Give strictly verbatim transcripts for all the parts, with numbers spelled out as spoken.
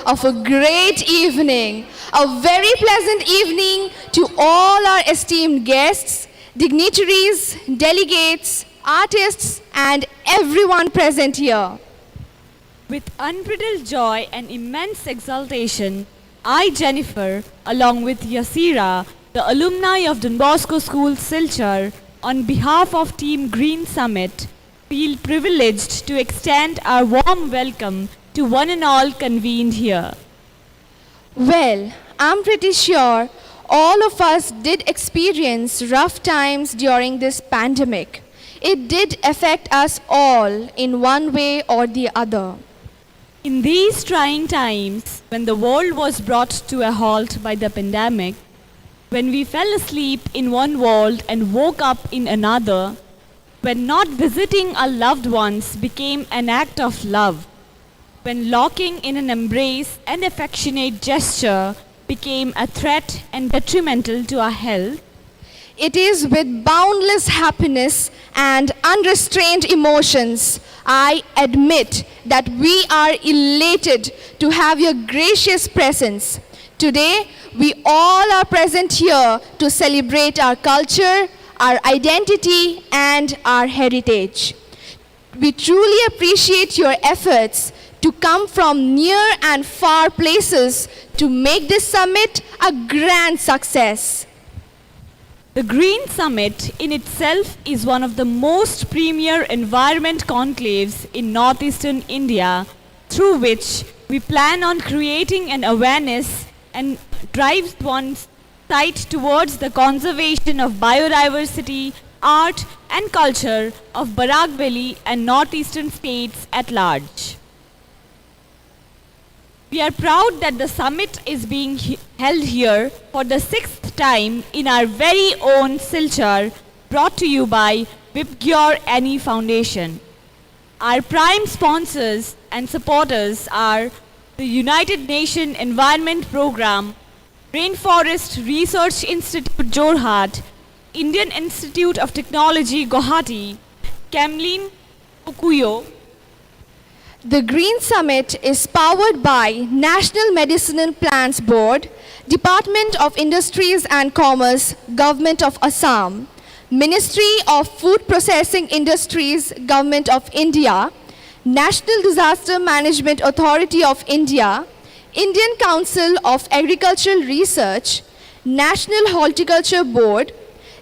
of a great evening. A very pleasant evening to all our esteemed guests, dignitaries, delegates, artists, and everyone present here. With unbridled joy and immense exultation, I, Jennifer, along with Yasira, the alumni of Don Bosco School, Silchar, on behalf of Team Green Summit, feel privileged to extend our warm welcome to one and all convened here. Well, I'm pretty sure all of us did experience rough times during this pandemic. It did affect us all in one way or the other. In these trying times, when the world was brought to a halt by the pandemic, when we fell asleep in one world and woke up in another, when not visiting our loved ones became an act of love, when locking in an embrace and affectionate gesture became a threat and detrimental to our health, it is with boundless happiness and unrestrained emotions I admit that we are elated to have your gracious presence. Today, we all are present here to celebrate our culture, our identity, and our heritage. We truly appreciate your efforts to come from near and far places to make this summit a grand success. The Green Summit in itself is one of the most premier environment conclaves in northeastern India, through which we plan on creating an awareness and drives one's sight towards the conservation of biodiversity, art, and culture of Barak Valley and northeastern states at large. We are proud that the summit is being he- held here for the sixth time in our very own Silchar, brought to you by Vibgyor Annie Foundation. Our prime sponsors and supporters are the United Nations Environment Programme, Rainforest Research Institute Jorhat, Indian Institute of Technology Guwahati, Kamlin Kokuyo. The Green Summit is powered by National Medicinal Plants Board, Department of Industries and Commerce, Government of Assam, Ministry of Food Processing Industries, Government of India, National Disaster Management Authority of India, Indian Council of Agricultural Research, National Horticulture Board,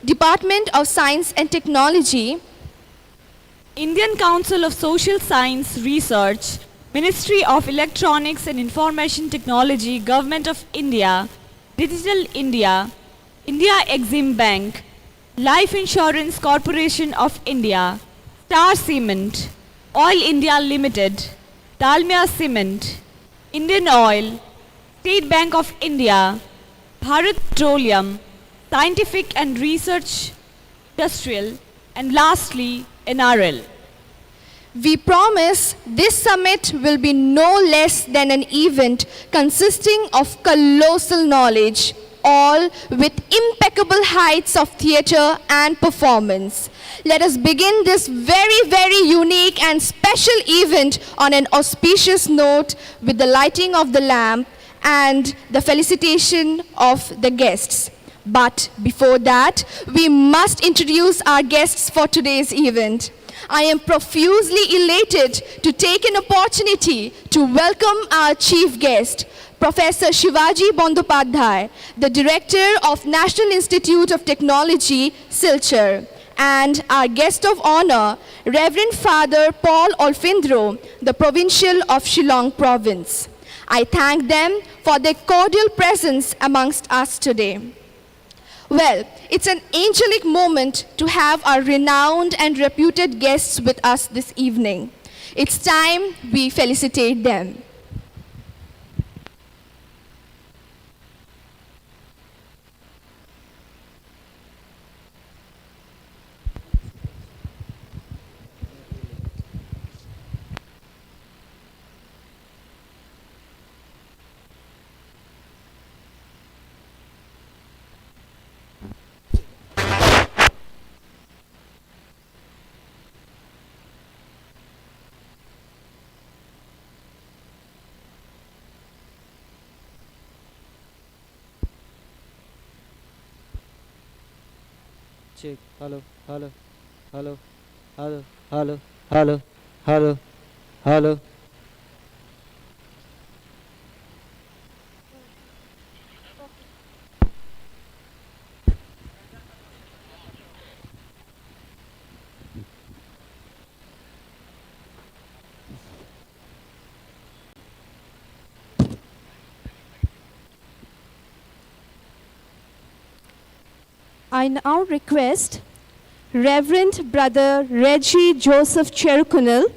Department of Science and Technology, Indian Council of Social Science Research, Ministry of Electronics and Information Technology, Government of India, Digital India, India Exim Bank, Life Insurance Corporation of India, Star Cement, Oil India Limited, Dalmia Cement, Indian Oil, State Bank of India, Bharat Petroleum, Scientific and Research Industrial, and lastly, N R L. We promise this summit will be no less than an event consisting of colossal knowledge, all with impeccable heights of theatre and performance. Let us begin this very, very unique and special event on an auspicious note with the lighting of the lamp and the felicitation of the guests. But before that, we must introduce our guests for today's event. I am profusely elated to take an opportunity to welcome our chief guest, Professor Shivaji Bandopadhyay, the Director of National Institute of Technology, Silchar, and our guest of honor, Reverend Father Paul Olfindro, the Provincial of Shillong Province. I thank them for their cordial presence amongst us today. Well, it's an angelic moment to have our renowned and reputed guests with us this evening. It's time we felicitate them. Check. Hello, hello, hello, hello, hello, hello, hello, hello. I now request Reverend Brother Reggie Joseph Cherukunal,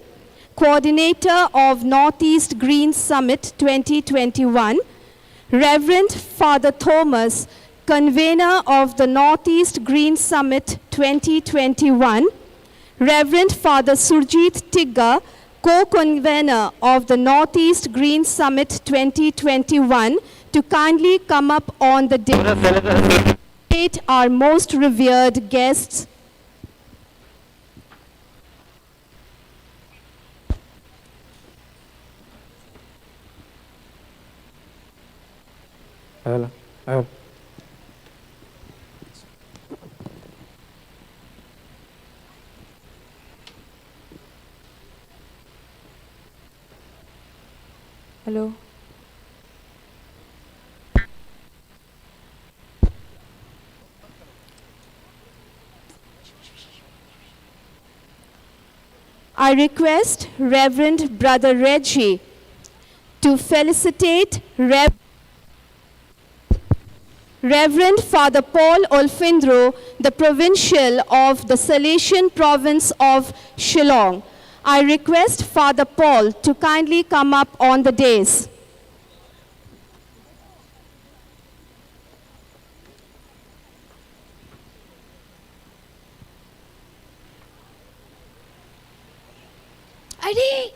Coordinator of Northeast Green Summit twenty twenty-one, Reverend Father Thomas, Convener of the Northeast Green Summit twenty twenty-one, Reverend Father Surjit Tigga, Co-Convener of the Northeast Green Summit twenty twenty-one, to kindly come up on the dais. Our most revered guests. Hello. Hello. Hello. I request Reverend Brother Reggie to felicitate Rev. Reverend Father Paul Olfindro, the provincial of the Salesian province of Shillong. I request Father Paul to kindly come up on the dais. Adi!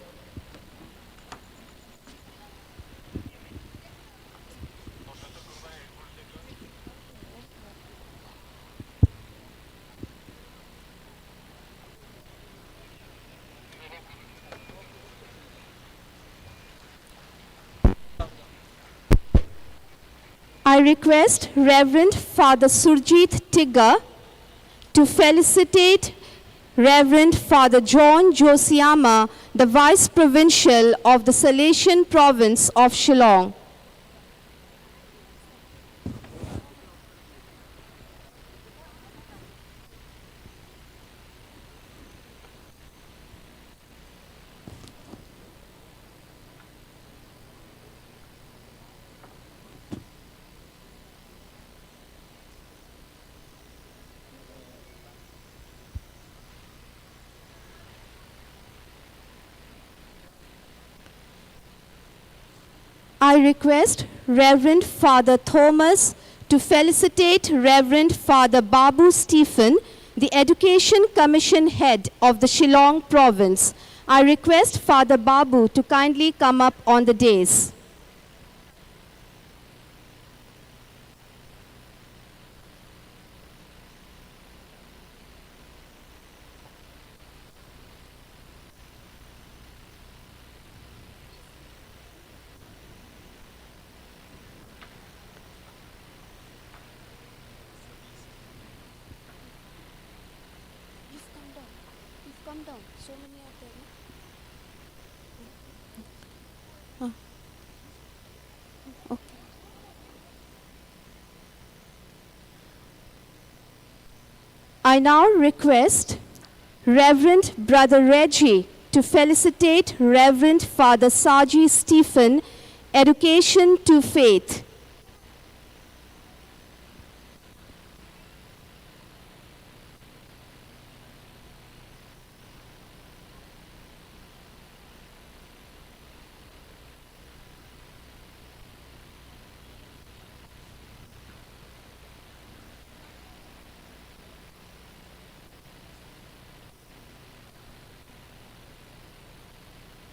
I request Reverend Father Surjit Tigga to felicitate Reverend Father John Josiama, the Vice Provincial of the Salesian Province of Shillong. I request Reverend Father Thomas to felicitate Reverend Father Babu Stephen, the Education Commission Head of the Shillong Province. I request Father Babu to kindly come up on the dais. You've come down. You've come down. So many are there, no? Ah. Okay. I now request Reverend Brother Reggie to felicitate Reverend Father Saji Stephen, Education to Faith.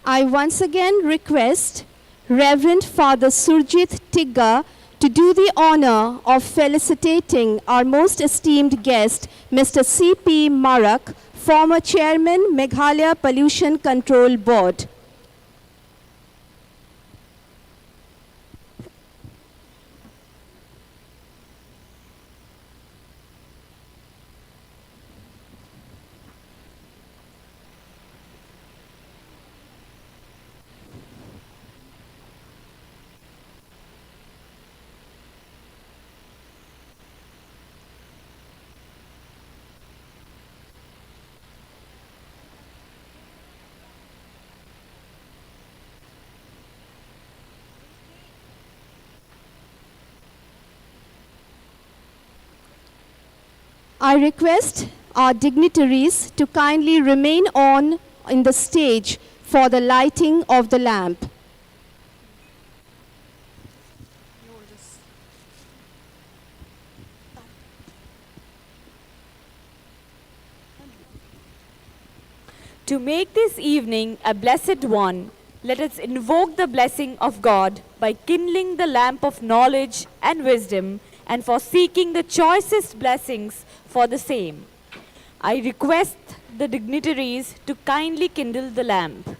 I once again request Reverend Father Surjit Tigga to do the honor of felicitating our most esteemed guest, Mister C P Marak, former chairman, Meghalaya Pollution Control Board. I request our dignitaries to kindly remain on in the stage for the lighting of the lamp. To make this evening a blessed one, let us invoke the blessing of God by kindling the lamp of knowledge and wisdom and for seeking the choicest blessings for the same. I request the dignitaries to kindly kindle the lamp.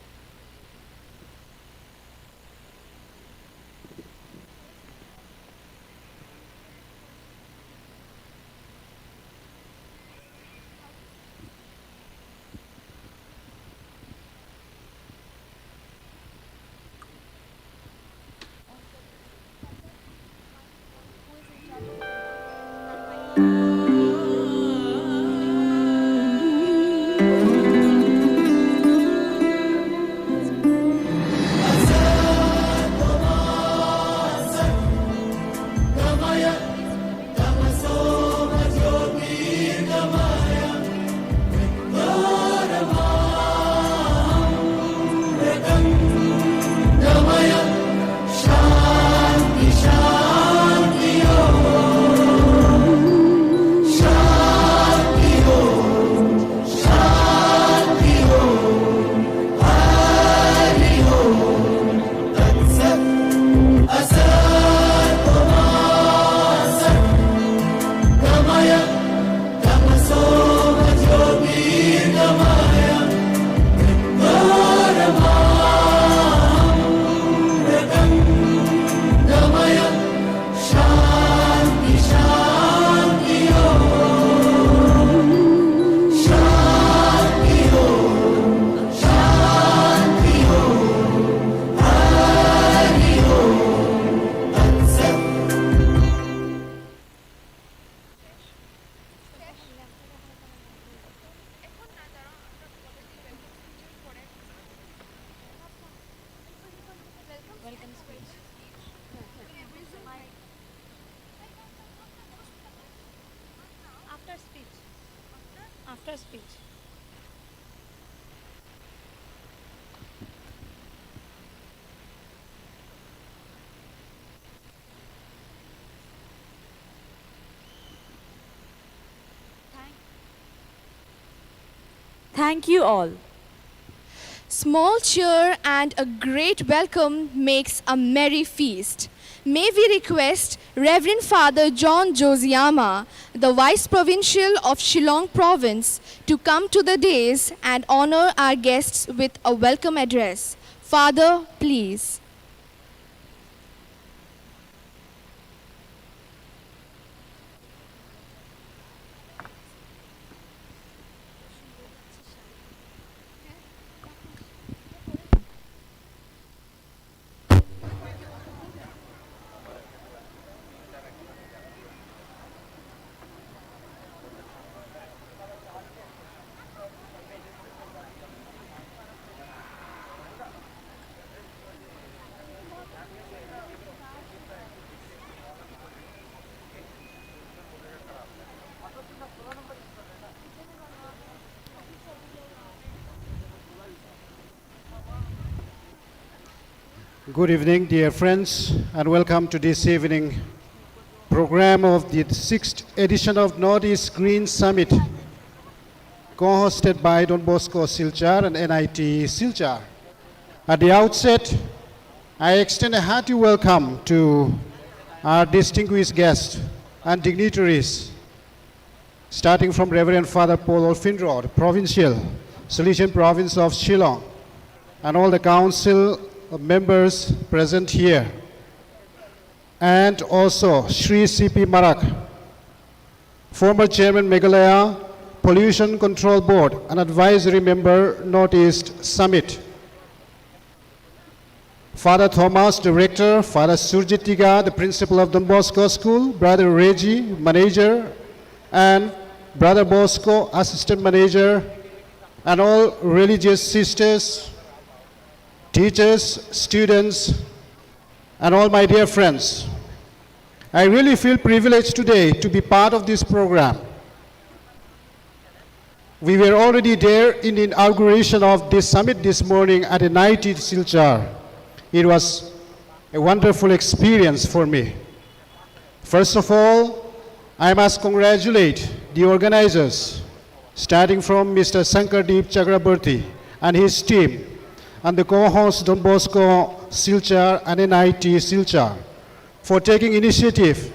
After speech. After speech. Thank you all. Small cheer and a great welcome makes a merry feast. May we request Reverend Father John Josiama, the Vice Provincial of Shillong Province, to come to the dais and honor our guests with a welcome address. Father, please. Good evening, dear friends, and welcome to this evening program of the sixth edition of Northeast Green Summit, co-hosted by Don Bosco Silchar and N I T Silchar. At the outset, I extend a hearty welcome to our distinguished guests and dignitaries, starting from Reverend Father Paul Olfinro, the Provincial, Salesian Province of Shillong, and all the council members present here, and also Shri C P Marak, former Chairman, Meghalaya Pollution Control Board, and advisory member, Northeast Summit. Father Thomas, Director, Father Surjit Tiga, the Principal of Don Bosco School, Brother Reggie, Manager, and Brother Bosco, Assistant Manager, and all religious sisters, teachers, students, and all my dear friends. I really feel privileged today to be part of this program. We were already there in the inauguration of this summit this morning at N I T Silchar. It was a wonderful experience for me. First of all, I must congratulate the organizers, starting from Mister Sankardeep Chakraborty and his team, and the co-hosts Don Bosco Silchar and N I T Silchar, for taking initiative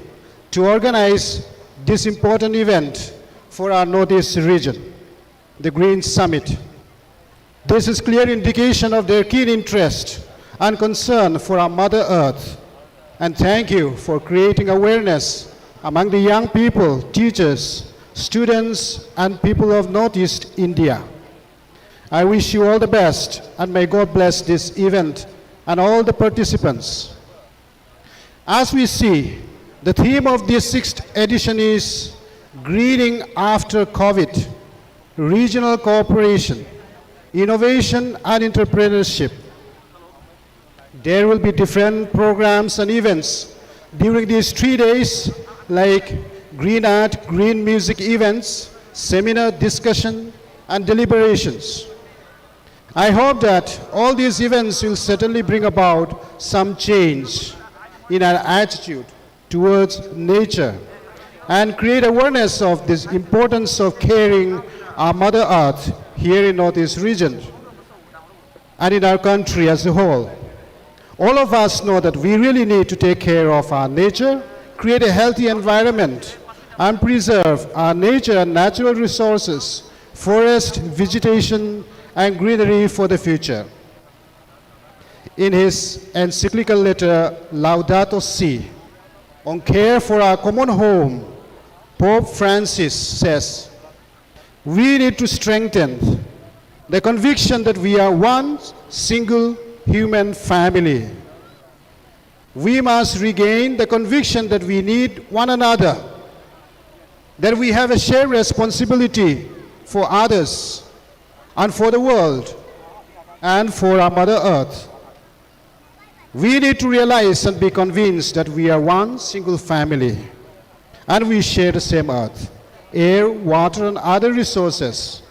to organize this important event for our Northeast region, the Green Summit. This is clear indication of their keen interest and concern for our Mother Earth. And thank you for creating awareness among the young people, teachers, students, and people of Northeast India. I wish you all the best, and may God bless this event and all the participants. As we see, the theme of this sixth edition is Greening After COVID, Regional Cooperation, Innovation and Entrepreneurship. There will be different programs and events during these three days, like green art, green music events, seminar, discussion, and deliberations. I hope that all these events will certainly bring about some change in our attitude towards nature and create awareness of this importance of caring our Mother Earth here in Northeast region and in our country as a whole. All of us know that we really need to take care of our nature, create a healthy environment, and preserve our nature and natural resources, forest, vegetation, and greenery for the future. In his encyclical letter Laudato Si, on care for our common home, Pope Francis says, we need to strengthen the conviction that we are one single human family. We must regain the conviction that we need one another, that we have a shared responsibility for others and for the world and for our Mother Earth. We need to realize and be convinced that we are one single family and we share the same earth, air, water, and other resources.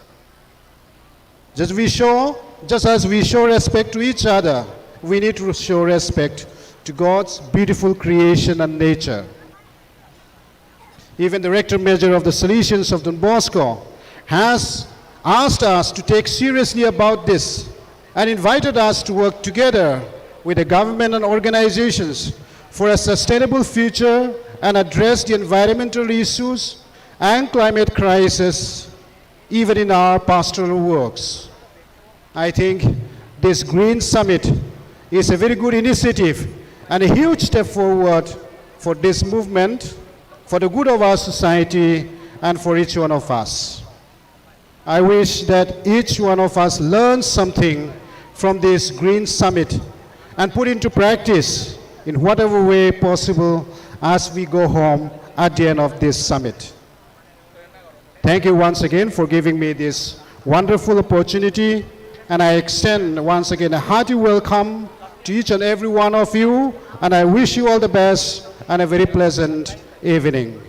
Just we show, just as we show respect to each other, we need to show respect to God's beautiful creation and nature. Even the Rector Major of the Salesians of Don Bosco has asked us to take seriously about this and invited us to work together with the government and organizations for a sustainable future and address the environmental issues and climate crisis even in our pastoral works. I think this Green Summit is a very good initiative and a huge step forward for this movement, for the good of our society, and for each one of us. I wish that each one of us learns something from this Green Summit and put into practice in whatever way possible as we go home at the end of this summit. Thank you once again for giving me this wonderful opportunity, and I extend once again a hearty welcome to each and every one of you, and I wish you all the best and a very pleasant evening.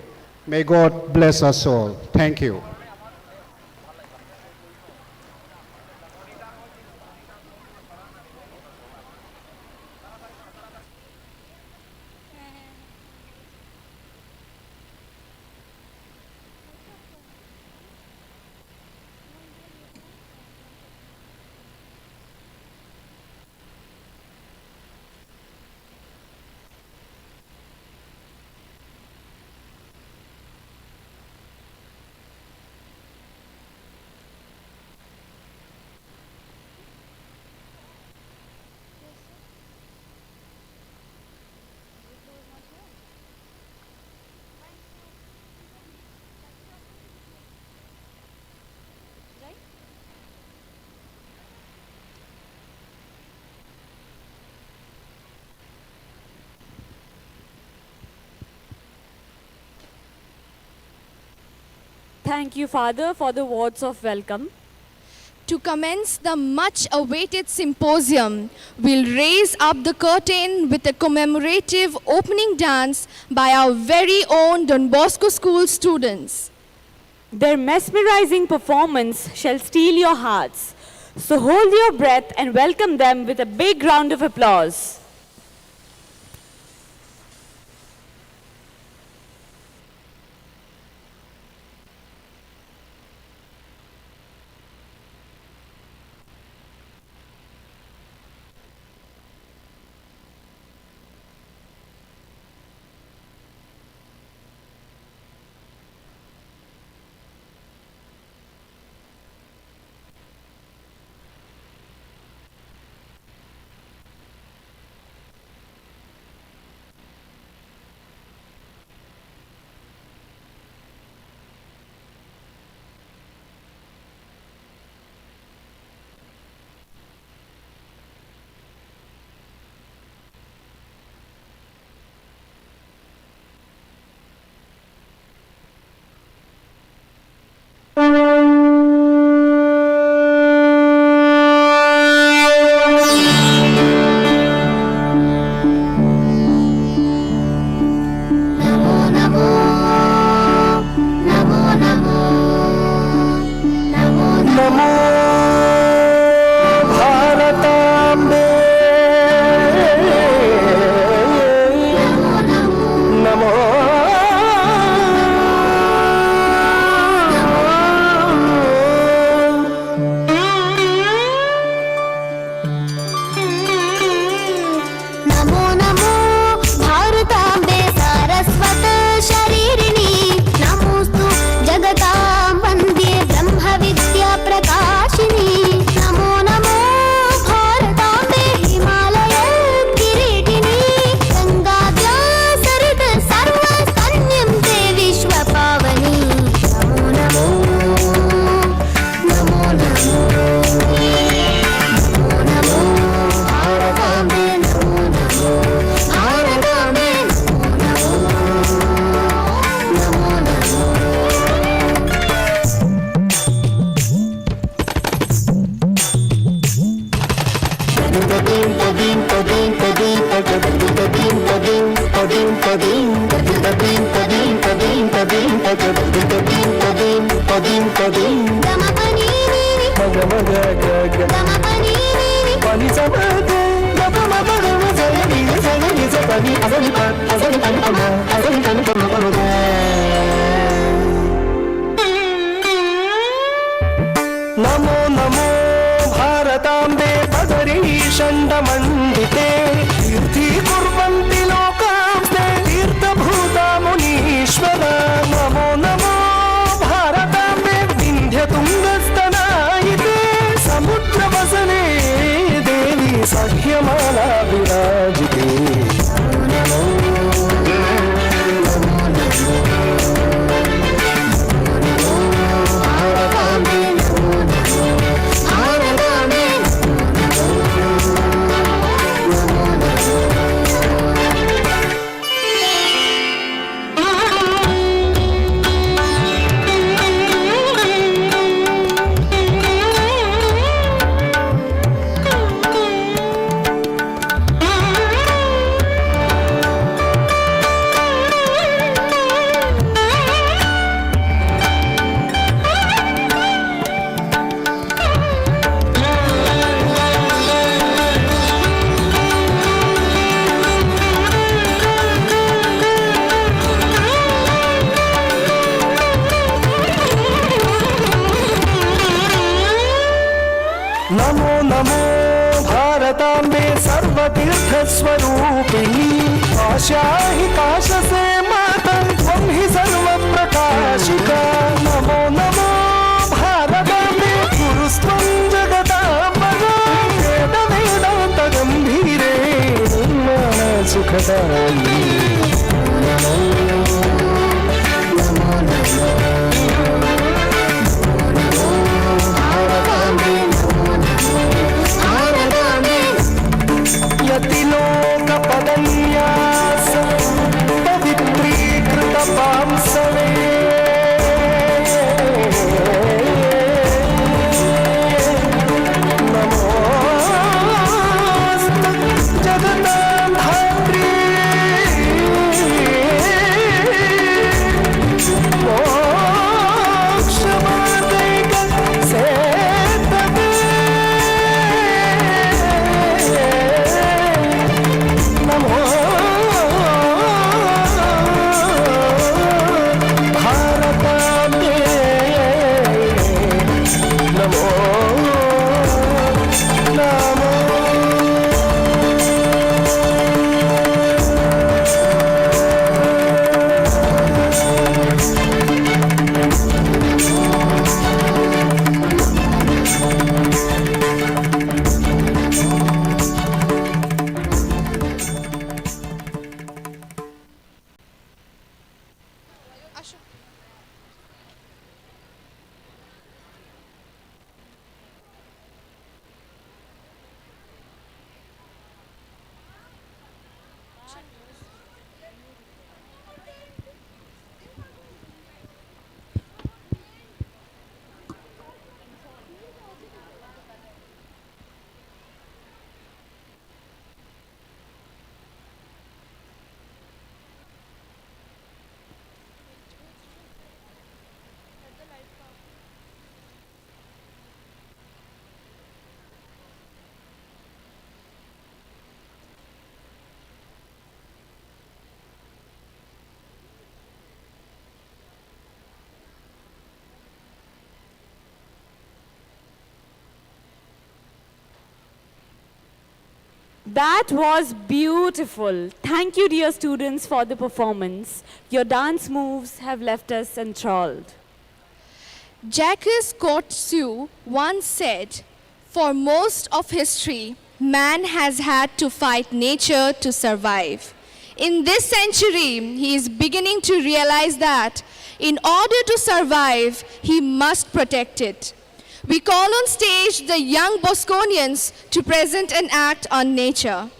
May God bless us all. Thank you. Thank you, Father, for the words of welcome. To commence the much awaited symposium, we'll raise up the curtain with a commemorative opening dance by our very own Don Bosco School students. Their mesmerizing performance shall steal your hearts. So hold your breath and welcome them with a big round of applause. Namo नमो, नमो नमो, नमो नमो। नमो भारताम्बे। नमो नमो। नमो। नमो नमो भारताम्बे सारस्वत शरीरिणी। नमोऽस्तु जगतां वन्द्ये ब्रह्मविद्याप्रकाशिनी। नमो नमो भारताम्बे हिमालयकिरीटिनी। गङ्गाद्या सरितः सर्वस्तनयं ते विश्वपावनी। नमो नमो। नमो नमो, नमो नमो, भारताम्बे नमो नमो, भारताम्बे नमो नमो, नमो नमो। नमो नमो भारताम्बे बदरीषण्डमण्डिते, तीर्थीकुर्वन्ति लोकांस्ते तीर्थभूता मुनीश्वरा। नमो नमो भारताम्बे विन्ध्यतुङ्गस्तनायिते, समुद्रवसने देवी सह्यमाला विराजिते। नमो नमो भारताम्बे सर्वतीर्थस्वरूपिणी। काशाहि काशसे मातः त्वं हि सर्वप्रकाशिका। नमो नमो भारताम्बे कुरुस्त्वं जगतां वरान्। वेदवेदान्तगम्भीरे निर्वाणसुखदायिने। यतिलोकपदन्यासपवित्रीकृतपांसवे। नमोऽस्तु जगतां धात्री। ॐ That was beautiful. Thank you, dear students, for the performance. Your dance moves have left us enthralled. Jacques Courtesiu once said, "For most of history, man has had to fight nature to survive. In this century, he is beginning to realize that in order to survive, he must protect it." We call on stage the young Bosconians to present an act on nature.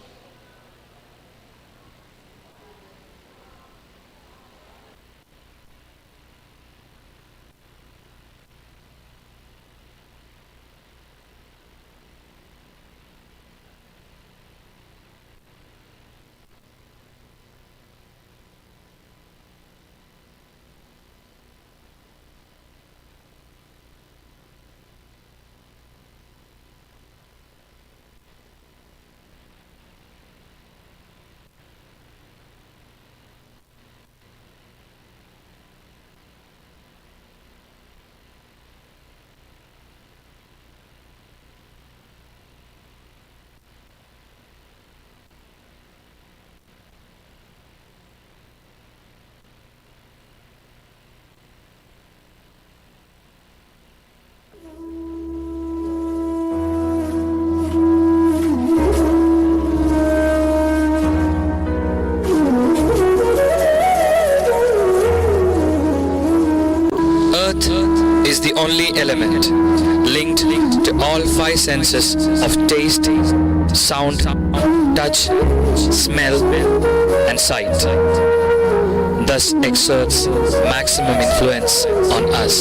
Earth is the only element linked to all five senses of taste, sound, touch, smell, and sight. Thus exerts maximum influence on us.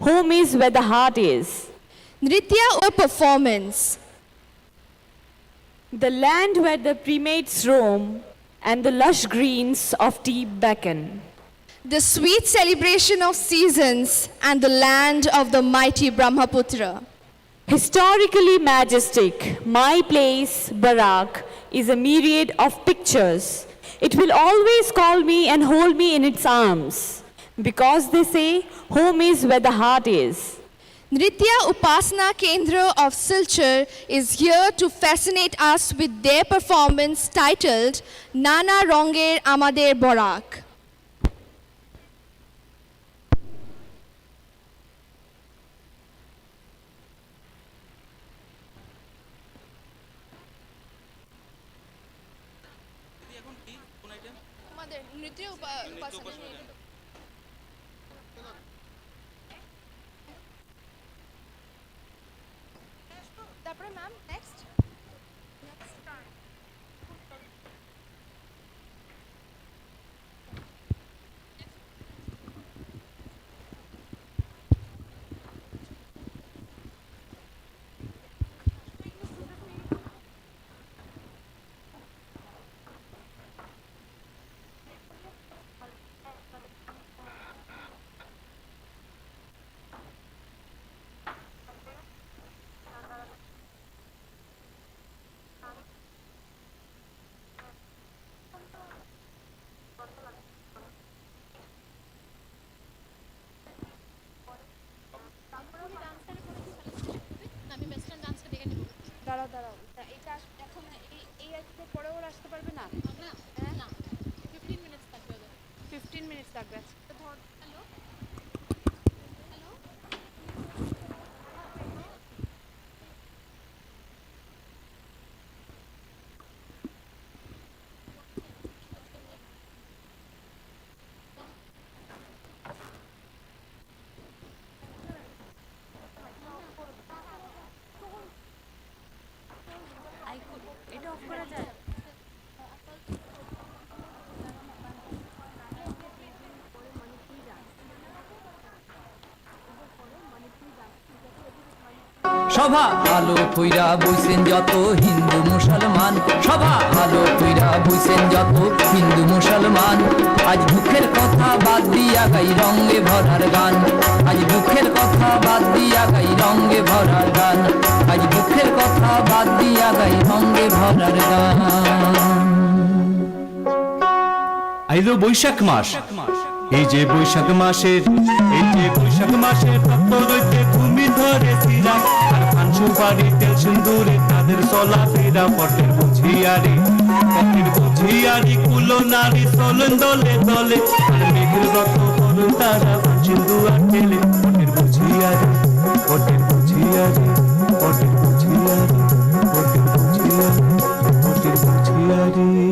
Home is where the heart is. Nritya or performance. The land where the primates roam and the lush greens of tea beckon. The sweet celebration of seasons and the land of the mighty Brahmaputra. Historically majestic, my place, Barak, is a myriad of pictures. It will always call me and hold me in its arms. Because they say, home is where the heart is. Nritya Upasana Kendra of Silchar is here to fascinate us with their performance titled Nana Ronger Amader Borak. নৃত্য উপা- উপাসনা। তারপরে ma'am, next. আমি ওয়েস্টার্ন ডান্সটা ডেকে নিব। দাঁড়াও, দাঁড়াও। এটা আস- এখন এই, এই একটু পরে ওরা আসতে পারবে না? আমরা? হ্যাঁ? না, ফিফটিন মিনিটস লাগবে ওদের। ফিফটিন মিনিটস লাগবে। আচ্ছা, ধর। হ্যালো? হ্যালো? এটা অফ করা যায়? সভা ভালো কইরা বইছেন যত হিন্দু মুসলমান, সভা ভালো কইরা বইছেন যত হিন্দু মুসলমান। আজ দুঃখের কথা বাদ দিয়া গাই রঙে ভরার গান, আজ দুঃখের কথা বাদ দিয়া গাই রঙে ভরার গান, আজ দুঃখের কথা বাদ দিয়া গাই রঙে ভরার গান। আইলো বৈশাখ মাস, এই যে বৈশাখ মাসের, এই যে বৈশাখ মাসের তপ্ত রইতে ঘুমি ধরে সিরা। আর পান সুপারি তেল সিন্দুরে তাদের চলাফেরা পথের বুঝিয়ারি, পথের বুঝিয়ারি কুলো নারী চলেন দলে দলে। আর মেঘের রক্ত বরুণ তারা পান সিন্দুর ঢেলে পথের বুঝিয়ারি, পথের বুঝিয়ারি, পথের বুঝিয়ারি, পথের বুঝিয়ারি, পথের বুঝিয়ারি।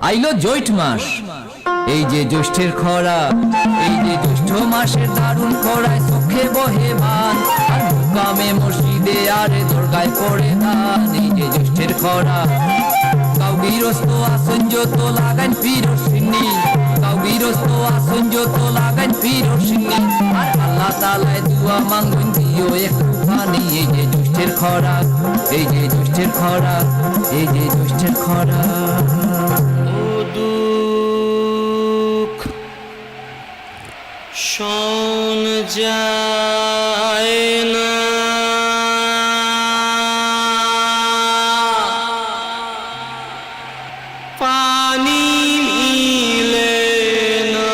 আইলো জৈষ্ঠ মাস, এই যে জ্যৈষ্ঠের খরা, এই যে জ্যৈষ্ঠ মাসের দারুণ খরায় চোখে বহে বান, আর মুকামে মসজিদে আরে দরগায় পড়ে দান। এই যে জ্যৈষ্ঠের খরা, কাউ গিরস্ত আসন যত লাগাইন পিরোর সিন্নি, কাউ গিরস্ত আসন যত লাগাইন পিরোর সিন্নি। আর আল্লাহ তাআলায় দোয়া মাঙ্গুইন দিও একটু পানি। এই যে জ্যৈষ্ঠের খরা, এই যে জ্যৈষ্ঠের খরা, এই যে জ্যৈষ্ঠের খরা। ও দুঃখ শোন যায় না, পানি মিলে না।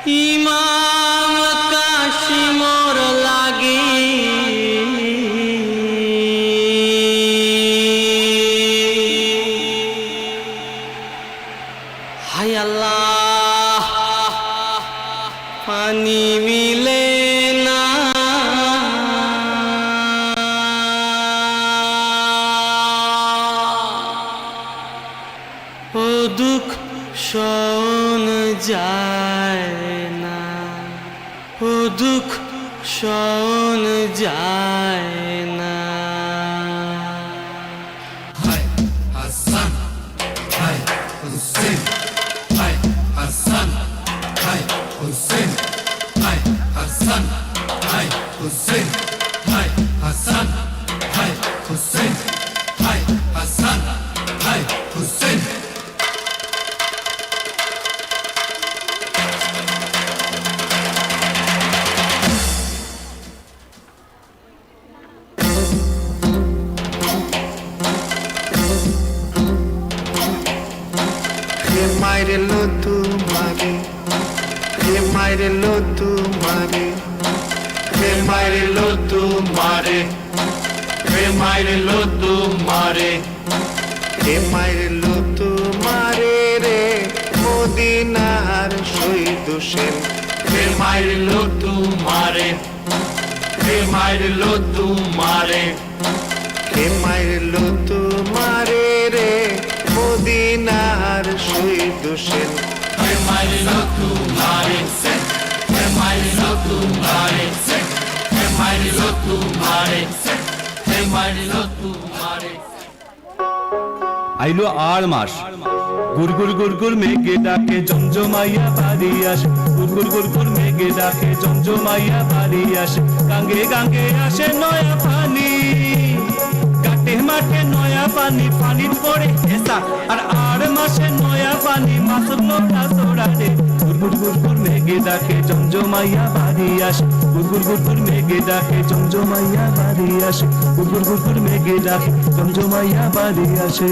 ইমাম কাশিমর লাগি। হায় আল্লাহ, পানি মিলে না। ও দুঃখ সহন যায় না, ও দুঃখ সহন যায় না। হায় হাসান, হায় হুসেন, হায় হাসান, হায় হুসেন, হায় হাসান, হায় হুসেন, হায় হাসান, হায় হুসেন, হায় হাসান, হায় Hussain. Khemairelo tumare, khemairelo tumare, khemairelo tumare, khemairelo tumare, khemairelo tumare re, Modinar Shahid Hussain. Khemairelo tumare, khemairelo tumare, khemairelo tumare re, Modinar Shahid Hussain. Khemairelo tumare, khemairelo tumare, khemairelo tumare, khemairelo tumare. Ailo ar mas. Gur gur gur gur মেঘে ডাকে জমজমাইয়া বাড়ি আসে। Gur gur gur gur মেঘে ডাকে জমজমাইয়া বাড়ি আসে। গাঙ্গে গাঙ্গে আসে নয়া পানি। ঘাটে মাঠে নয়া পানি, পানিত পড়ে হেসা। আর আর মাসে নয়া পানি, মাছ লড়া চড়া রে। Gur gur gur gur মেঘে ডাকে জমজমাইয়া বাড়ি আসে। Gur gur gur gur মেঘে ডাকে জমজমাইয়া বাড়ি আসে। Gur gur gur gur মেঘে ডাকে জমজমাইয়া বাড়ি আসে।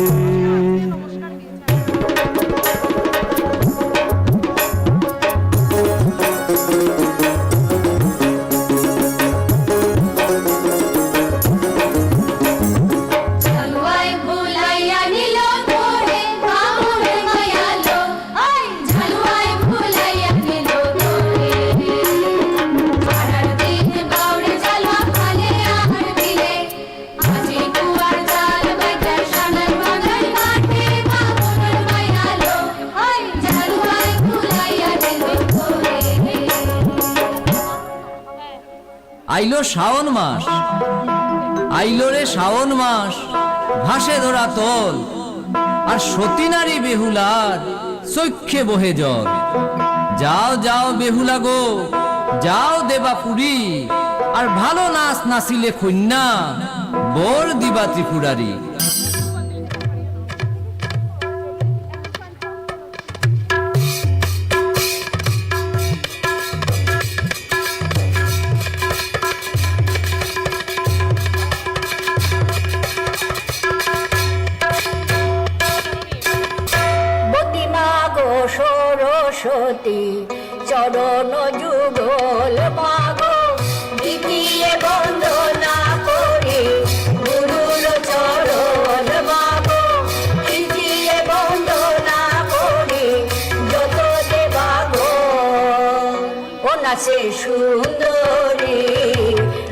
আইলো শাওন মাস, আইলো রে শাওন মাস, ভাসে ধরা তল, আর সতী নারী বেহুলার চক্ষে বহে জল। যাও যাও বেহুলা গো, যাও দেবা পুরী, আর ভালো নাচ নাচিলে কন্যা বর দিবা ত্রিপুরারি। বতী মা গো সরস্বতী, চরণ যুগল মা গো, দ্বিতীয় বন্দনা করি গুরুর চরণ মা গো, দ্বিতীয় বন্দনা করি যত দেবা গো। ও নাচে সুন্দরী,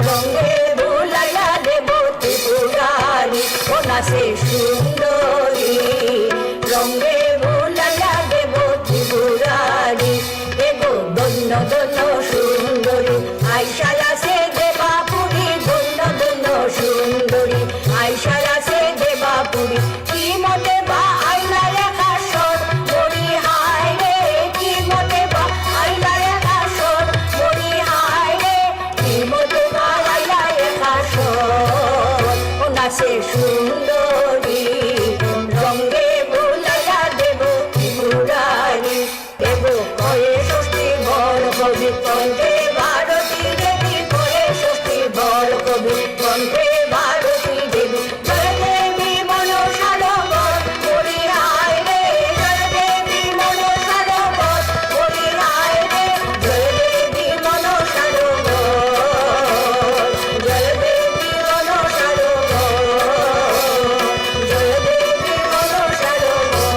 রঙে ভুলাইয়া দেব ত্রিপুরারি। ও নাচে সুন্দরী, রঙে ভুলাইয়া দেব ত্রিপুরারি। এগো দন্য দন্য সুন্দরী, আইসালা সে দেবা পুরী। দন্য দন্য সুন্দরী, আইসালা সে দেবা পুরী। কি মতে বা আইলা একাশর মরি হায় রে, কি মতে বা আইলা একাশর মরি হায় রে, কি মতে বা আইলা একাশর। ও নাচে সুন্দরী, রঙে ভুলাইয়া দেব ত্রিপুরারি। এগো কয়ে ষষ্ঠী বর কবি কণ্ঠে ভারতী দেবী, কয়ে ষষ্ঠী বর কবি কণ্ঠে ভারতী দেবী। জয় দেবী মনসা ডোগর, মরি হায় রে, জয় দেবী মনসা ডোগর, মরি হায় রে, জয় দেবী মনসা ডোগর, জয় দেবী মনসা ডোগর, জয় দেবী মনসা ডোগর।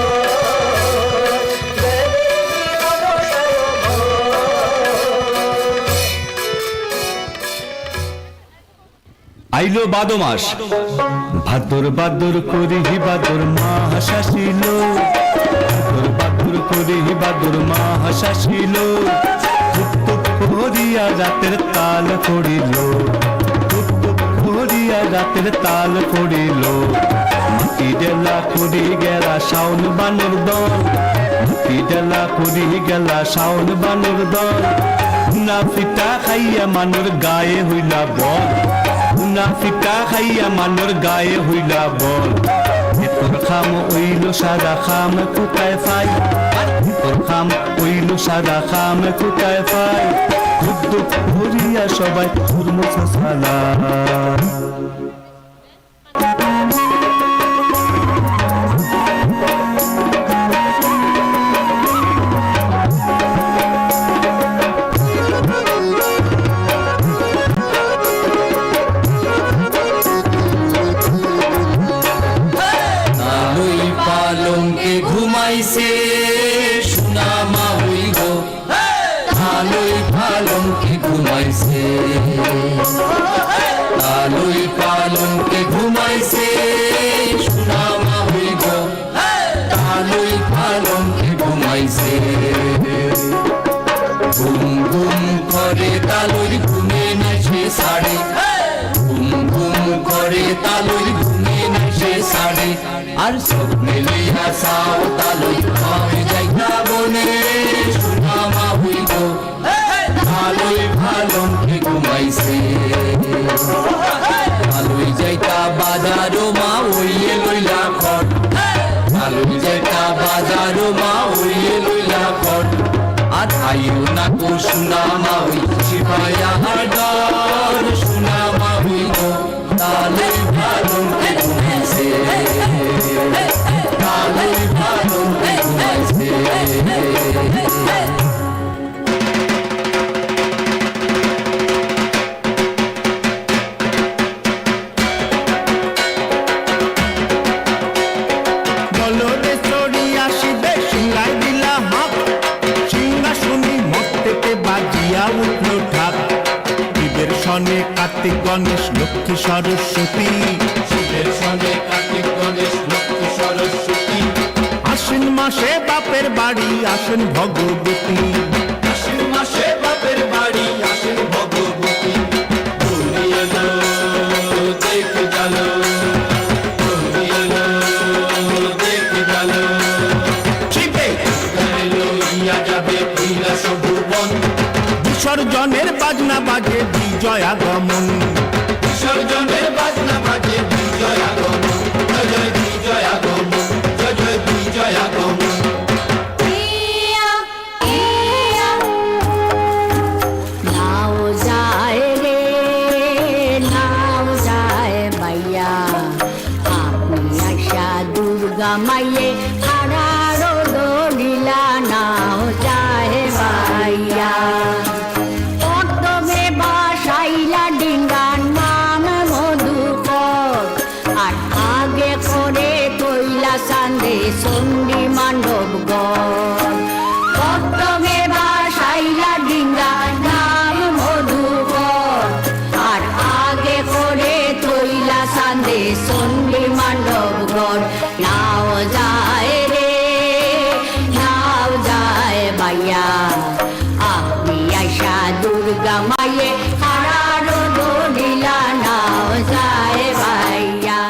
আইলো ভাদর মাস। ভাদর ভাদর করি ভাদর মাস আসিল। ভাদর ভাদর করি বাদুর মা হাসাসিল, টুপ টুপ করিয়া রাতের তাল পড়িল, টুপ টুপ করিয়া রাতের তাল পড়িল। মাটি ডেলা করি গেলা শাওন বানর দল, মাটি ডেলা করি গেলা শাওন বানর দল। হুনা ফিতা খাইয়া মানুর গায়ে হইলা বল, হুনা ফিতা খাইয়া মানুর গায়ে হইলা বল। এতর খাম অইল সারা খাম কুতায় ফাই, আর এতর খাম অইল সারা খাম কুতায় ফাই। খুব দুঃখ করিয়া সবাই ধর্ম সালা। তালই পালঙ্কে ঘুমাইছে সোনা মাউই গো। তালই পালঙ্কে ঘুমাইছে, তালই পালঙ্কে ঘুমাইছে সোনা মাউই গো। তালই পালঙ্কে ঘুমাইছে। ঘুম ঘুম করে তালই ঘুমে নাই সে ছাড়ে, ঘুম ঘুম করে তালই ঘুমে নাই সে ছাড়ে। আর স্বপ্নে লইয়া চাও তালই, আমি যাইতা বনে সোনা মাউই গো। তালই পালঙ্কে ঘুমাইছে। তালই যাইতা বাজারো মাউইয়ে লইলা খট। তালই যাইতা বাজারো মাউইয়ে লইলা খট। আর আইও না কো সোনা মাউই, সিপাইয়ার ডর সোনা মাউই গো। তালই পালঙ্কে ঘুমাইছে, তালই পালঙ্কে ঘুমাইছে। বলো রে সরিয়া শিবে সিংহায় দিলা হাত, সিংহাসনী মস্তকে বাজিয়া উঠল ঢাক। শিবের সনে কার্তিক গণেশ লক্ষ্মী সরস্বতী। শিবের সনে কার্তিক গণেশ লক্ষ্মী সরস্বতী। আশ্বিন মাসে বাপের বাড়ি আসেন ভগবতী। আশ্বিন মাসে বাপের বাড়ি আসেন ভগবতী। দৌড়িয়ে এলো, দেখে গেল, দৌড়িয়ে এলো, দেখে গেল। শিবে! লইয়া যাবে কৈলাস ভুবন। বিসর্জনের বাজনা বাজে বিজয় আগমন। বিসর্জনের বাজনা বাজে বিজয় আগমন। জয় জয় বিজয় আগমন, জয় জয় বিজয় আগমন। ইয়া, ইয়া। নাও যায় রে, নাও যায় বাইয়া। আপনি আশা দুর্গা মাইয়ে, হারারো দলিলা নাও যায় বাইয়া। পদ্মে বাসাইলা ডিঙ্গার নাম মধুকর। আর আগে করে তৈলা সান্দে চণ্ডী মণ্ডপ ঘর। পদ্মে বাসাইলা ডিঙ্গার নাম মধুকর। আর আগে করে তৈলা সান্দে চণ্ডী মণ্ডপ ঘর। নাও যায় রে, নাও যায় বাইয়া। আপনি আশা দুর্গা মাইয়ে, হারারো দলিলা নাও যায় বাইয়া।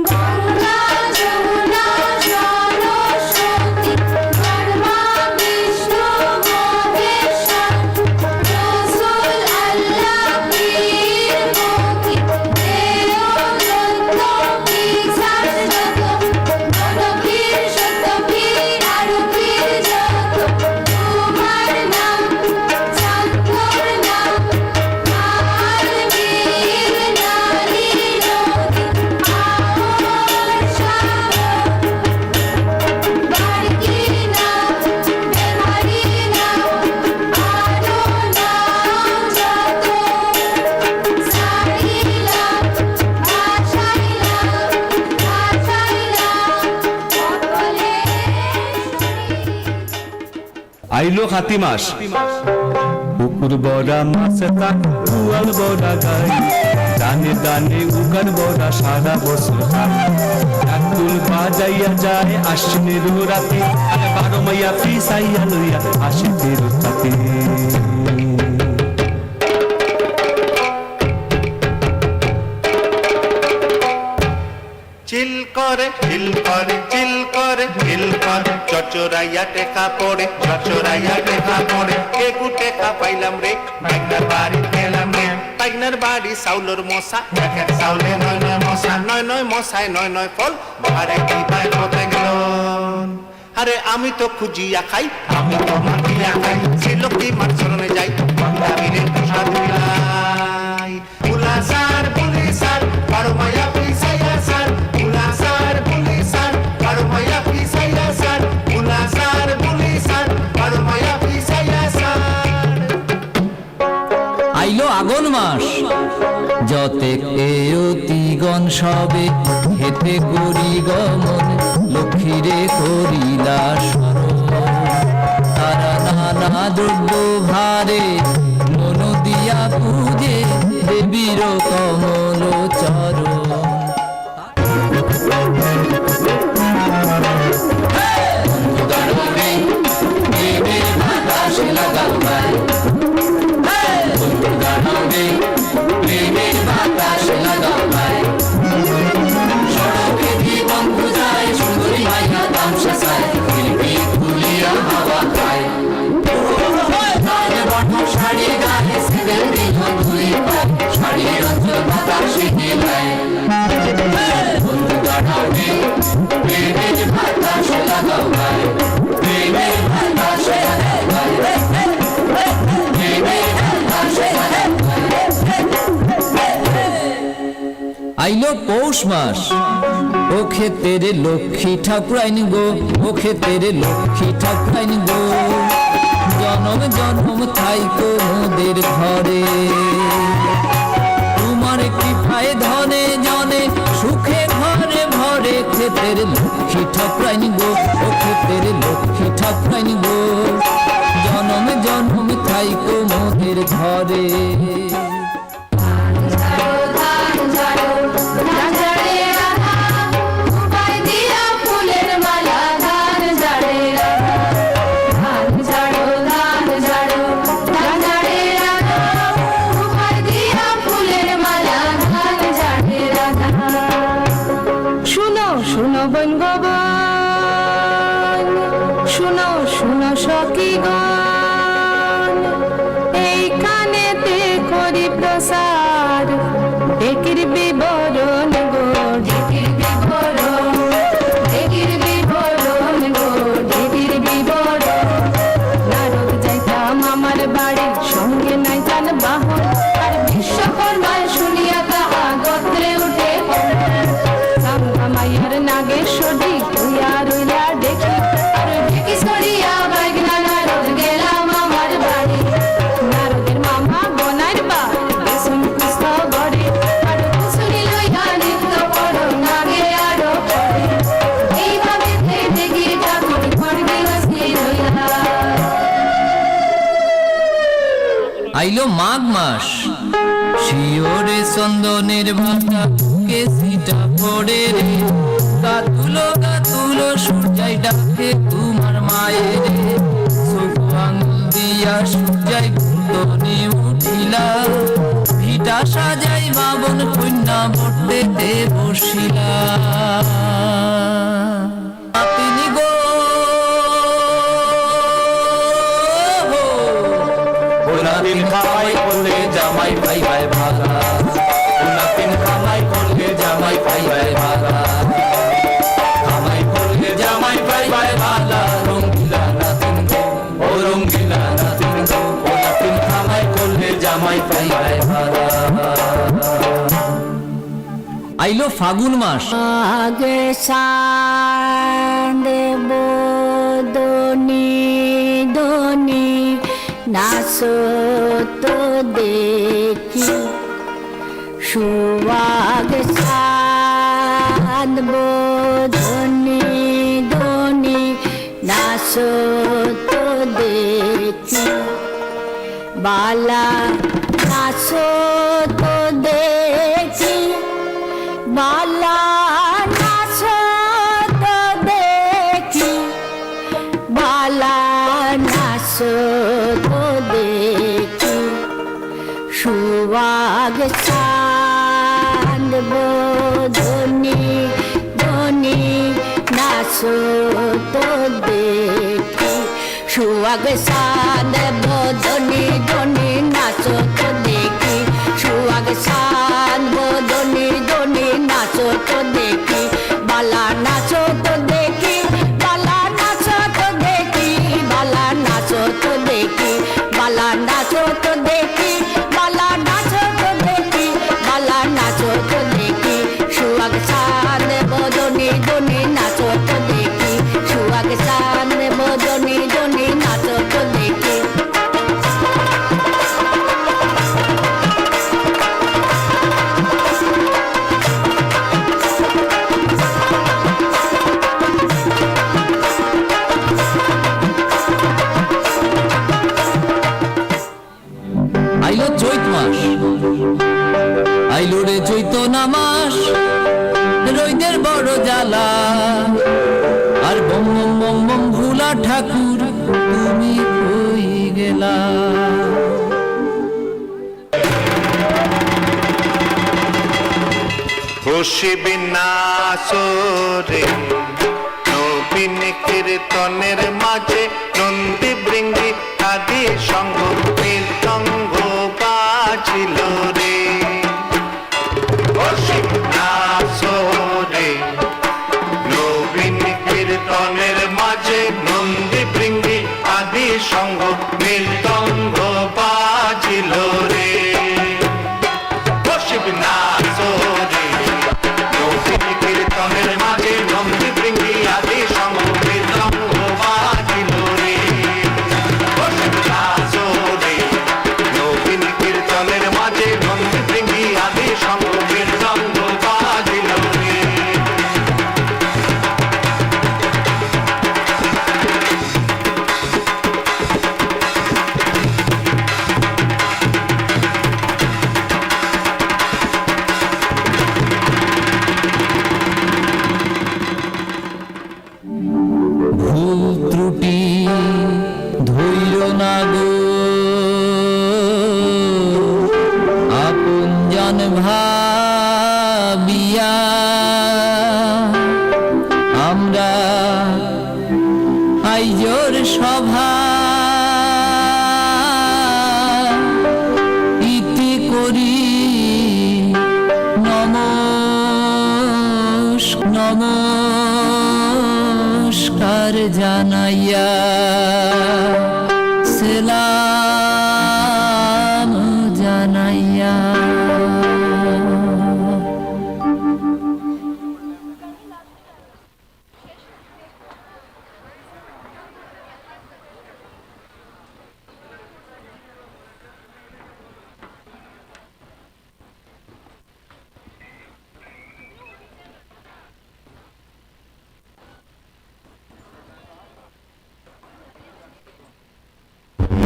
গঙ্গা, যমুনা, সরস্বতী, ব্রহ্মা, বিষ্ণু, মহেশ্বর, রসুল, আল্লাহ, পীর, ফকির, দেও, দৈত্য, পিশাচ যত, বনপীর, সত্যপীর, আরুপীর যত, তোমার নাম, চান্দর নাম, কাল, নীল, নারী, নদী, আইলো কাতি মাস। পুকুর ভরা মাছ থাক, পুয়াল ভরা গাই, দানে দানে উগার ভরা সারা বছর খাই। ঢাকঢোল বাজা ইয়া যায় আশ্বিনের রাতে, আরে বারো মাইয়া পিছাইয়া লইয়া আসে তেরো চাতে। চিল করে, চিল করে, চিল করে, চিল করে, চচরাইয়া টেকা পড়ে, চচরাইয়া টেকা পড়ে, কেগু টেকা পাইলাম রে, পাইকনার বাড়ি গেলাম রে, পাইকনার বাড়ি চাউলর মশা, এক এক চাউলে নয় নয় মশা, নয় নয় মশায় নয় নয় ফল, বাহারে দিবায় প্রত্যেক জন। আরে আমি তো খুজিয়া খাই, আমি তো মাগিয়া খাই, শ্রীলক্ষ্মী মার চরণে যাই, বাংলা মিলে প্রসাদ বিলাই। বুলা স্যার, বুলি স্যার, বারো মাইয়া পিছাইয়া স্যার, বুলা স্যার, বুলি স্যার, বারো মাইয়া পিছাইয়া স্যার, বুলা স্যার, বুলি স্যার, বারো মাইয়া পিছাইয়া স্যার। আইলো আগন মাস, যতেক এয়তিগণ সবে খেতে করি গমন, লক্ষ্মীরে করিলা স্মরণ। তারা নানা দ্রব্য ভারে মন দিয়া পূজে দেবীর কমল চরণ। আইলো পৌষ মাস, ও খেতের লক্ষ্মী ঠাকুরাইন গো, ও খেতের লক্ষ্মী ঠাকুরাইন গো, জনম জনম থাইকো মোদের ঘরে। তোমার কৃপায় ধনে জনে সুখে ঘরে ভরে, খেতের লক্ষ্মী ঠাকুরাইন গো, ও খেতের লক্ষ্মী ঠাকুরাইন গো, জনম জনম থাইকো মোদের ঘরে। শুনো, শুনো বন গো বন, শুনো, শুনো সখীগণ, এইখানেতে করি প্রচার ঢেকির বিবরণ গো, ঢেকির বিবরণ, ঢেকির বিবরণ গো, ঢেকির বিবরণ। নারদ যাইতা মামার বাড়ি, সঙ্গে নাই তান বাহন, আর বিশ্বকর্মায় শুনিয়া তাহা গোত্রে উঠে পড়ে। চান্দা মাইয়ার নাগেশ্বরী, তুইয়া রইলা ঢেকি, আর ঢেকি ছড়িয়া বাইগনা নারদ গেলা মামার বাড়ি। নারদের মামা গনাইর বা, বেসন কুস্ত গড়ে, আর কুসুনি লইয়া নৃত্য করো নাগে আরো পড়ে। এইভাবে ঢেকি ঠাকুর খড়গিরস নিয়ে রইলা। আইলো মাঘ মাস। শিয়রে চন্দনের ভাটা বুকে ছিটা পড়ে রে। গাতুলো গাতুলো সূর্যাই ডাকে তোমার মায়েরে। চোখ আঙুল দিয়া সূর্যাই ঘুমতনে উঠিলা। ভিটা সাজাই বামন কন্যা বটতে বসিলা। নাতিন গো, ও নাতিন কামাই করলে জামাই পাইবায় ভালা। ও নাতিন কামাই করলে জামাই পাইবায় ভালা। কামাই করলে জামাই পাইবায় ভালা। রঙ্গিলা নাতিন গো, ও রঙ্গিলা নাতিন গো, ও নাতিন কামাই করলে জামাই পাইবায় ভালা। আইলো ফাগুন মাস। আগে চাঁদ বদনি দনি নাচত দেখি, সুহাগ চাঁদ বদনি দনি নাচত দেখি, বালা নাচত দেখি, বালা নাচত Suwag chand bodoni doni nacho to dekhi. Suwag chand bodoni doni nacho to dekhi. Suwag chand bodoni doni nacho to dekhi. Bala nacho to dekhi. Bala nacho to dekhi. Bala nacho to dekhi. Bala nacho to dekhi. Bala nacho to dekhi, bala nacho to dekhi. Suwag chand bodoni doni nacho to dekhi. Suwag chand bodoni doni nacho to dekhi. Ailo Choit mas, ailo re Choitona mas, roider boro jala. Ar bom bom bom bom bhula thakur, tumi koi gela. Khushi binna sore, nobin kirtoner maje, nondi bringi adi songho, mridongo bajilo re. Khushi binna sore, nobin kirtoner maje, nondi bringi adi songho, mridongo bajilo re. Khushi binna sore, nobin kirtoner maje, nondi bringi adi songho, mridongo bajilo re. Khushi binna sore, nobin kirtoner maje, nondi bringi adi songho, mridongo bajilo re. ভুল ত্রুটি ধইরো না গো, আপন জন ভাবিয়া। আমরা আইজর সভা ইতি করি নমস-, নমস্কার জানাইয়া, সালাম জানাইয়া।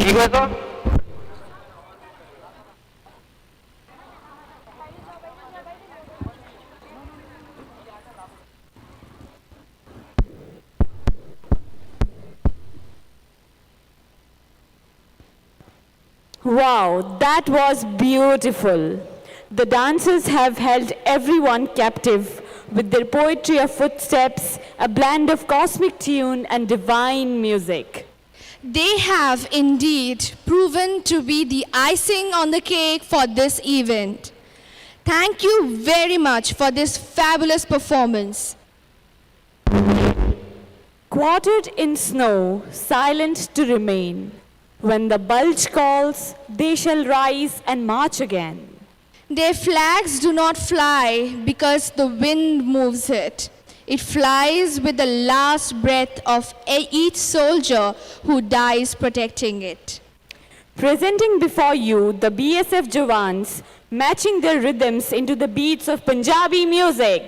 কি কৈছ? Wow, that was beautiful. The dancers have held everyone captive with their poetry of footsteps, a blend of cosmic tune and divine music. They have indeed proven to be the icing on the cake for this event. Thank you very much for this fabulous performance. Quartered in snow, silent to remain. When the Bulge calls, they shall rise and march again. Their flags do not fly because the wind moves it. It flies with the last breath of e-, each soldier who dies protecting it. Presenting before you the B S F Jawans, matching their rhythms into the beats of Punjabi music.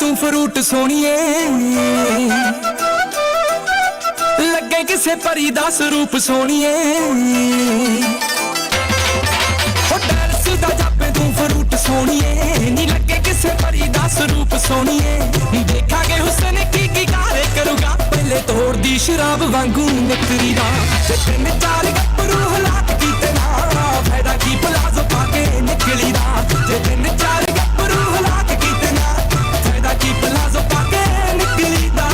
ਤੂੰ ਫਰੂਟ ਸੋਹਣੀਏ, ਲੱਗੇ ਕਿਸੇ ਪਰੀ ਦਾ ਸਰੂਪ ਸੋਹਣੀਏ। ਹੋ ਡਾਂਸ ਦਾ ਜਾਪੇ ਤੂੰ ਫਰੂਟ ਸੋਹਣੀਏ, ਨੀ ਲੱਗੇ ਕਿਸੇ ਪਰੀ ਦਾ ਸਰੂਪ ਸੋਹਣੀਏ। ਦੇਖਾਂਗੇ ਹੁਸਨ ਕੀ ਕੀ ਗਾਰੇ ਕਰੂਗਾ, ਪਹਿਲੇ ਤੋੜਦੀ ਸ਼ਰਾਬ ਵਾਂਗੂ ਨਿਕਲੀ ਦਾ। ਜੇ ਤਿੰਨ ਚਾਰ ਗੱਭਰੂ ਹਲਾਕ ਕੀਤੇ ਨਾ, ਫਾਇਦਾ ਕੀ ਪਲਾਜ਼ੋ ਪਾ ਕੇ ਨਿਕਲੀ ਦਾ। ਜੇ ਤਿੰਨ ਚਾਰ ਗੱਭਰੂ ਹਲਾਕ ਕੀਤੇ ਨਾ, ਫਾਇਦਾ ਕੀ ਪਲਾਜ਼ੋ ਪਾ ਕੇ ਨਿਕਲੀ ਦਾ।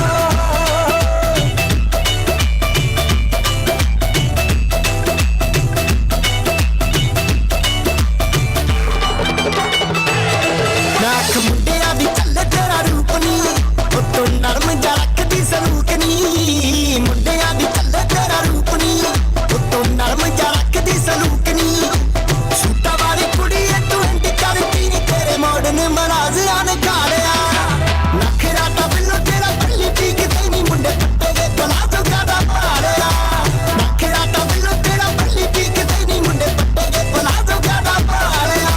ਨੱਕ ਮੁੰਡਿਆਂ ਦੀ ਝੱਲੇ ਤੇਰਾ ਰੂਪ ਨੀ, ਉੱਤੋਂ ਨਰਮ ਜਿਹਾ ਰੱਖਦੀ ਸਲੂਕ ਨੀ। ਮੁੰਡਿਆਂ ਦੀ ਝੱਲੇ ਤੇਰਾ ਰੂਪ ਨੀ, ਉੱਤੋਂ ਨਰਮ ਜਿਹਾ ਰੱਖਦੀ ਸਲੂਕ ਨੀ। ਸੂਟਾਂ ਵਾਲੀ ਕੁੜੀਏ ਤੂੰ ਇੰਜ ਕਰਦੀ ਨੀ, ਤੇਰੇ ਮਾਡਰਨ ਮਲਾਜ਼ਿਆਂ ਨੇ ਖਾ ਲਿਆ। ਨਖਰਾ ਤਾਂ ਬਿੱਲੋ ਤੇਰਾ ਬੱਲੀ ਪੀ ਕਿਤੇ ਨੀ, ਮੁੰਡੇ ਪੱਟੇ ਗਏ ਪਲਾਜ਼ੋ ਜ਼ਿਆਦਾ ਪਾ ਲਿਆ। ਨਖਰਾ ਤਾਂ ਬਿੱਲੋ ਤੇਰਾ ਬੱਲੀ ਪੀ ਕਿਤੇ ਨੀ, ਮੁੰਡੇ ਪੱਟੇ ਗਏ ਪਲਾਜ਼ੋ ਜ਼ਿਆਦਾ ਪਾ ਲਿਆ।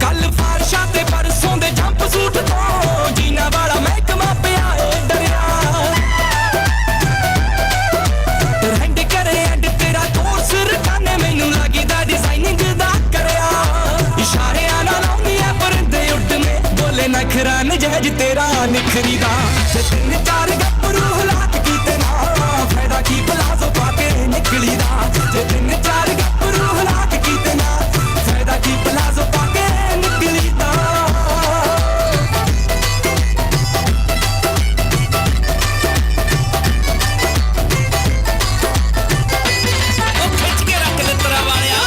ਕੱਲ ਫਾਰਸ਼ਾਂ ਤੇ ਪਰਸੋਂ ਦੇ ਜੰਪ ਸੂਟ ਤੋਂ, ਜੀਨਾ ਵਾਲਾ ਮਹਿਕਮਾ ਪਿਆ ਏ ਡਰਿਆ। ਟ੍ਰੈਂਡ ਕਰੇ ਐਂਡ ਤੇਰਾ ਕੋਰਸ, ਰਕਾਨੇ ਮੈਨੂੰ ਲੱਗਦਾ ਡਿਜ਼ਾਈਨਿੰਗ ਦਾ ਕਰਿਆ। ਇਸ਼ਾਰਿਆਂ ਨਾਲ ਆਉਂਦੀ ਐ ਪਰਿੰਦੇ ਉੱਡਵੇਂ, ਬੋਲੇ ਨਖਰਾ ਨਜਾਇਜ਼ ਤੇਰਾ ਨਿਖਰੀ ਦਾ। ਜੇ ਤਿੰਨ ਚਾਰ ਗੱਭਰੂ ਹਲਾਕ ਕੀਤੇ ਨਾ, ਫਾਇਦਾ ਕੀ ਪਲਾਜ਼ੋ ਪਾ ਕੇ ਨਿਕਲੀ ਦਾ। ਜੇ ਤਿੰਨ ਚਾਰ ਗੱਭਰੂ ਹਲਾਕ ਕੀਤੇ ਨਾ, ਫਾਇਦਾ ਕੀ ਪਲਾਜ਼ੋ ਪਾ ਕੇ ਨਿਕਲੀ ਦਾ। ਉਹ ਖਿੱਚ ਕੇ ਰੱਖ ਲਿੱਤਰਾ ਵਾਲਿਆ।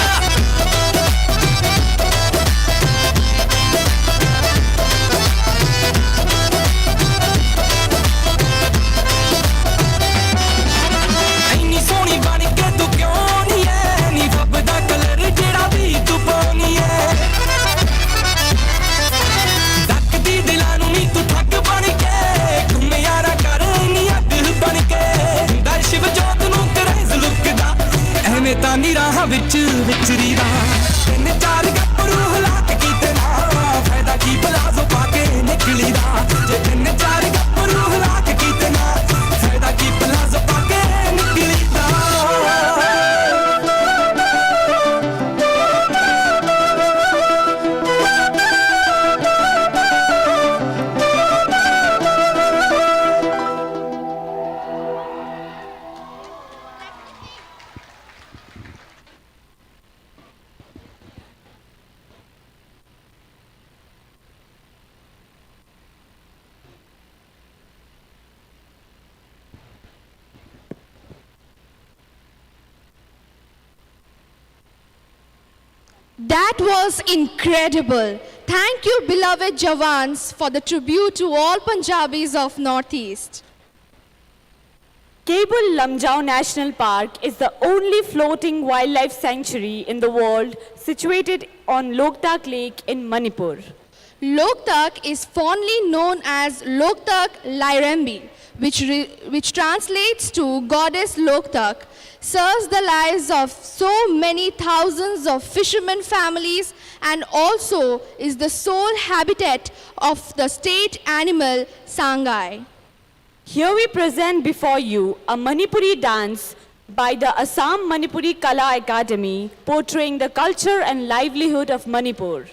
ਇੰਨੀ ਸੋਹਣੀ ਬਣ ਕੇ ਤੂੰ ਕਿਉਂ ਨਹੀਂ ਐ, ਨਹੀਂ ਫੱਬਦਾ ਕਲਰ ਜਿਹੜਾ ਵੀ ਤੂੰ ਪਾਉਣੀ ਐ। ਡੱਕਦੀ ਦਿਲਾਂ ਨੂੰ ਨੀ ਤੂੰ, ਠੱਗ ਬਣ ਕੇ ਘੁੰਮਿਆ ਨਾ ਕਰ ਨੀ ਅੱਗ ਬਣ ਕੇ। ਹੁੰਦਾ ਸ਼ਿਵ ਜੋਤ ਨੂੰ ਕਰੇਜ਼ ਲੁੱਕ ਦਾ, ਐਵੇਂ ਤਾਂ ਨੀ ਰਾਹਾਂ ਵਿੱਚ ਵਿਚਰੀਦਾ। ਤਿੰਨ ਚਾਰ ਗੱਭਰੂ ਹਲਾਕ ਕੀਤੇ ਨਾ, ਫਾਇਦਾ ਕੀ ਪਲਾਜ਼ੋ ਪਾ ਕੇ ਨਿਕਲੀਦਾ। ਜੇ ਤਿੰਨ ਚਾਰ ਗੱਭਰੂ ਹਲਾਕ ਕੀਤੇ ਨਾ, ਫਾਇਦਾ ਕੀ ਪਲਾਜ਼ੋ ਪਾ ਕੇ ਨਿਕਲੀਦਾ। That was incredible. Thank you, beloved Jawans, for the tribute to all Punjabis of Northeast. Keibul Lamjao National Park is the only floating wildlife sanctuary in the world, situated on Loktak Lake in Manipur. Loktak is fondly known as Loktak Lairembi, which, re-, which translates to Goddess Loktak, serves the lives of so many thousands of fishermen families and also is the sole habitat of the state animal Sangai. Here we present before you a Manipuri dance by the Assam Manipuri Kala Academy, portraying the culture and livelihood of Manipur.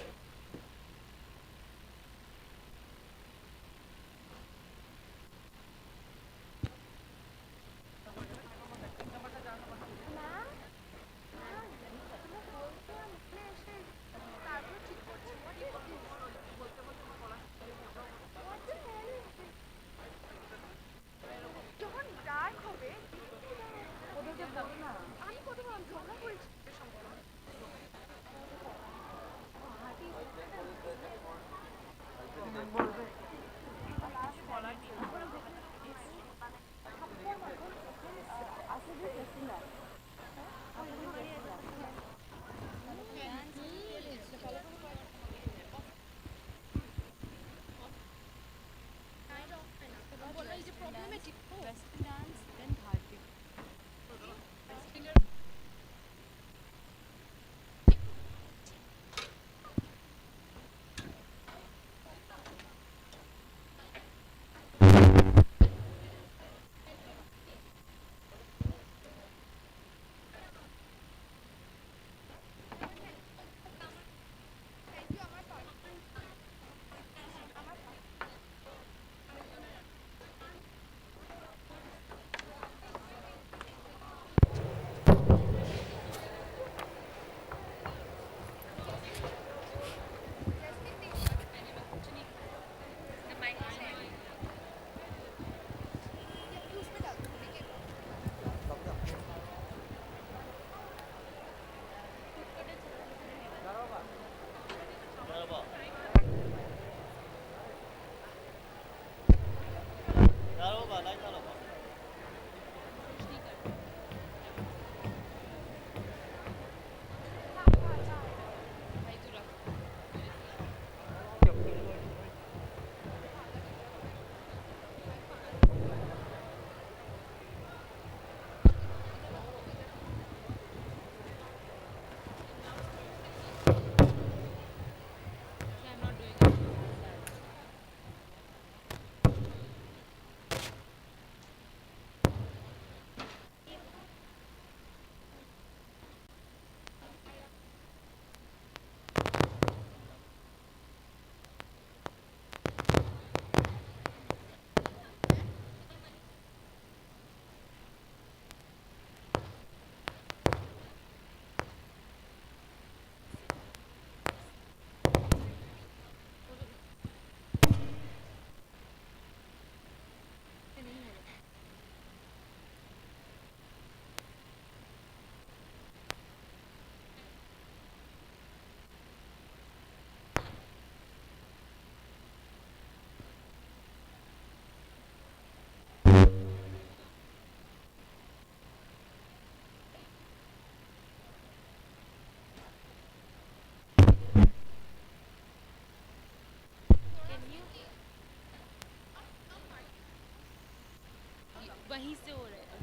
से हो रहा है।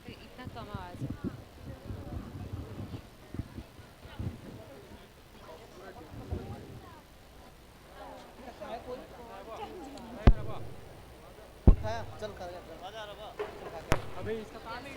ये इतना कम आवाज है। उठाया, चल कर, चल। अबे इसका काम ही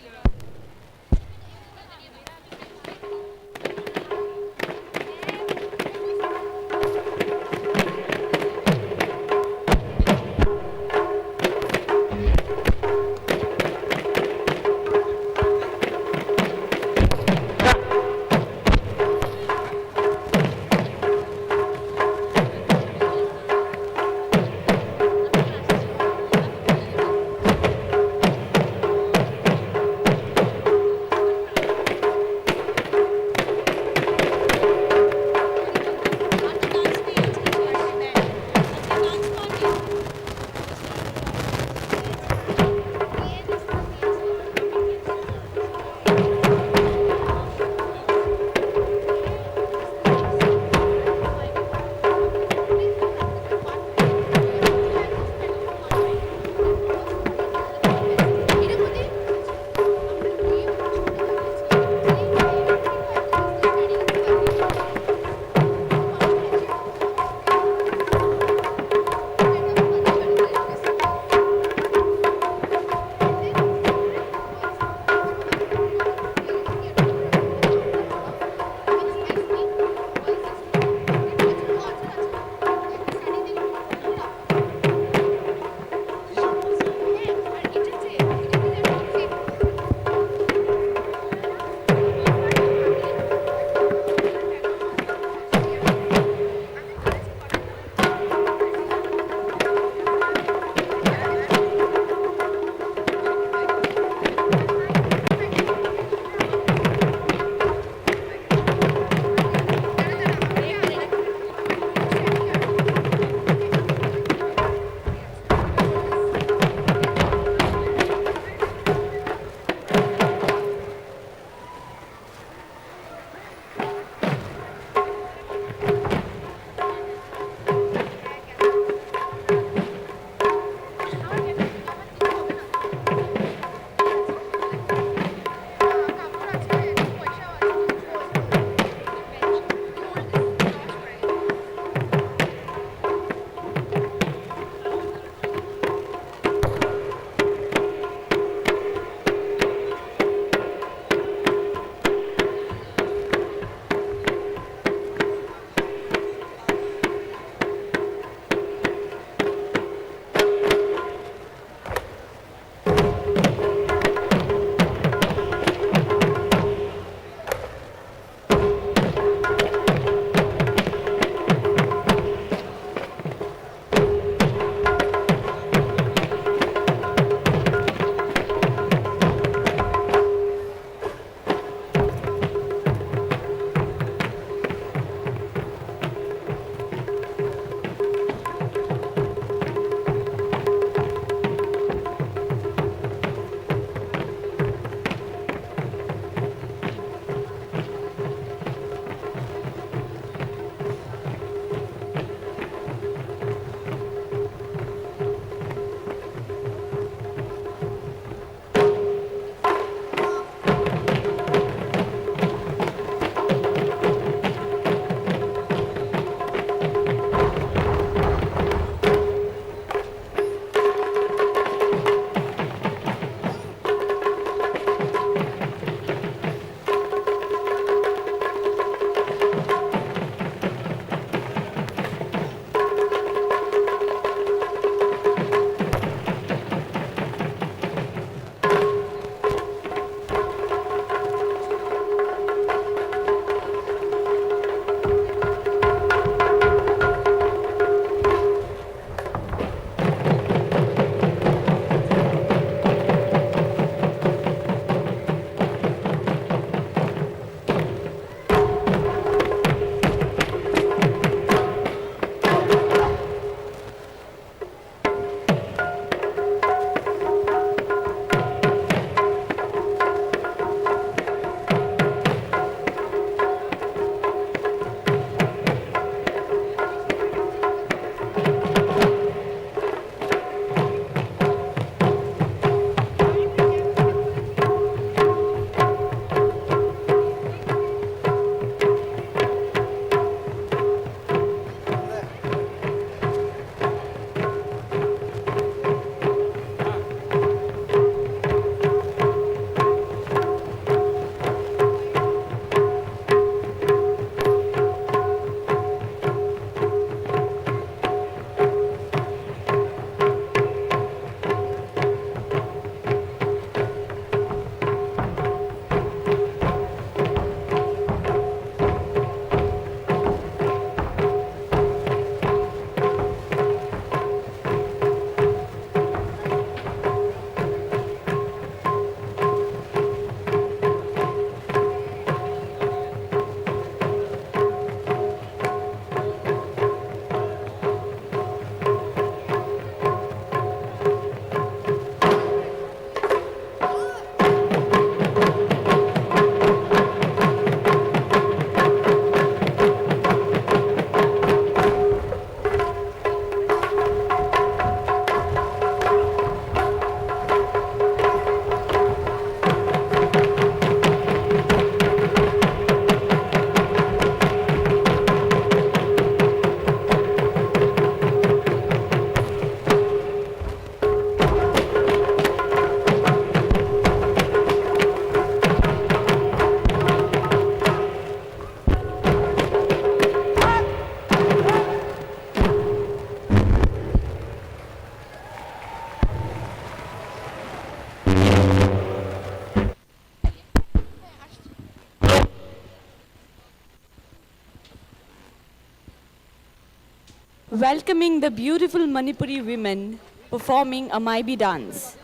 Welcoming the beautiful Manipuri women performing a Maibi dance.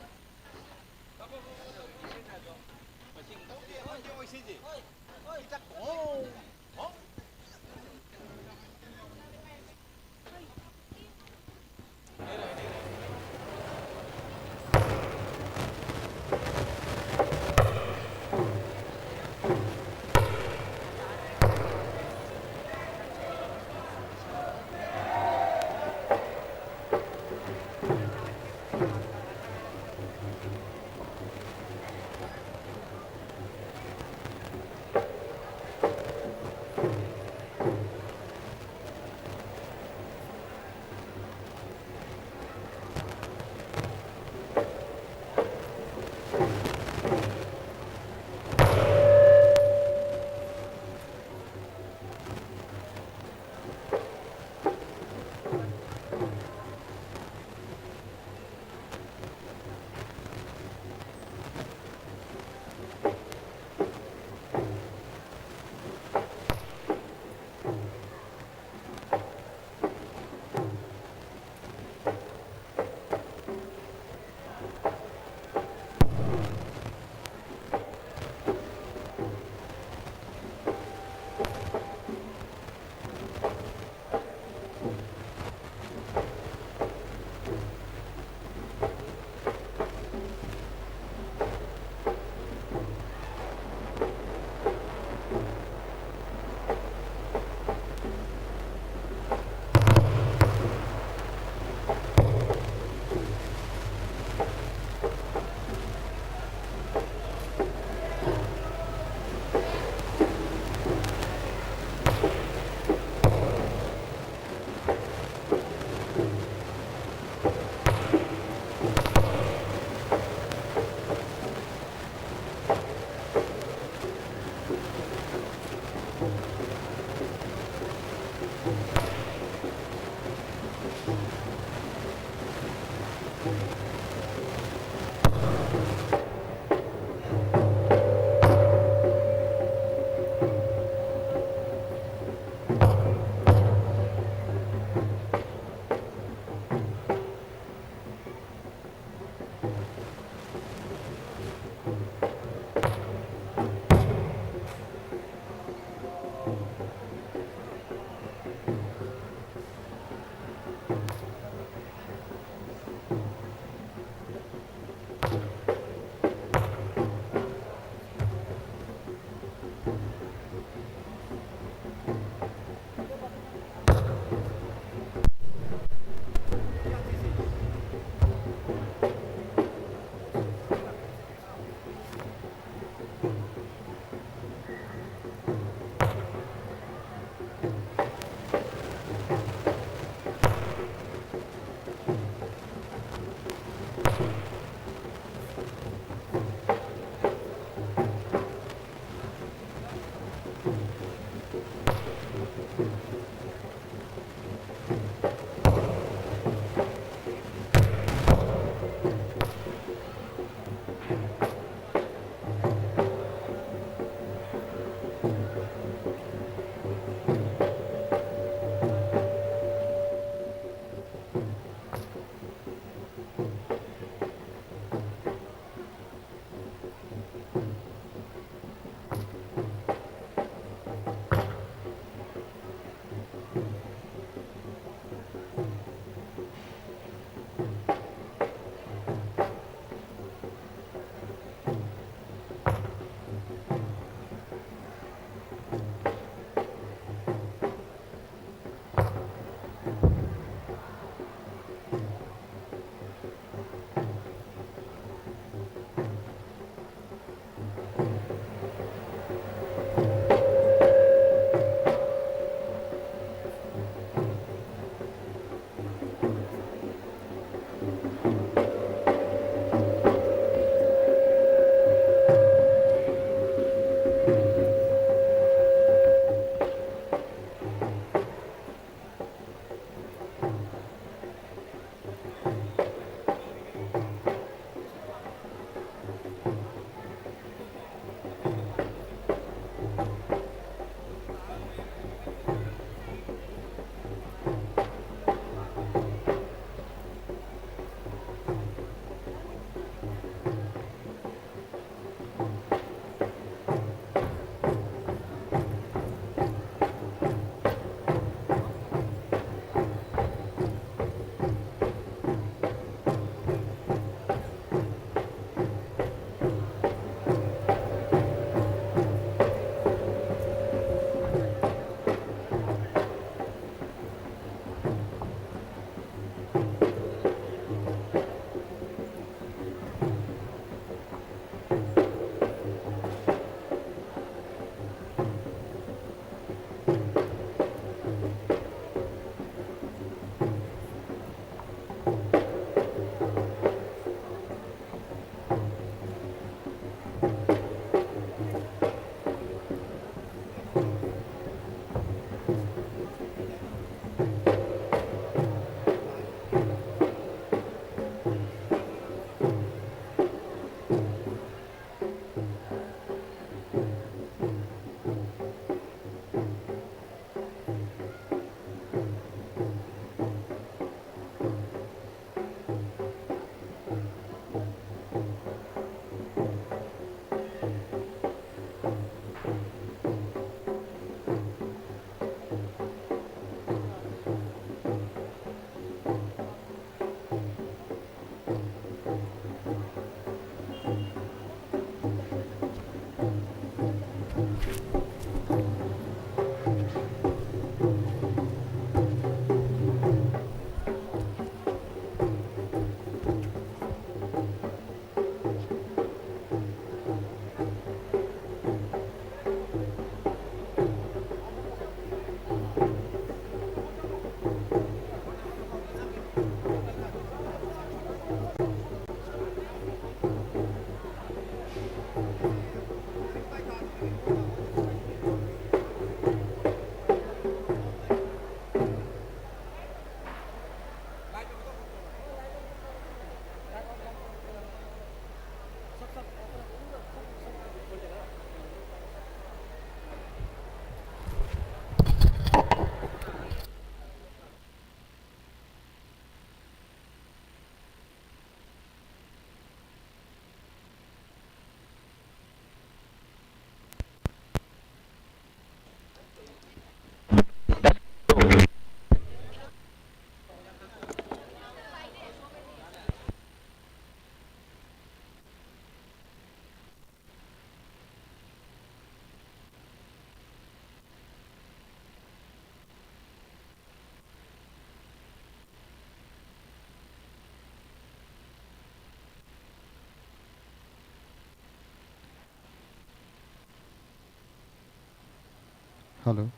Hello.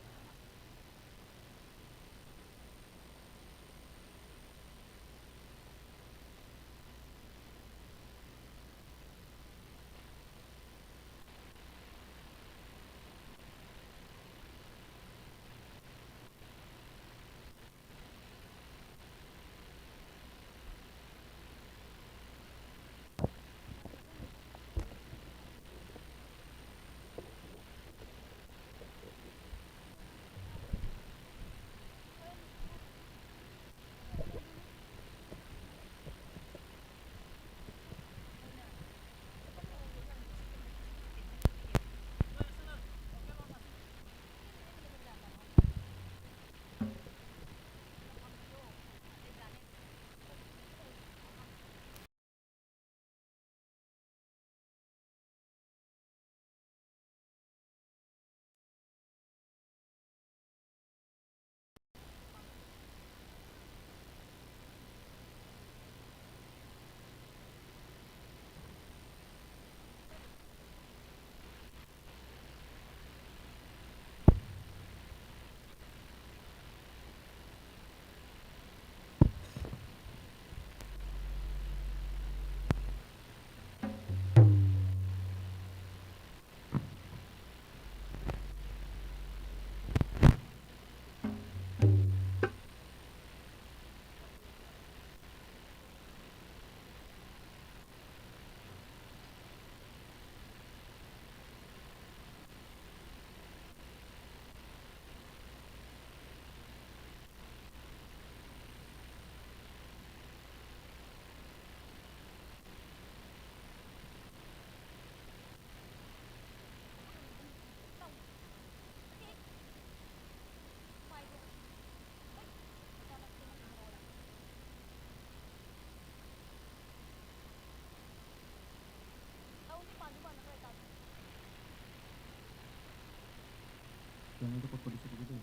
Channel টো ক'ত কৰিছে ক'বি দেই।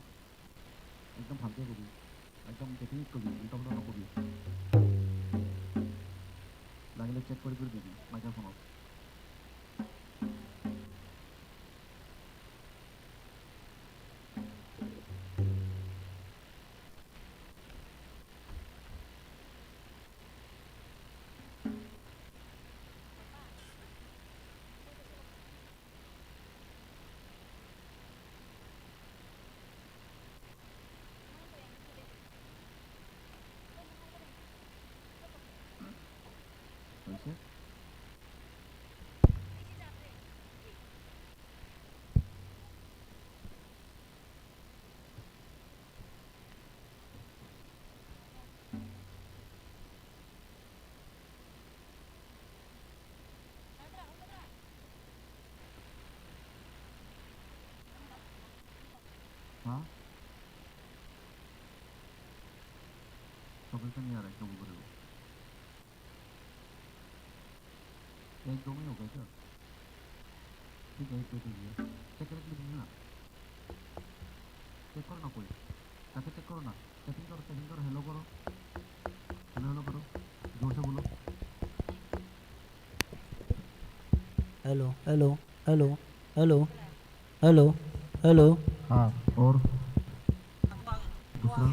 একদম ভালকে কবি, একদম দেখি কবি, উল্টা পুল্টা নকবি। লাগিলে চেক কৰি কৰি দিবি মাইক্ৰফোনত। हाँ? समझ में नहीं आ रहा है, क्या बोल रहे हो? एक दो में होगा क्या? ठीक है, एक दो के लिए। चेक करके दीजिए ना। चेक करो ना कोई। ताकि चेक करो ना। चेकिंग करो, चेकिंग करो, हेलो करो। हेलो, हेलो करो। जोर से बोलो। Hello, hello, hello, hello, hello, hello. हाँ, और दूसरा?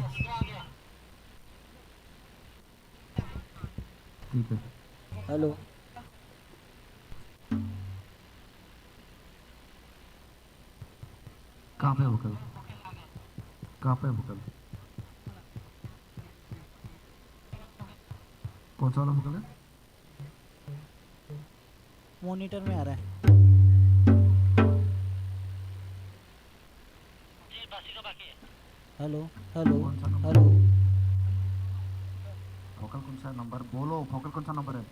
ठीक है। हेलो। कहाँ पे है वोकल? कहाँ पे है वोकल? कौन सा वाला वोकल है? मॉनिटर में आ रहा है। हेलो, हेलो, कौन सा नंबर? हेलो। वोकल कौन सा नंबर? बोलो, वोकल कौन सा नंबर है?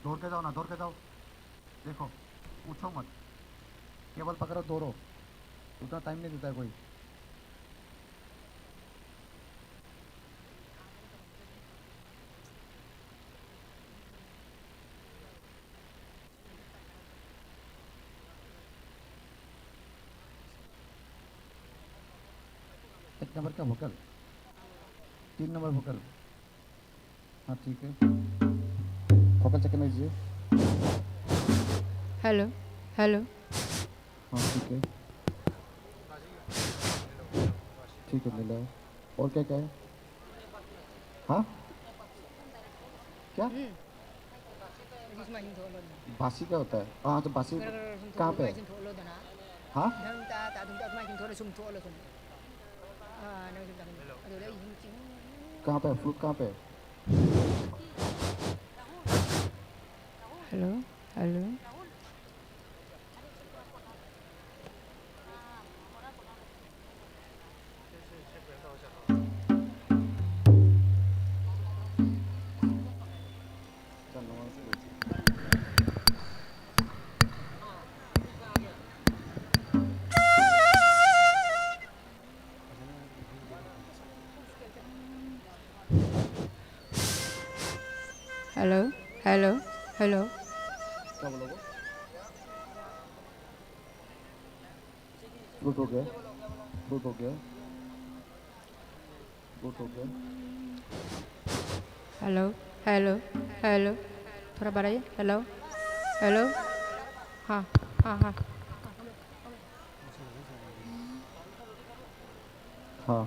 दौड़ के जाओ ना, दौड़ के जाओ। देखो, पूछो मत, केवल पकड़ो, दौड़ो। उतना टाइम नहीं देता है कोई। एक नंबर का वोकल, तीन नंबर वोकल। हाँ, ठीक है। Vocal check करना कीजिए। Hello, hello। हाँ, ठीक है। ठीक है, मिला है। और क्या क्या है? हाँ? क्या? बासी क्या होता है? हाँ, तो बासी कहाँ पे है? हाँ? कहाँ पे है? फ्लूट कहाँ पे है? Hello, hello. Hello, hello, hello. क्या बोला वो? फ्लूट हो गया, फ्लूट हो गया, फ्लूट हो गया। Hello, hello, hello. थोड़ा बढ़ाइए। Hello, hello. हाँ, हाँ, हाँ। हाँ।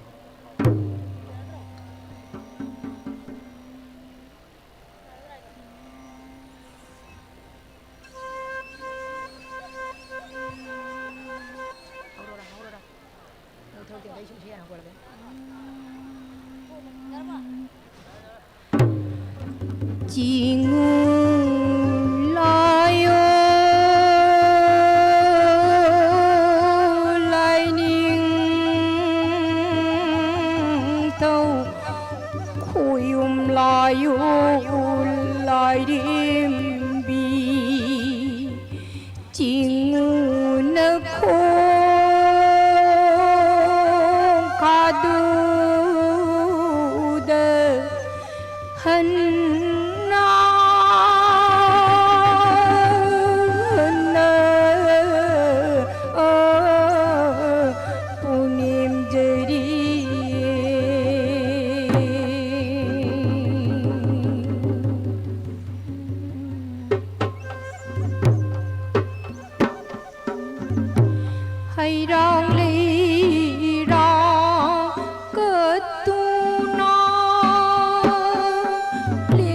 Jingulayo laining tau khuyum layo ulai dimbi. Jinguna khong kadu de hana hana punim jeri. Hai rong li rong ketuna li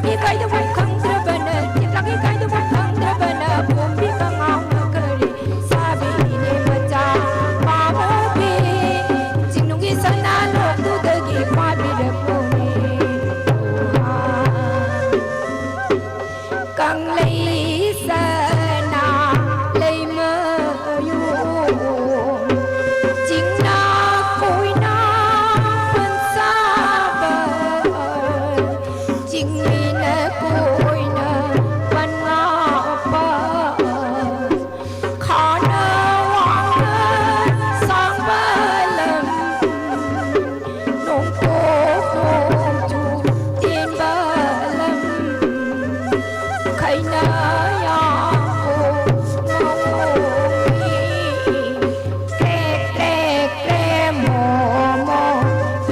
Ikai da wan khang drabana, iklak ikai da wan khang drabana, pumpi ka ngau na kari, sabi ini baca, mama bi, jingnung isana lok tu dagi, mabi da pumi. Kang lei sana, lei ma yu, jingna koina pan sabar. Jingmine koine wan ngapa. Khane wangne sang balam. Nongkok nongju tin balam. Khaina yang ko ngong. Kre, kre, kre, mo, mo,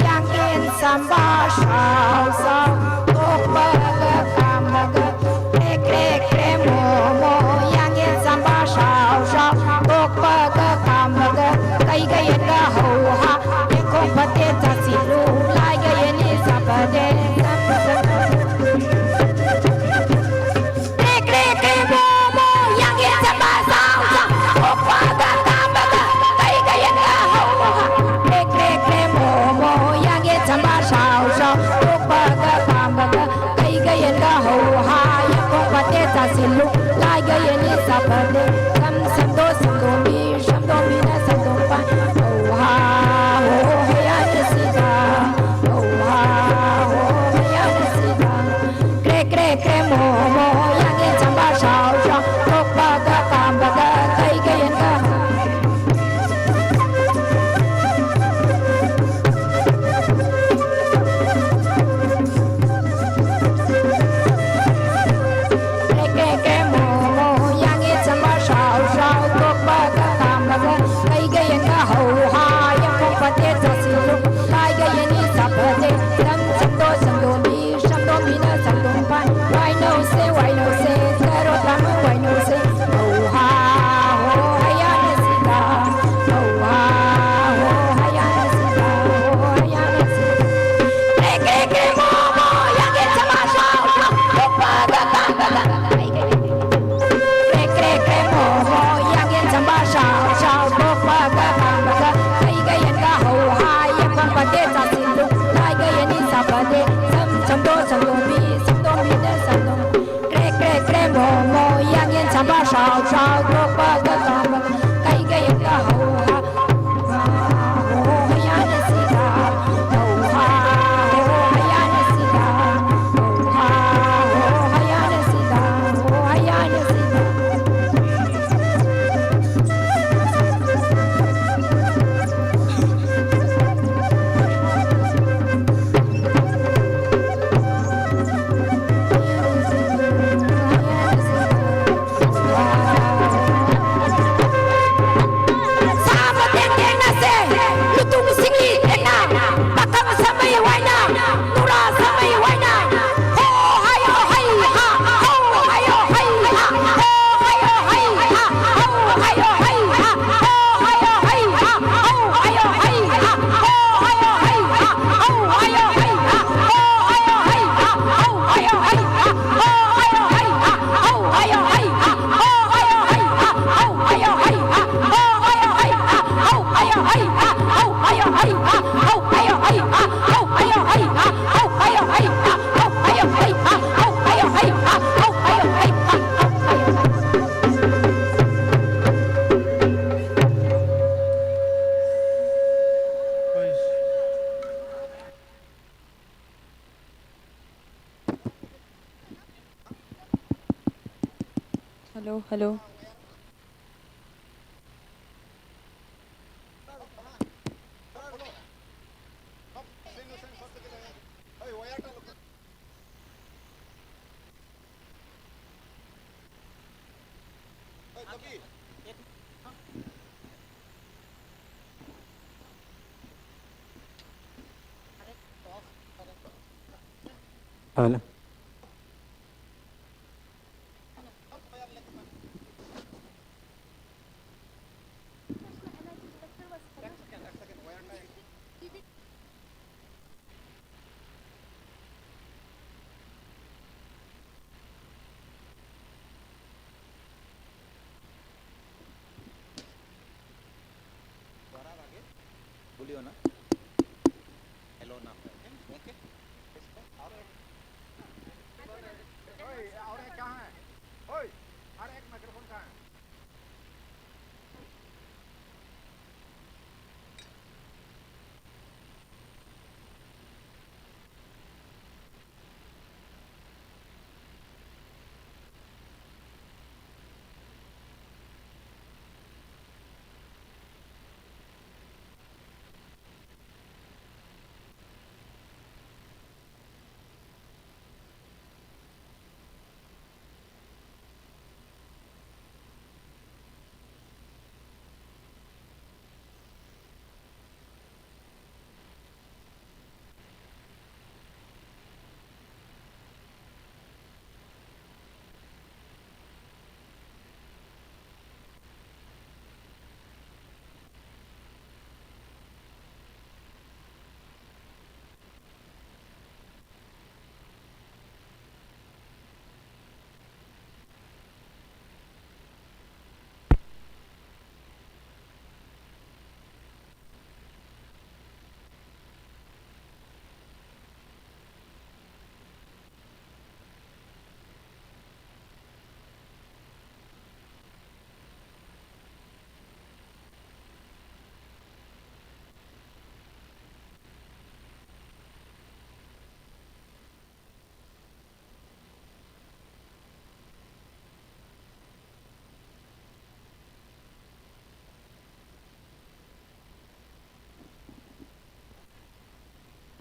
yang in samba shau, shau, tok ba ga kam ba ga. Kre, kre, kre, mo, mo, yang in samba shau, shau, tok ba ga kam ba ga. Kai ga yen ga ho ha, yen kong pa te ta si lu, lai ga yen ni sa pa de, sa pa de. Kre, kre, kre, mo, mo, yang in samba shau, shau, tok ba ga kam ba ga, kai ga yen ga ho ha. Kre, kre, kre, mo, mo, yang in samba shau, shau, tok ba ga kam ba ga, kai ga yen ga ho ha. Yen kong pa te ta si lu, lai ga yen ni sa pa de. Sam, sam do, sam do mi, sam do mi na, sam do pa. Ho ha, ho, ha ya na si da. Ho ha, ho, ha ya na si da. Kre, kre, kre, mo, mo, yang in samba shau, shau, tok ba ga kam ba ga, kai ga yen ga. Kre, kre, kre, mo, mo, yang in samba shau, shau, tok ba ga kam ba ga, kai ga yen ga ho ha, yen kong pa te ta si lu, lai ga yen ni sa pa de, sam, sam do, sam do mi, Shandong mina shandong pai. Wai no se, wai no se, tero tama wai no se. Oh ha, oh ha ya ne sita. Oh ha, oh ha ya ne sita. Oh ha ya ne sita. Ke, ke, ke, mo, mo, yang ke sama shau, shau. Ko pa ga ka ga ga. Ai, ke, ke. Kre, kre, kre, mo, mo, yang yen chamba shau, shau, bok ba ga, bang ba ga, kai ga yen ga ho ha, yen kong ba de sa sin lu, lai ga yen ni sa ba de, sam, sam do, sam do mi, sam do mi de, sam do. Kre, kre, kre, mo, mo, yang yen chamba shau, shau, bok ba ga, bang ba ga, kai ga yen ga ho ha. Hello, hello. Hello. ना। हेलो ना। ओके। ओए, और एक कहाँ है? ओए, और एक माइक्रोफोन कहाँ है?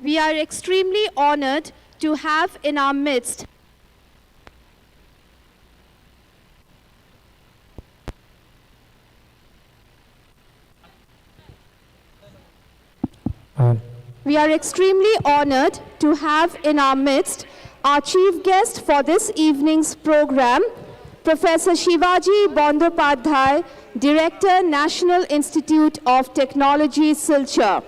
We are extremely honored to have in our midst We are extremely honored to have in our midst our chief guest for this evening's program, Professor Shivaji Bandopadhyay, Director, National Institute of Technology, Silchar.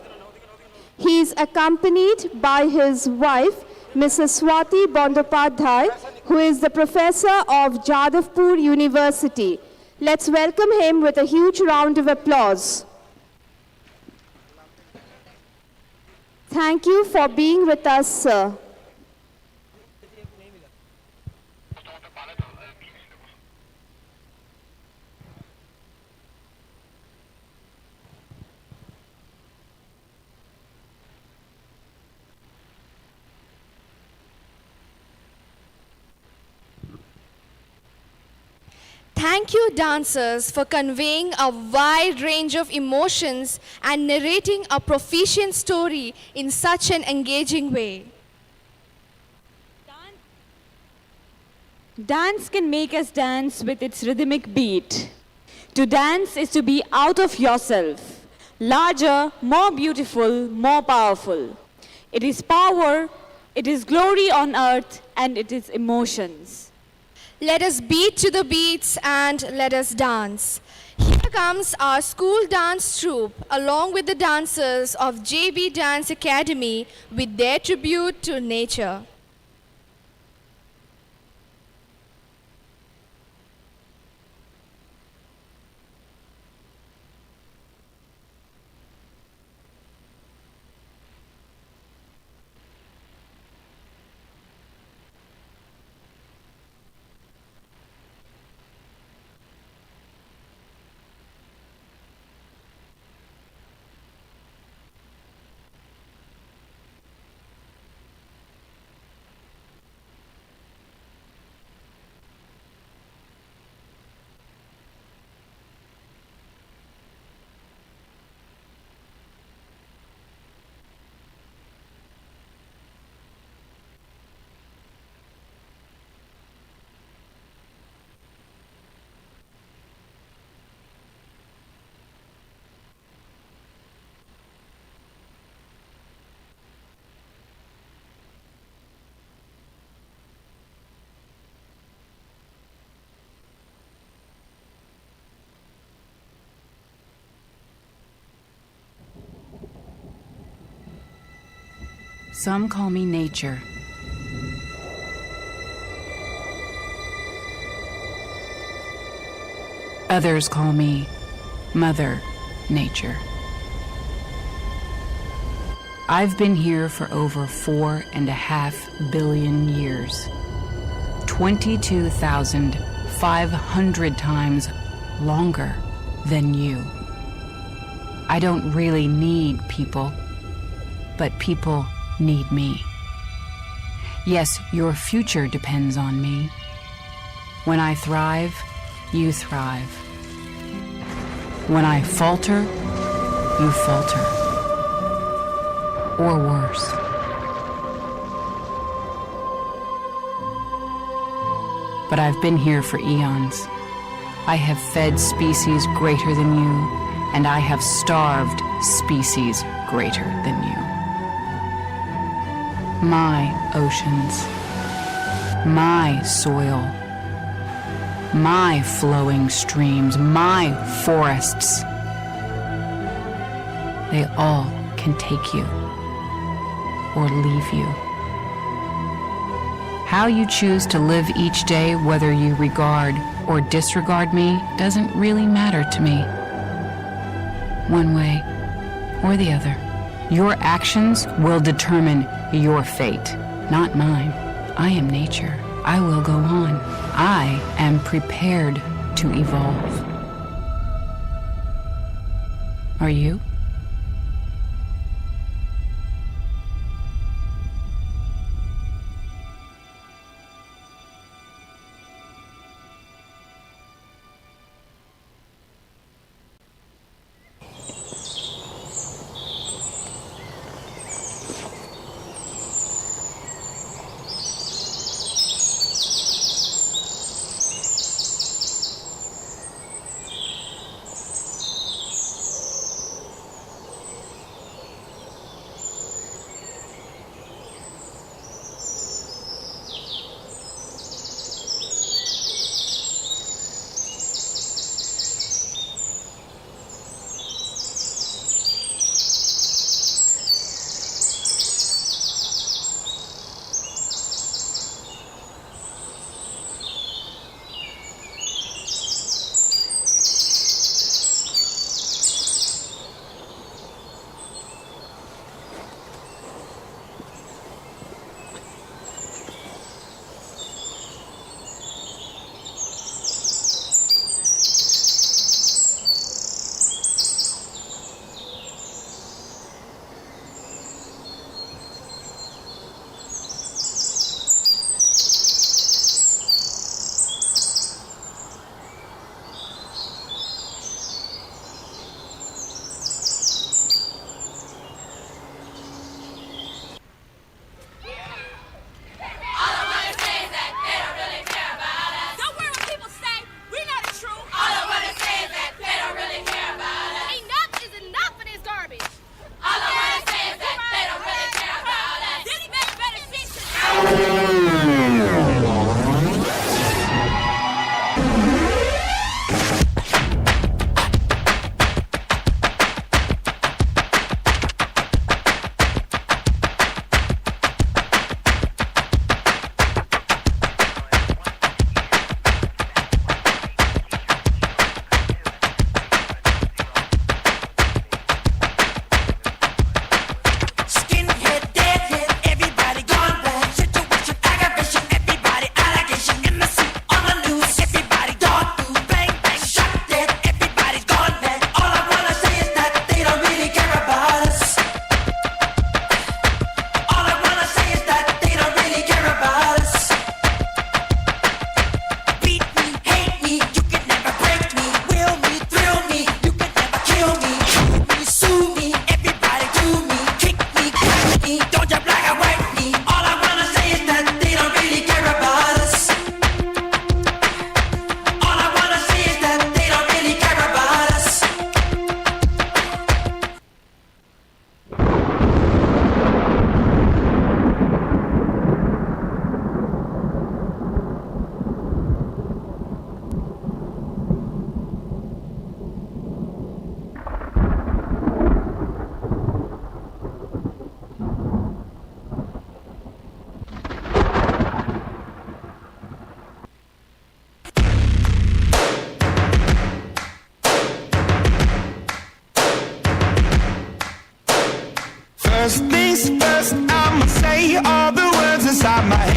He is accompanied by his wife, Missus Swati Bandopadhyay, who is the professor of Jadavpur University. Let's welcome him with a huge round of applause. Thank you for being with us, sir. Thank you, dancers, for conveying a wide range of emotions and narrating a proficient story in such an engaging way. Dance can make us dance with its rhythmic beat. To dance is to be out of yourself, larger, more beautiful, more powerful. It is power, it is glory on earth, and it is emotions. Let us beat to the beats and let us dance. Here comes our school dance troupe along with the dancers of J B Dance Academy with their tribute to nature. Some call me nature. Others call me Mother Nature. I've been here for over four and a half billion years. Twenty-two thousand five hundred times longer than you. I don't really need people, but people need me. Yes, your future depends on me. When I thrive, you thrive. When I falter, you falter. Or worse. But I've been here for eons. I have fed species greater than you, and I have starved species greater than you. My oceans, my soil, my flowing streams, my forests. They all can take you or leave you. How you choose to live each day, whether you regard or disregard me, doesn't really matter to me. One way or the other. Your actions will determine your fate, not mine. I am nature. I will go on. I am prepared to evolve. Are you?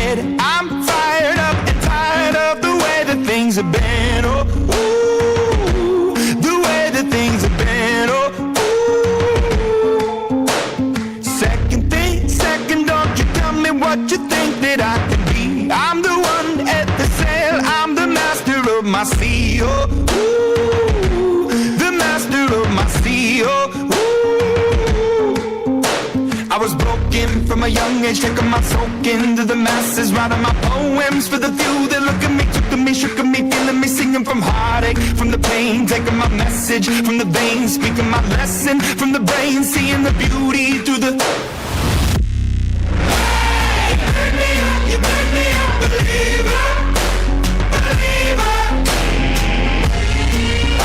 I'm fired up and tired of the way that things have been. Oh, ooh, the way that things have been. Oh, ooh. Second thing, second, don't you tell me what you think that I can be. I'm the one at the sail, I'm the master of my sea. Oh, ooh, the master of my sea. Oh, ooh. I was broken from a young age, taking my soak into the masses, writing my poems for the few that look at me, took to me, shook at me, feeling me, singing from heartache, from the pain, taking my message from the veins, speaking my lesson from the brain, seeing the beauty through the. Hey, you burn me up, you burn me up, believer, believer.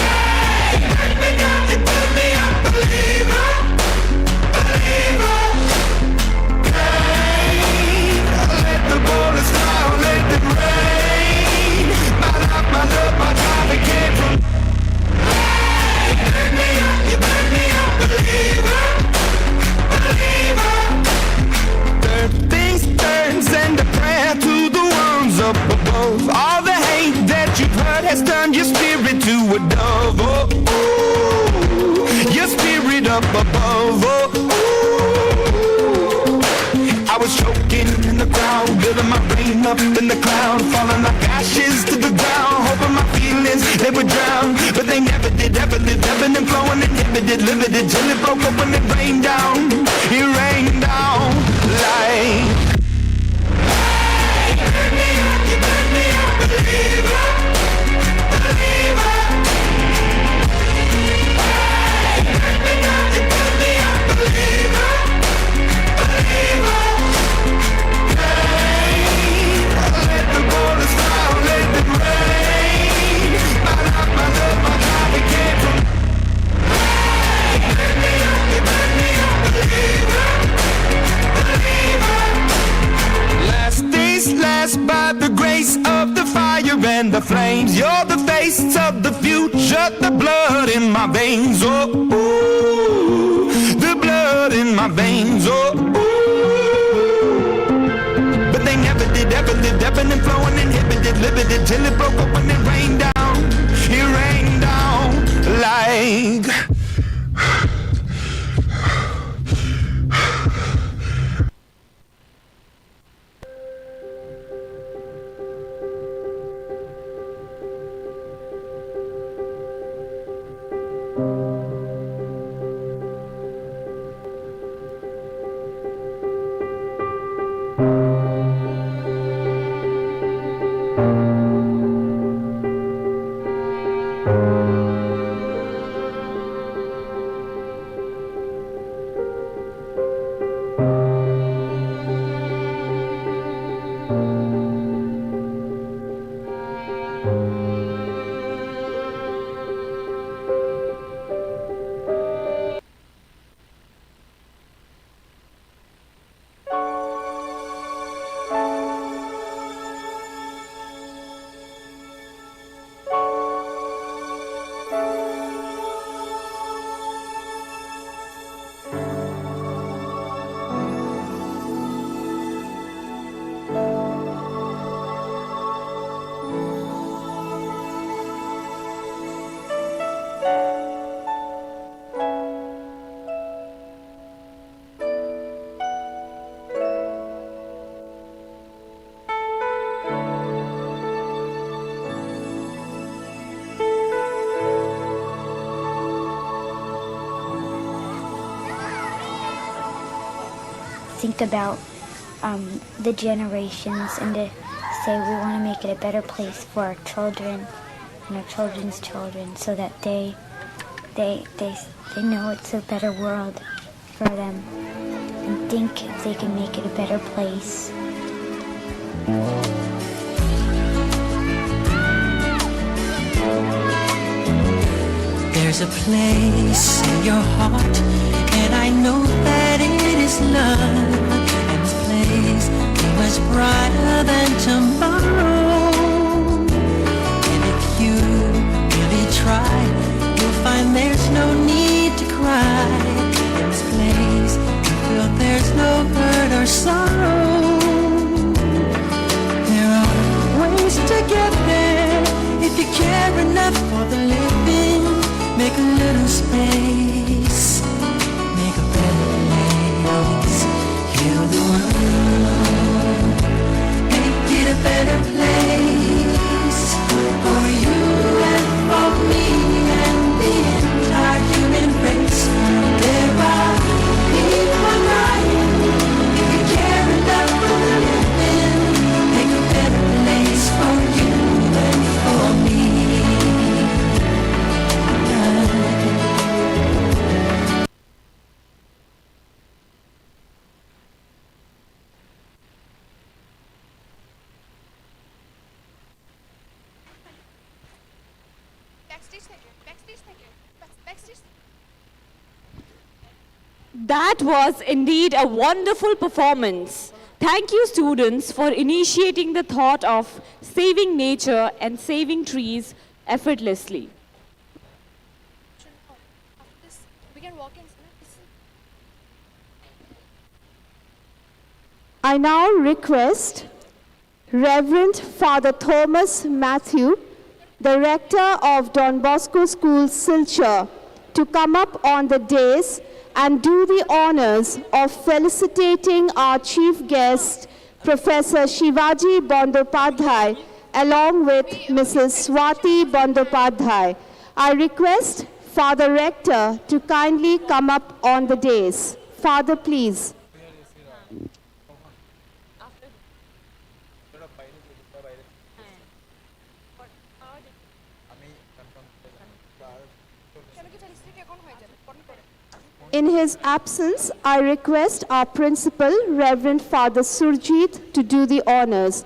Hey, you burn me up, you burn me up, believer, believer. Hey, let the bullets fly, let them rain. My life, my love, my drive, it came from. Hey, you burn me up, you burn me up, believer, believer. Third things third, send a prayer to the ones up above. All the hate that you've heard has turned your spirit to a dove. Oh, ooh, your spirit up above. Oh, ooh. I was choking in the crowd, building my rain up in the cloud, falling like ashes to the ground, hoping my feelings they would drown, but they never did. Ever lived, ebbing and flowing, inhibited, limited, till it broke open and rained down. It rained down like. Hey, you burn me up, you burn me up, believer, believer. Hey, you burn me up, you burn me up, believer, believer. Hey, let the bullets fly, let them rain. My life, my love, my drive, it came from. Last days last by the grace of the fire and the flames. You're the face of the future, the blood in my veins. Oh, ooh, the blood in my veins. Oh, ooh. But they never did, ever lived, ebbing and flowing, inhibited, limited, till it broke open and rained down. It rained down like. Think about, um, the generations and to say we want to make it a better place for our children and our children's children so that they they they they know it's a better world for them and think they can make it a better place. There's a place in your heart, and I know that it is love. And this place is much brighter than tomorrow. And if you really try, you'll find there's no need to cry. In this place, you feel there's no hurt or sorrow. Get there if you care enough for the living. Make a little space, make a better place. Heal the world, make it a better place for you and for me and the entire human race. There are people dying. If you care enough for the living, make a better place for you and for me. Backstage থেকে, backstage থেকে, backstage থেকে। That was indeed a wonderful performance. Thank you, students, for initiating the thought of saving nature and saving trees effortlessly. After this, we can walk in, sir. I now request Reverend Father Thomas Matthew, the rector of Don Bosco School, Silchar, to come up on the dais and do the honors of felicitating our chief guest, Professor Shivaji Bandopadhyay, along with Missus Swati Bandopadhyay. I request Father Rector to kindly come up on the dais. Father, please. In his absence, I request our principal, Reverend Father Surjit, to do the honors.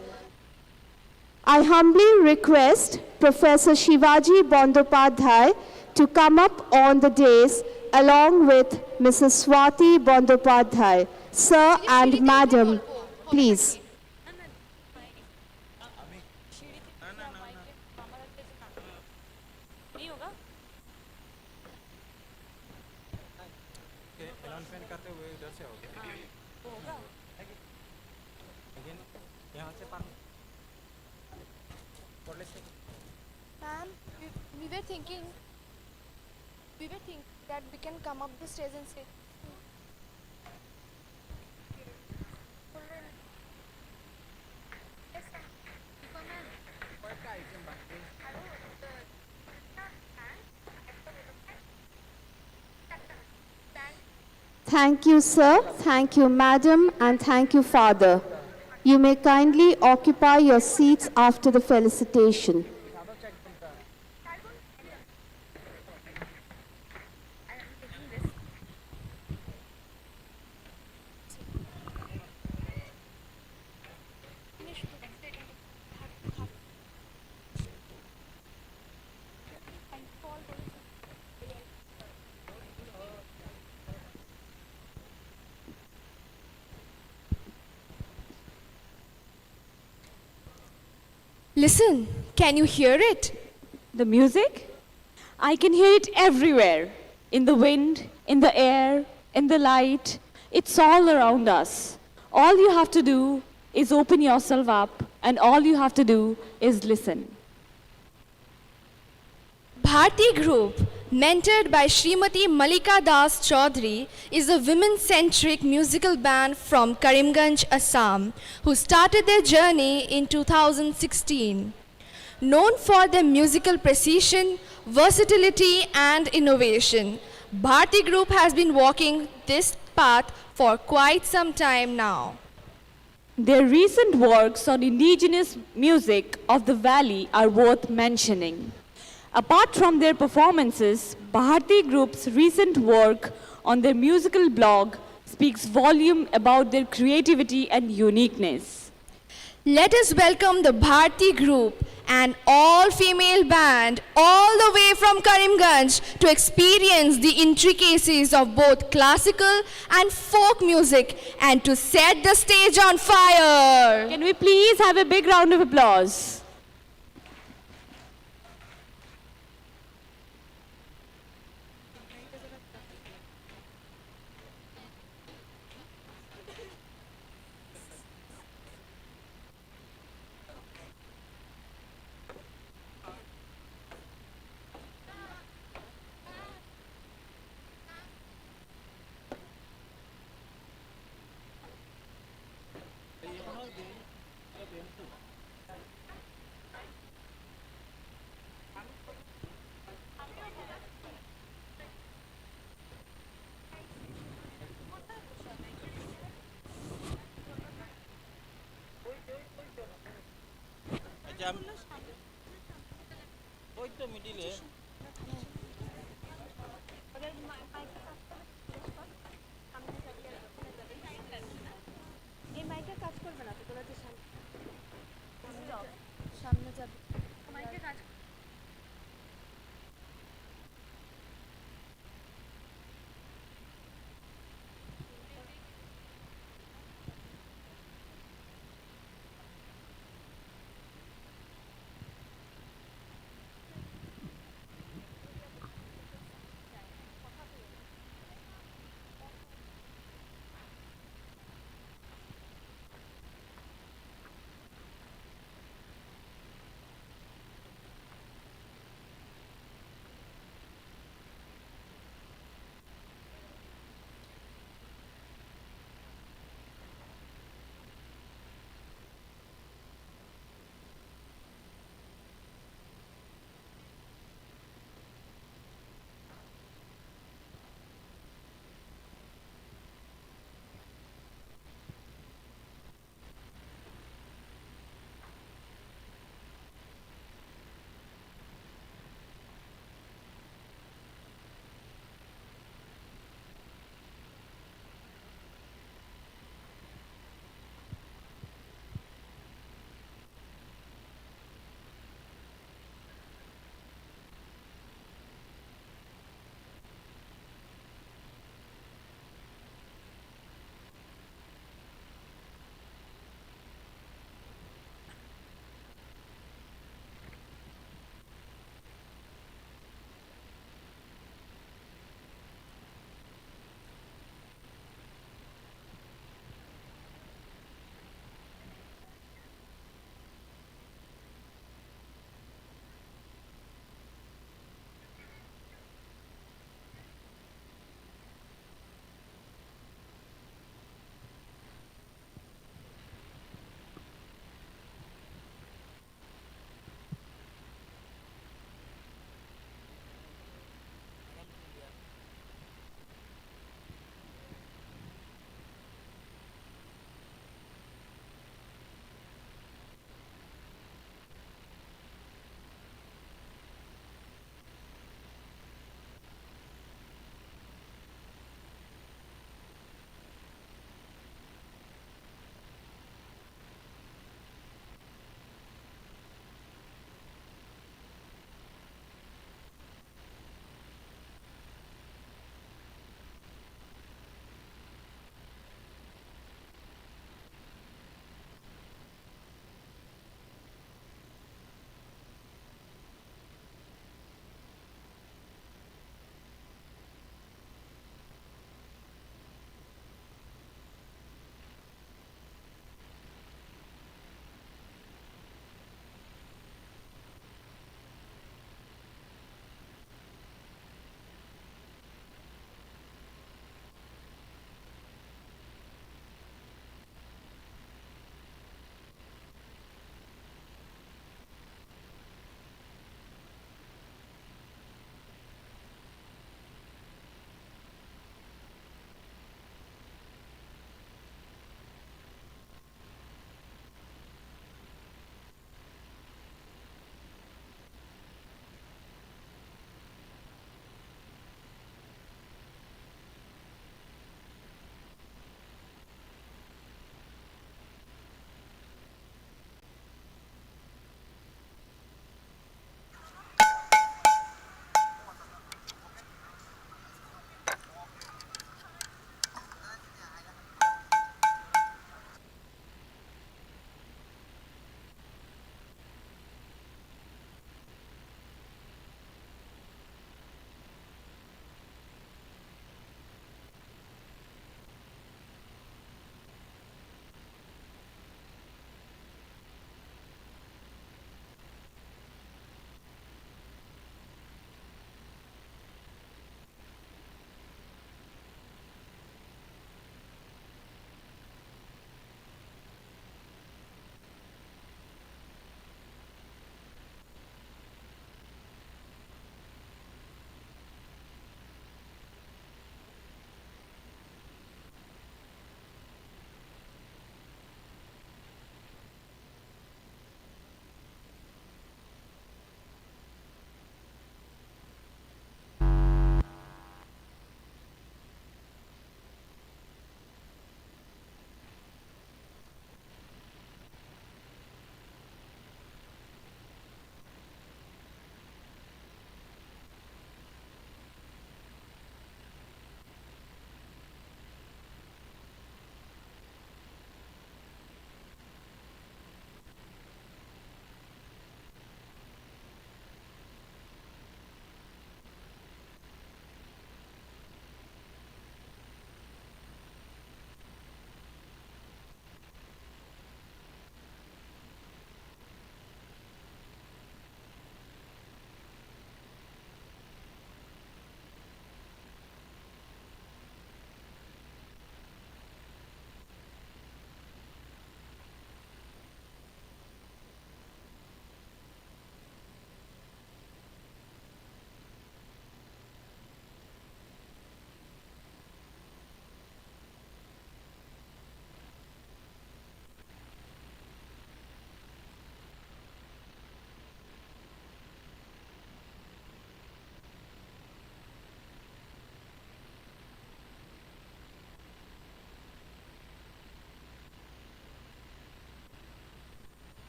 I humbly request Professor Shivaji Bandopadhyay to come up on the dais along with Missus Swati Bandopadhyay. Sir and madam, please. Ma'am, we, we were thinking, we were thinking that we can come up the stairs and sit. Thank you, sir. Thank you, madam. And thank you, father. You may kindly occupy your seats after the felicitation. Listen, can you hear it? The music? I can hear it everywhere. In the wind, in the air, in the light. It's all around us. All you have to do is open yourself up, and all you have to do is listen. Bharti Group, mentored by Srimati Malika Das Chaudhary, is a women-centric musical band from Karimganj, Assam, who started their journey in two thousand sixteen. Known for their musical precision, versatility, and innovation, Bharti Group has been walking this path for quite some time now. Their recent works on indigenous music of the valley are worth mentioning. Apart from their performances, Bharti Group's recent work on their musical blog speaks volume about their creativity and uniqueness. Let us welcome the Bharti Group, an all-female band all the way from Karimganj, to experience the intricacies of both classical and folk music and to set the stage on fire. Can we please have a big round of applause? Jam. ওই তো মিডিলে। এই মাইকে কাজ করবে না তো, তোরা যে সামনে, সামনে যাবে। মাইকে কাজ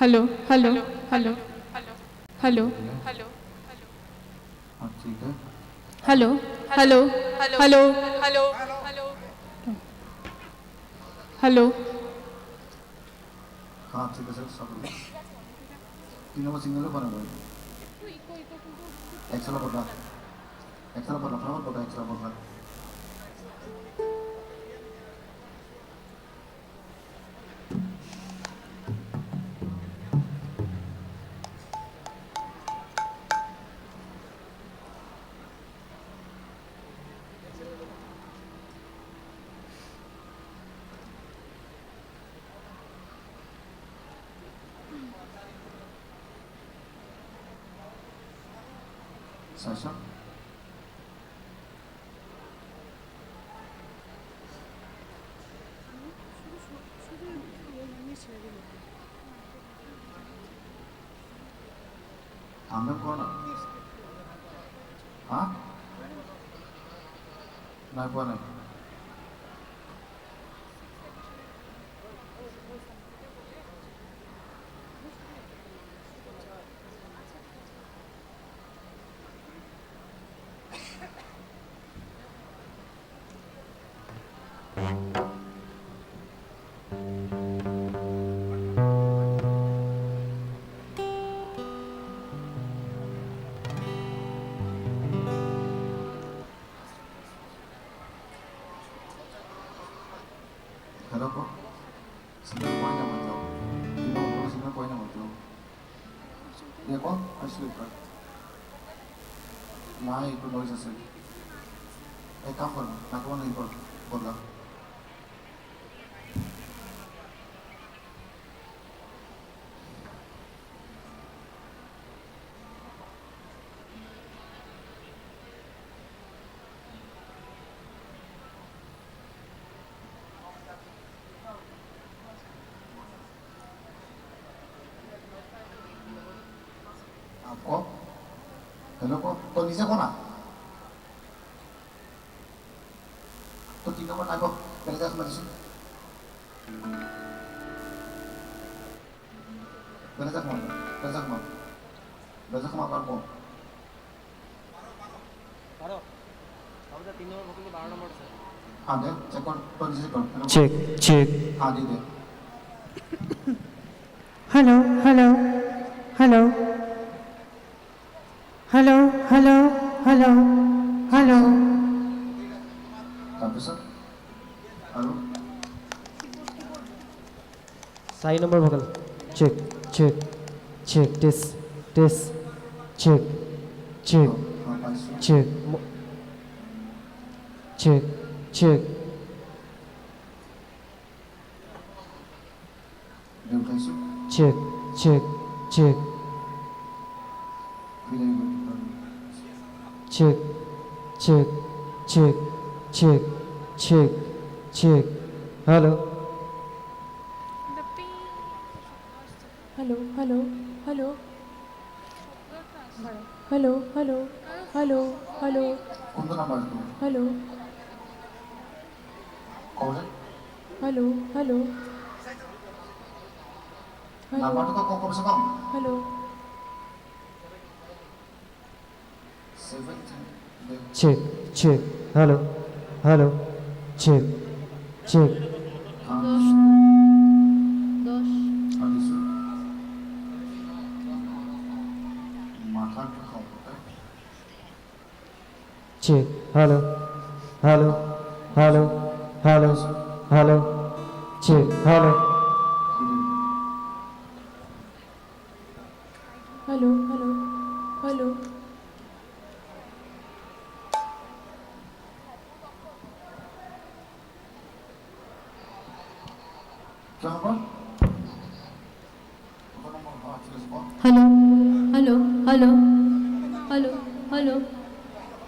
Hello, hello, hello, hello, hello, hello, hello, hello, hello, hello. Sasha? Amem kona? Ha? Nai kona? Ko, asli ko. Lai ko bagi sasi. Eh, kam ko, aku mana ikut, ikut lah. Ako? Hello ko? To নিজে ko na? To তিন নম্বর na ko? Pwede ka sa malisin? Pwede ka mo? Pwede ka mo? Pwede ka mo? Check, check. Hello, hello, hello. Hello, hello, hello, hello. Hello. Sai number vocal. Check, check, check. Test, test. Check, check, check. Mo-, check, check. Check, check, check. Check, check, check, check, check, check. Hello. Hello, hello, hello. Hello, hello, hello, hello. Hello. Hello, hello. Hello. Hello. Check, check. Hello, hello. Check, check. দশ। দশ। Check. Hello, hello, hello, hello, hello. Check. Hello. Hello, hello, hello. Hello, hello, hello, hello,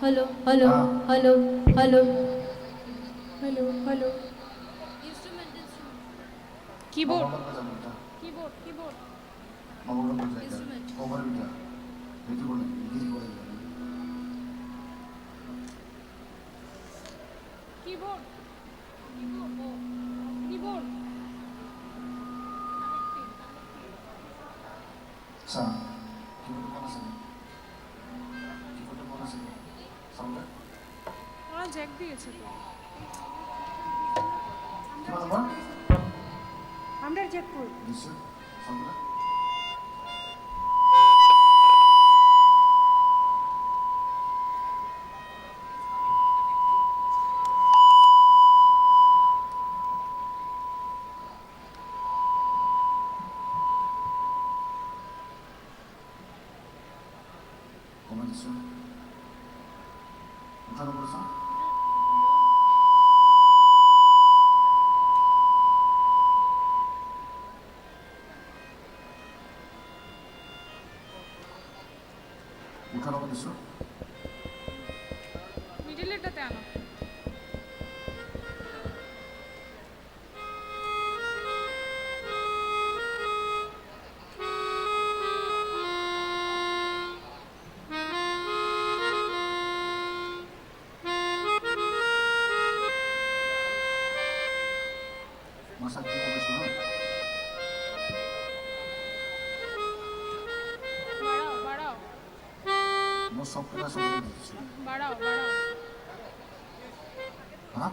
hello, hello, hello, hello, hello, hello. Instrument, instrument. Keyboard. Keyboard, keyboard. Instrument. Keyboard. Keyboard. Keyboard. Sa. Keyboard কোন আছে? Keyboard কোন আছে? Sound? ওরা জ্যাক দিয়েছে তো। কিমান number? Hundred Jack কই? দিছে। Sound? কমাই দিছো। উঠা নপৰিছা। উঠা নপৰিছো। মিডিল এটাতে আনো। বাড়াও, বাড়াও। বাড়াও, বাড়াও। হ্যাঁ?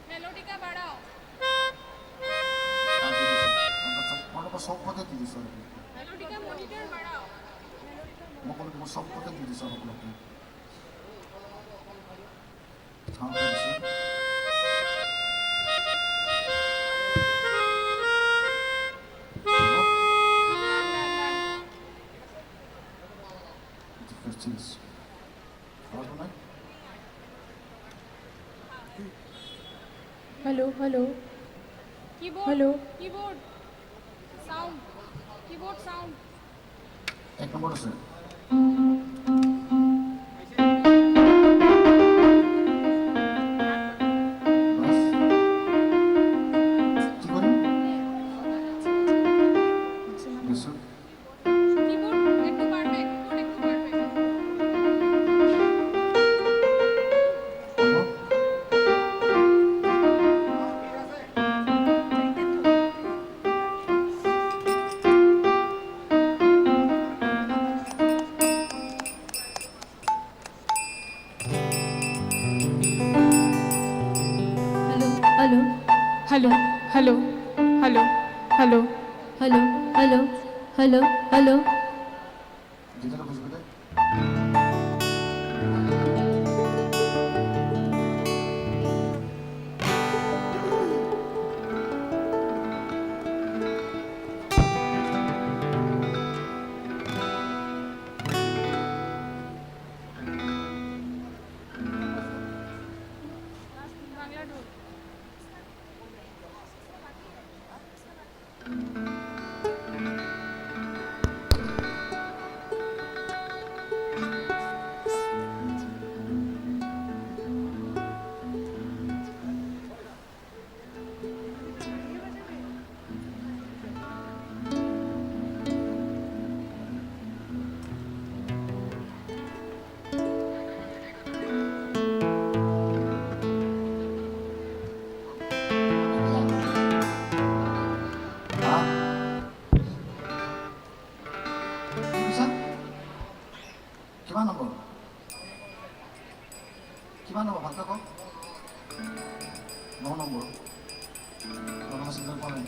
মেলোডিটা বাড়াও। মেলোডিটা মনিটর বাড়াও। Hello, hello. Keyboard. Hello. Keyboard. Sound. Keyboard sound. এক নম্বর আছে। বাস। কি করি? বিশু। Keyboard একটু বাড়বে, keyboard একটু বাড়বে। Hello, hello. Hello, hello, hello, hello. Hello, hello, hello, hello. কিমান নম্বৰ? কিমান নম্বৰ? ভালকৈ কওক। ন নম্বৰ। ন নম্বৰ চিগনেল পোৱা নাই।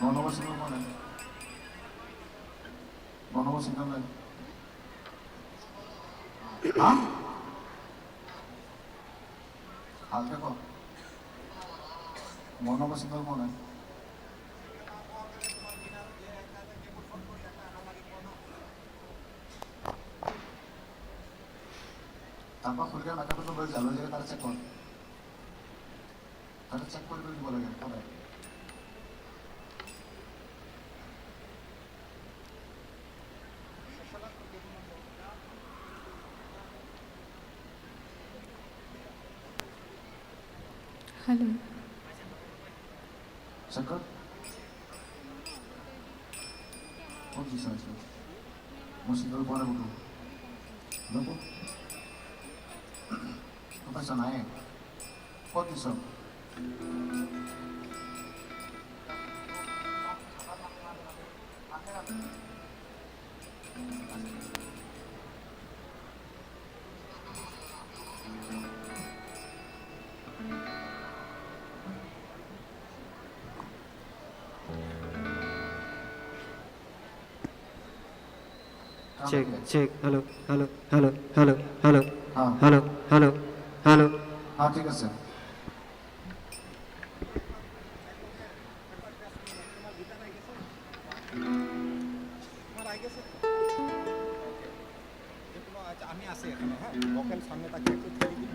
ন নম্বৰ চিগনেল পোৱা নাই। ন নম্বৰ চিগনেল নাই। হা? ভালকৈ কওক। ন নম্বৰ চিগনেল পোৱা নাই। তাৰপৰা খুলিলে মেকআপটো লৈ জানো যে তাতে চেক কৰ। তাতে চেক কৰি কৰি দিব লাগে সদায়। Hello. চেক কৰ। ক'ত দিছ এইটো? মোৰ চিগনেল পোৱা নাই ক'তো। হেল্ল' ক'ত? গম পাইছ নাই? ক'ত দিছ? Check, check. Hello, hello, hello, hello, hello, হ্যাঁ। Hello, hello, hello. হ্যাঁ, ঠিক আছে। আচ্ছা, আমি আসি এখানে, হ্যাঁ? ভোকাল সামনে তাকিয়ে একটু ছেড়ে দিন।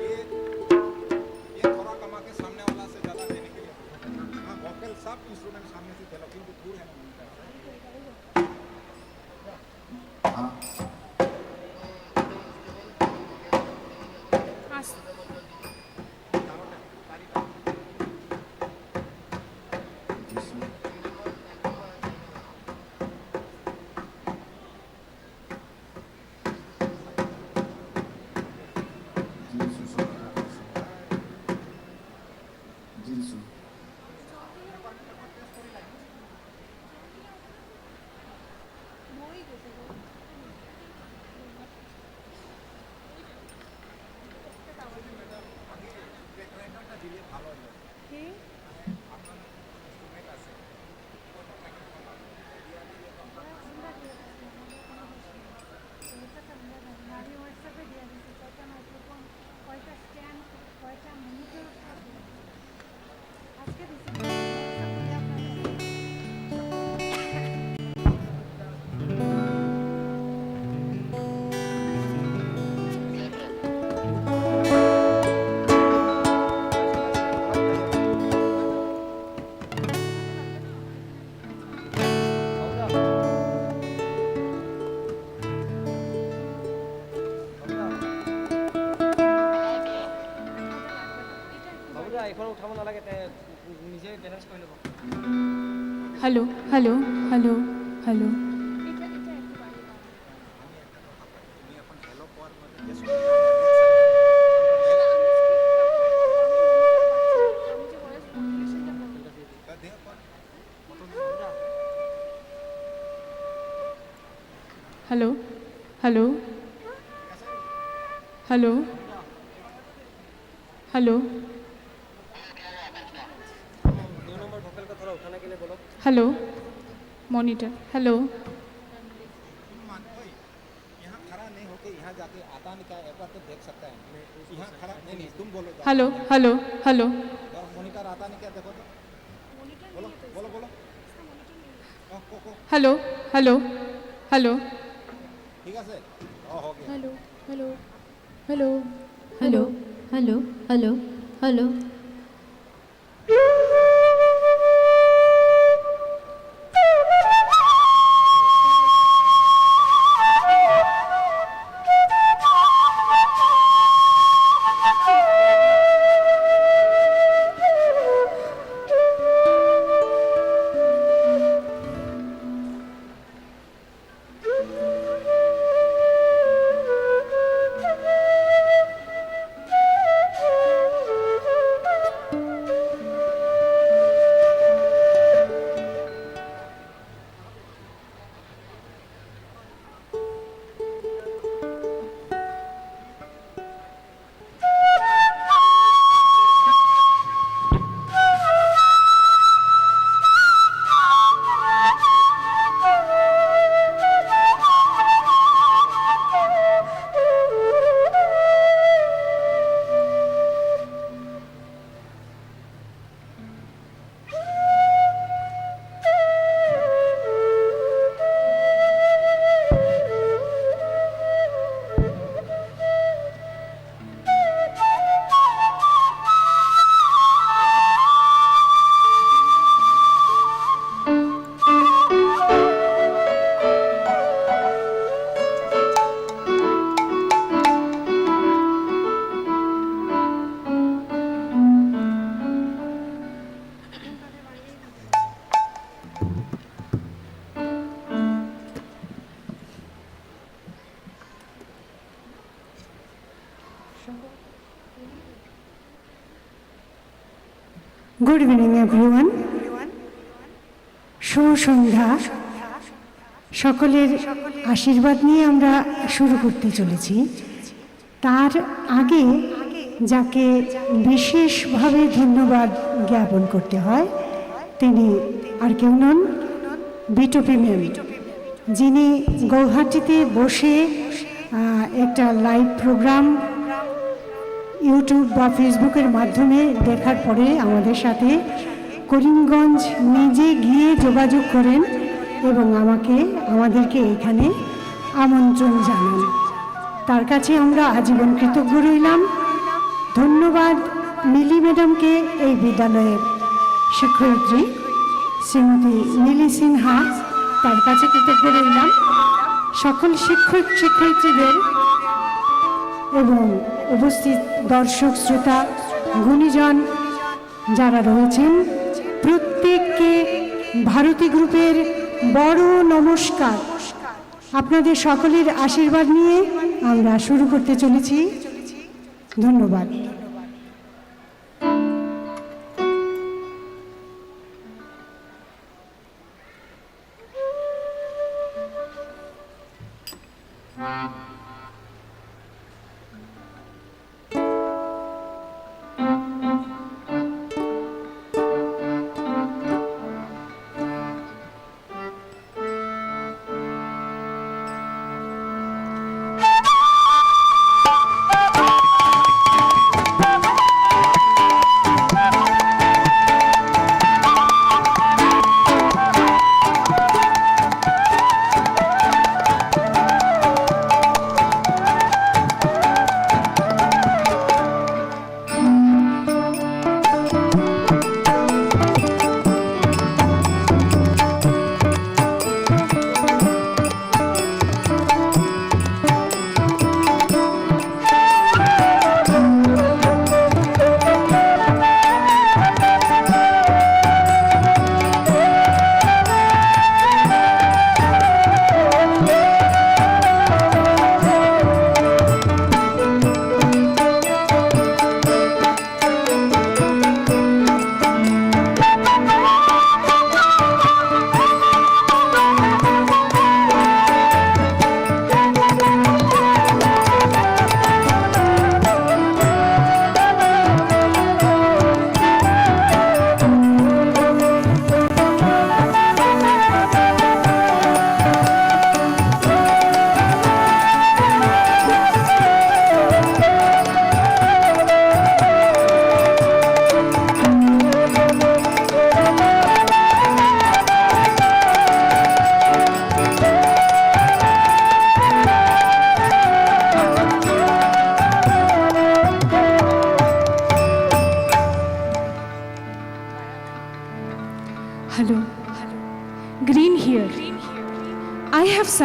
ये, ये थोड़ा कमा के सामने वाला से ज़्यादा देने के लिए। हाँ, वोकल सब इंस्ट्रूमेंट सामने से दे लो, क्योंकि दूर है ना मॉनिटर। हाँ। Hello, hello, hello, hello. Hello, hello, hello, hello. Hello, monitor, hello. यहाँ खड़ा नहीं होके यहाँ जाके आता नहीं क्या, एक बार तो देख सकता है। यहाँ खड़ा नहीं, नहीं, तुम बोलो, जाओ। Hello, hello, hello. जाओ, मॉनिटर आता नहीं क्या, देखो तो। बोलो, बोलो, बोलो। ओ, को, को। Hello, hello, hello. ঠিক আছে? ও, हो गया। Hello, hello, hello, hello, hello, hello, hello. Good evening, everyone. শুভ সন্ধ্যা। সকলের আশীর্বাদ নিয়ে আমরা শুরু করতে চলেছি। তার আগে যাকে বিশেষভাবে ধন্যবাদ জ্ঞাপন করতে হয়, তিনি আর কেউ নন, বিটুপি ম্যাম, যিনি গৌহাটিতে বসে, আহ, একটা লাইভ প্রোগ্রাম YouTube বা Facebook-এর মাধ্যমে দেখার পরে আমাদের সাথে করিমগঞ্জ নিজে গিয়ে যোগাযোগ করেন এবং আমাকে, আমাদেরকে এখানে আমন্ত্রণ জানান। তার কাছে আমরা আজীবন কৃতজ্ঞ রইলাম। ধন্যবাদ মিলি ম্যাডামকে, এই বিদ্যালয়ের শিক্ষয়িত্রী শ্রীমতী মিলি সিনহা, তার কাছে কৃতজ্ঞ রইলাম। সকল শিক্ষক শিক্ষয়িত্রীদের এবং উপস্থিত দর্শক শ্রোতা গুণীজন যারা রয়েছেন, প্রত্যেককে ভারতী গ্রুপের বড় নমস্কার। আপনাদের সকলের আশীর্বাদ নিয়ে আমরা শুরু করতে চলেছি। ধন্যবাদ।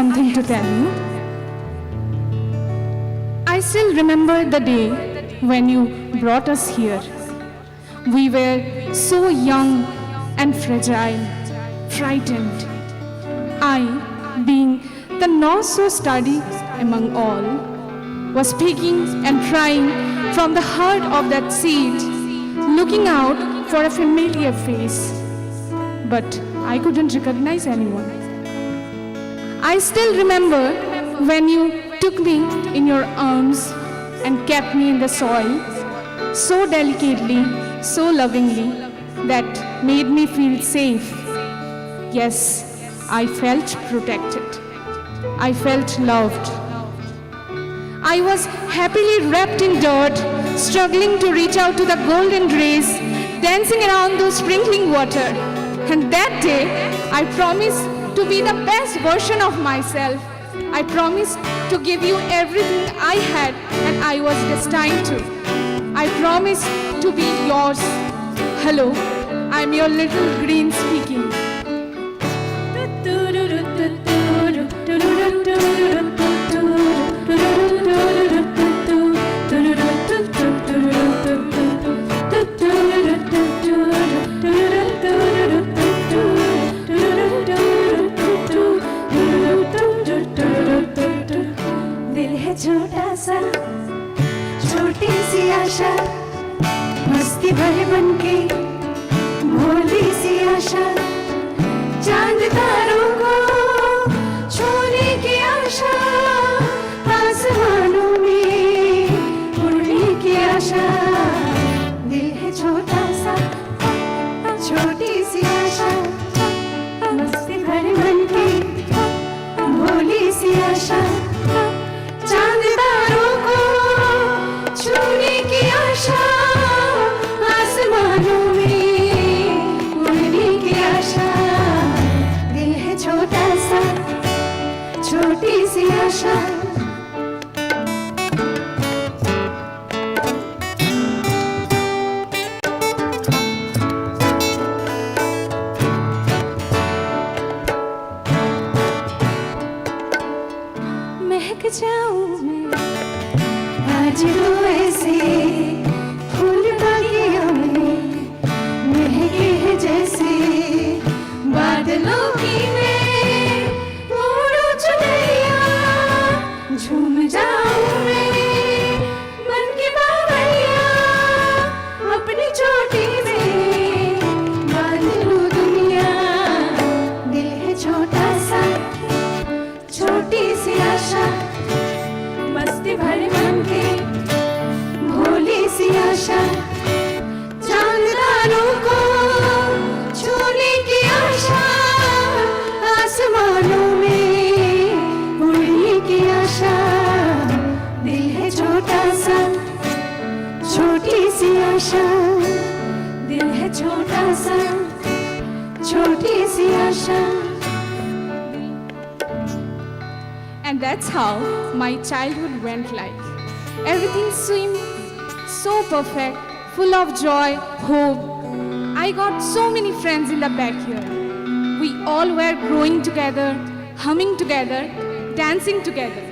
something to tell you. I still remember the day when you brought us here. We were so young and fragile, frightened. I, being the not so sturdy among all, was peeking and prying from the heart of that seat, looking out for a familiar face. But I couldn't recognize anyone. I still remember when you took me in your arms and kept me in the soil so delicately, so lovingly, that made me feel safe. Yes, I felt protected. I felt loved. I was happily wrapped in dirt, struggling to reach out to the golden rays dancing around those sprinkling water. And that day, I promised to be the best version of myself. I promised to give you everything I had and I was destined to. I promised to be yours. Hello, I'm your little green speaking. दिल है छोटा सा, छोटी सी आशा, मस्ती भरे मन की भोली सी आशा, चांद तारों को छूने की आशा, आसमानों में उड़ने की आशा। दिल है छोटा सा, छोटी सी आशा, मस्ती भरे मन की भोली सी आशा, चांद तारों को छूने की आशा, आसमानों में उड़ने की आशा। दिल है छोटा सा, छोटी सी आशा। महक जाऊं मैं आज तो ऐसे फूल बागियों में, महके हैं जैसे बादलों की मैं, उड़ूं चुनरिया, झूम जाऊं मैं मन की बावैया, अपनी चोटी में बांध लूं दुनिया। दिल है छोटा सा, छोटी सी आशा, मस्ती भरे मन की भोली सी आशा, चांद तारों को छूने की आशा, आसमानों में उड़ने की आशा। दिल है छोटा सा, छोटी सी आशा, दिल है छोटा सा, छोटी सी आशा। And that's how my childhood went like. Everything seemed so perfect, full of joy, hope. I got so many friends in the backyard. We all were growing together, humming together, dancing together.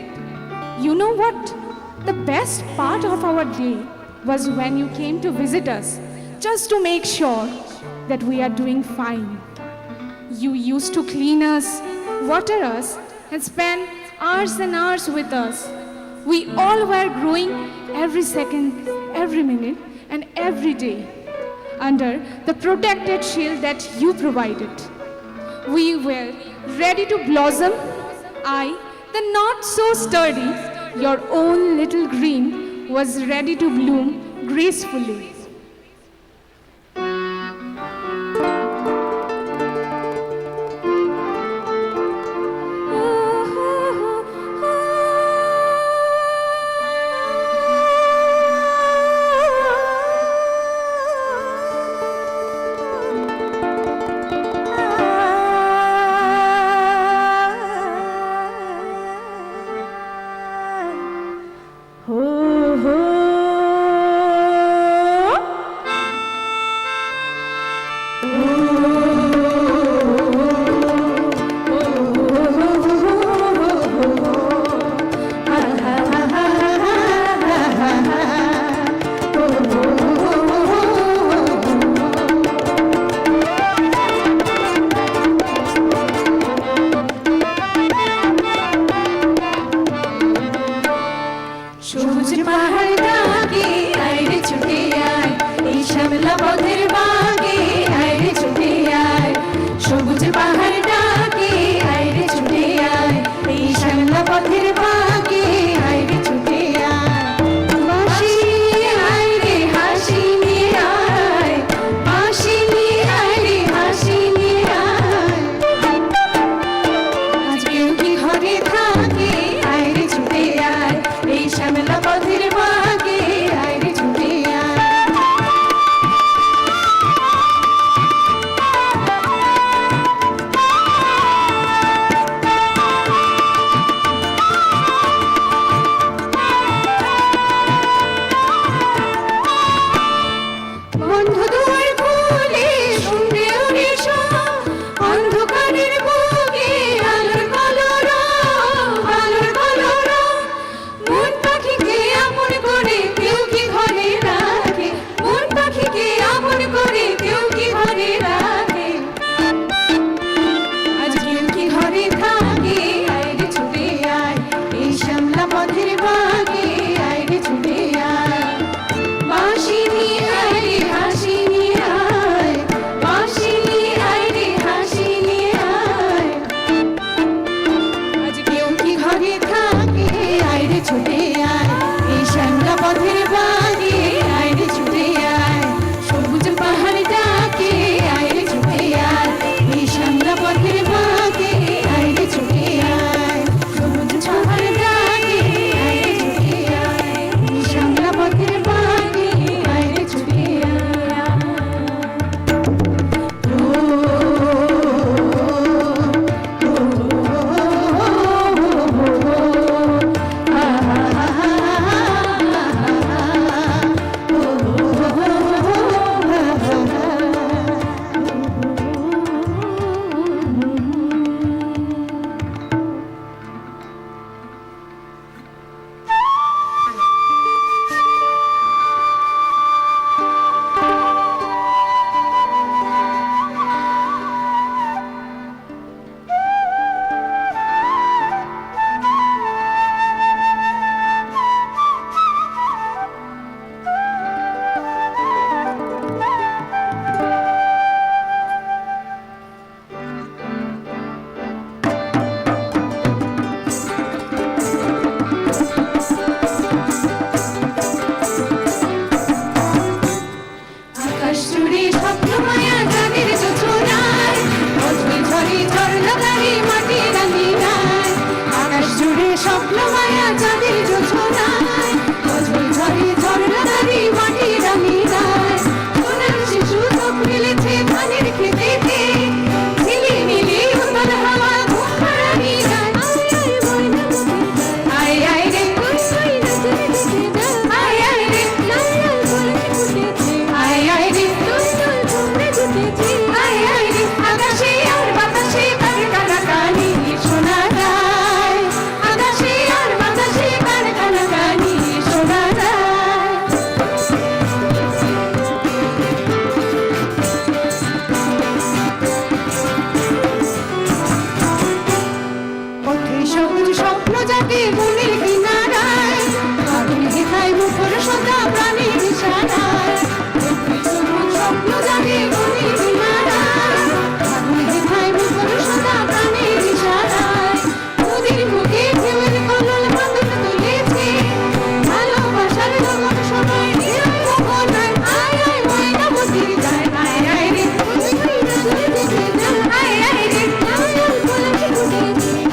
You know what? The best part of our day was when you came to visit us, just to make sure that we are doing fine. You used to clean us, water us, and spend hours and hours with us. We all were growing every second, every minute, and every day under the protected shield that you provided. We were ready to blossom. I, the not so sturdy, your own little green, was ready to bloom gracefully. পথের বাঁকে আয় রে ছুটে আয়, সবুজ পাহাড় ডাকে আয় রে ছুটে আয়, এই শ্যামলা পথের বাঁকে আয় রে ছুটে আয়। বাঁশি নিয়ে আয় রে হাসি নিয়ে আয়, বাঁশি নিয়ে আয় রে হাসি নিয়ে আয়। আজ কেউ কি ঘরে থাকে, আয় রে ছুটে আয়, এই শ্যামলা পথের বাঁকে আয় রে ছুটে আয়। বন্ধ দুয়ার খুলে শুনবে ওরে সব, অন্ধকারের বুকে আলোর কলরব, আলোর কলরব। মন পাখিকে আপন করে কেউ কি ঘরে রাখে, মন পাখিকে আপন করে কেউ কি ঘরে রাখে। আজ কেউ কি ঘরে থাকে, আয় রে ছুটে আয়, এই শ্যামলা পথের বাঁকে আয় রে ছুটে আয়। বাঁশি নিয়ে আয় রে হাসি নিয়ে আয়, বাঁশি নিয়ে আয় রে হাসি নিয়ে আয়। আজ কেউ কি ঘরে থাকে, আয় রে ছুটে আয়, এই শ্যামলা পথের বাঁকে আয় রে ছুটে আয়। সবুজ পাহাড় ডাকে আয় রে ছুটে আয়, এই শ্যামলা পথের বাঁকে আয় রে ছুটে আয়। সবুজ পাহাড় ডাকে আয় রে ছুটে আয়, এই শ্যামলা পথের বাঁকে আয় রে ছুটে আয়। আকাশ জুড়ে স্বপ্ন মায়া চাঁদের জোছনায়, মধুর ঝরে ঝর্ণা ধারে মাটির আঙিনায়। আকাশ জুড়ে স্বপ্ন মায়া চাঁদের জোছনায়, মধুর ঝরে ঝর্ণা ধারে মাটির আঙিনায়। সোনার শিশু চোখ মেলেছে ধানের খেতেতে, ঝিলিমিলি উত্তর হাওয়া ঘুম পাড়ানি গায়। আয় আয় রে, আয় আয় রে, আয় আয় রে, আকাশে আর বাতাসে কার কানাকানি শোনা যায়। আকাশে আর বাতাসে কার কানাকানি শোনা যায়। পথে সবুজ স্বপ্ন জাগে বনের কিনারায়, ফাগুন হেথায় মুখর সদা প্রাণীর ইশারায়। পথে সবুজ স্বপ্ন জাগে বনের কিনারায়, ফাগুন হেথায় মুখর সদা প্রাণীর ইশারায়। নদীর বুকে ঢেউয়ের কলরব বাঁধন তুলেছে, ভালোবাসার গগন সময় নিয়ে মোহনায়। আয় আয় ময়নামতির গায়, আয় আয় রে, আয় আয় রে,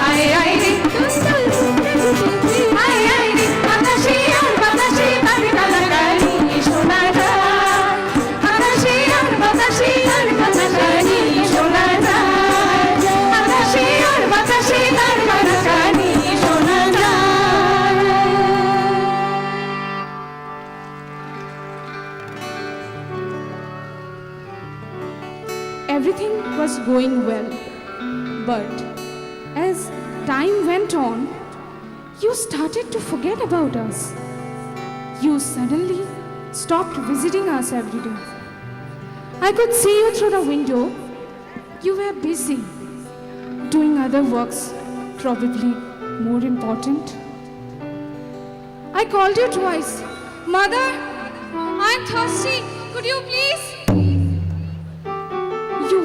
আয় আয় রে, আয় আয় রে, আকাশে আর বাতাসে কার কানাকানি শোনা যায়। আকাশে আর বাতাসে কার কানাকানি শোনা যায়। আকাশে আর বাতাসে কার কানাকানি শোনা যায়। Everything was going well, but as time went on, you started to forget about us. You suddenly stopped visiting us every day. I could see you through the window. You were busy doing other works, probably more important. I called you twice. Mother, I'm thirsty. Could you please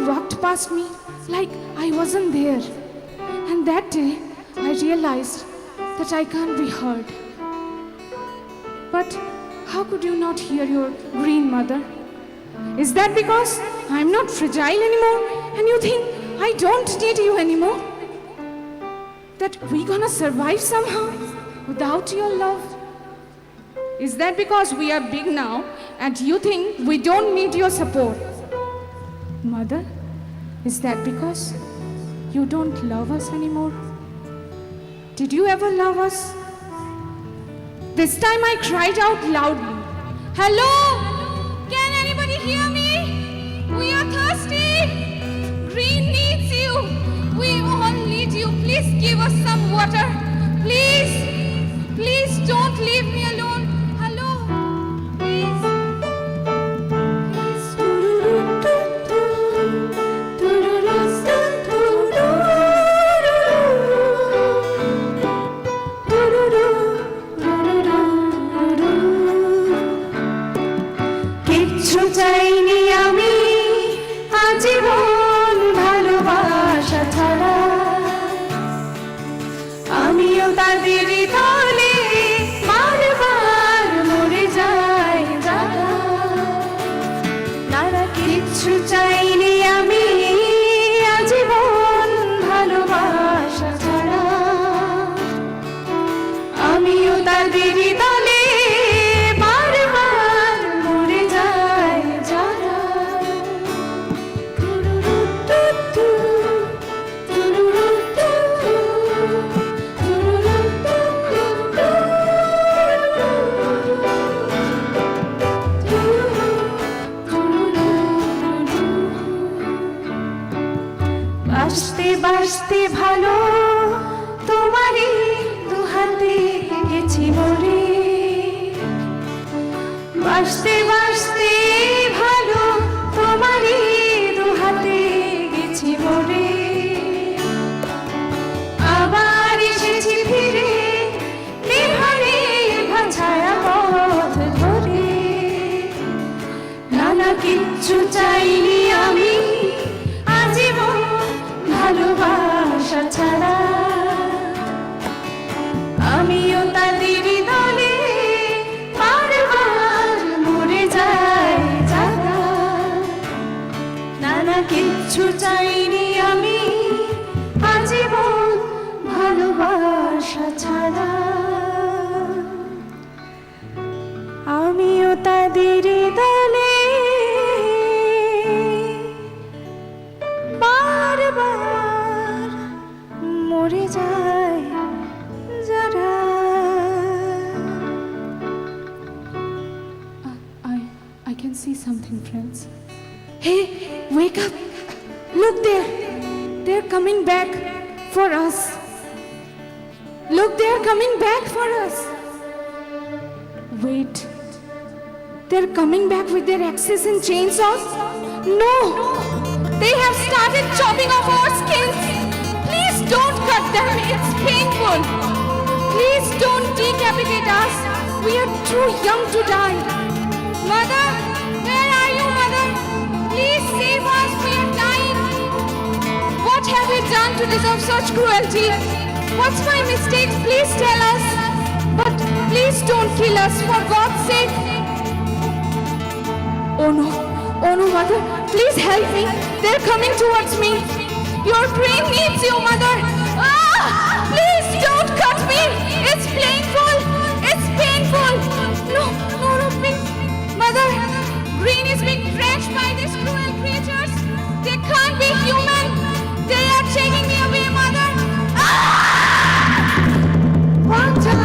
walked past me like I wasn't there. And that day, I realized that I can't be heard. But how could you not hear your green mother? Is that because I'm not fragile anymore and you think I don't need you anymore? That we gonna survive somehow without your love? Is that because we are big now and you think we don't need your support? Mother, is that because you don't love us anymore? Did you ever love us? This time I cried out loudly. Hello? Can anybody hear me? We are thirsty. Green needs you. We all need you. Please give us some water. Please. Please don't leave me alone. Hello? Please. Please. কিচ্ছু চাইনি আমি আজীবন ভালোবাসা ছাড়া। আমিও তাদের দলে বারবার মরে যাই যারা। না, না, কিচ্ছু চাইনি আমি আজীবন ভালোবাসা ছাড়া। আমিও তাদের দলে বারবার মরে যাই যারা। বাঁচতে বাঁচতে ভালো তোমারই দুহাতে গেছি মরে। বাঁচতে বাঁচতে ভালো তোমারই দুহাতে গেছি মরে। আবার এসেছি ফিরে এভাবে ভাছায়া পথ ধরে। না, না, কিচ্ছু চাইনি আমি আজীবন ভালোবাসা ছাড়া। আমিও তাদের দলে বারবার মরে যাই যারা। না, না, কিচ্ছু চাইনি আমি আজীবন ভালোবাসা ছাড়া। আমিও তাদের দলে বারবার মরে যায় যারা। I, I can see something, friends. Hey, wake up! Look there! They're coming back for us. Look, they're coming back for us. Wait. They're coming back with their axes and chainsaws? No! They have started chopping off our skins. Please don't cut them. It's painful. Please don't decapitate us. We are too young to die. Mother, where are you, mother? Please save us. We are dying. What have we done to deserve such cruelty? What's my mistake? Please tell us. But please don't kill us, for God's sake. Oh no, oh no, mother, please help me. They're coming towards me. Your green needs you, mother. Ah! Please don't cut me. It's painful. It's painful. No, no, no, please. Mother, green is being drenched by these cruel creatures. They can't be human. They are taking me away, mother. Ah! বাঁচাও!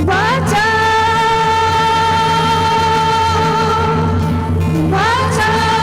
বাঁচাও! বাঁচাও!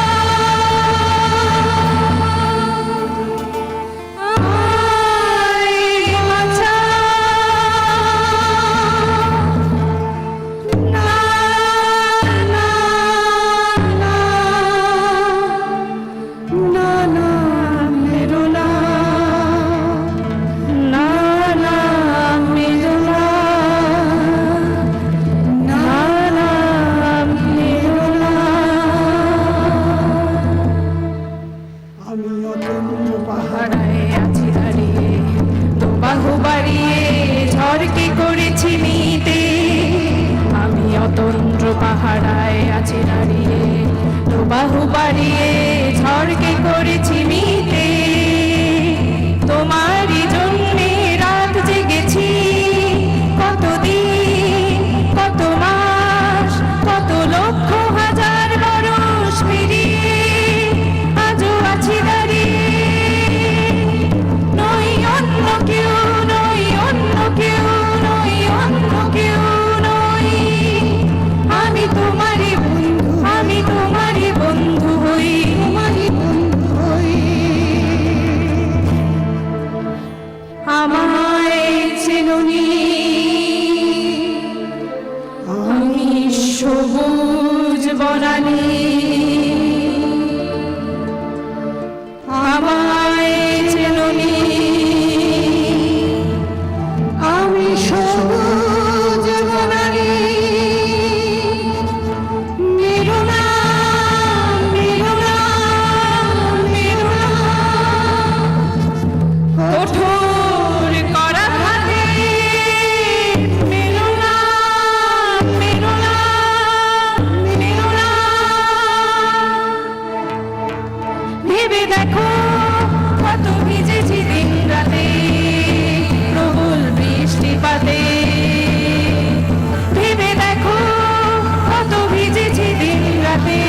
ঝড়কে করেছি মিতে, আমি অতন্দ্র পাহারায় আছি দাঁড়িয়ে। প্রবাহ বাড়িয়ে ঝড়কে করেছি মিতে। তোমারই জন্যে রাত জেগেছি, কতদিন, কত মাস, কত লক্ষ হাজার বরস পেরিয়ে আজও আছি দাঁড়িয়ে। নই অন্য কেউ, নই অন্য কেউ, নই অন্য কেউ নই। আমি তোমারই বন্ধু, আমি তোমারই বন্ধু হই, তোমারই বন্ধু হই। আমায় চেনোনি, আমি সবুজ বনানী। আমায় চেনোনি, আমি সবুজ বনানী। মেরো না, মেরো না, মেরো না। কঠোর করা হাতে মেরো না, মেরো না, মেরো না। ভেবে দেখো, কত ভিজেছি দিন রাতে প্রবল বৃষ্টিপাতে। ভেবে দেখো, কত ভিজেছি দিন রাতে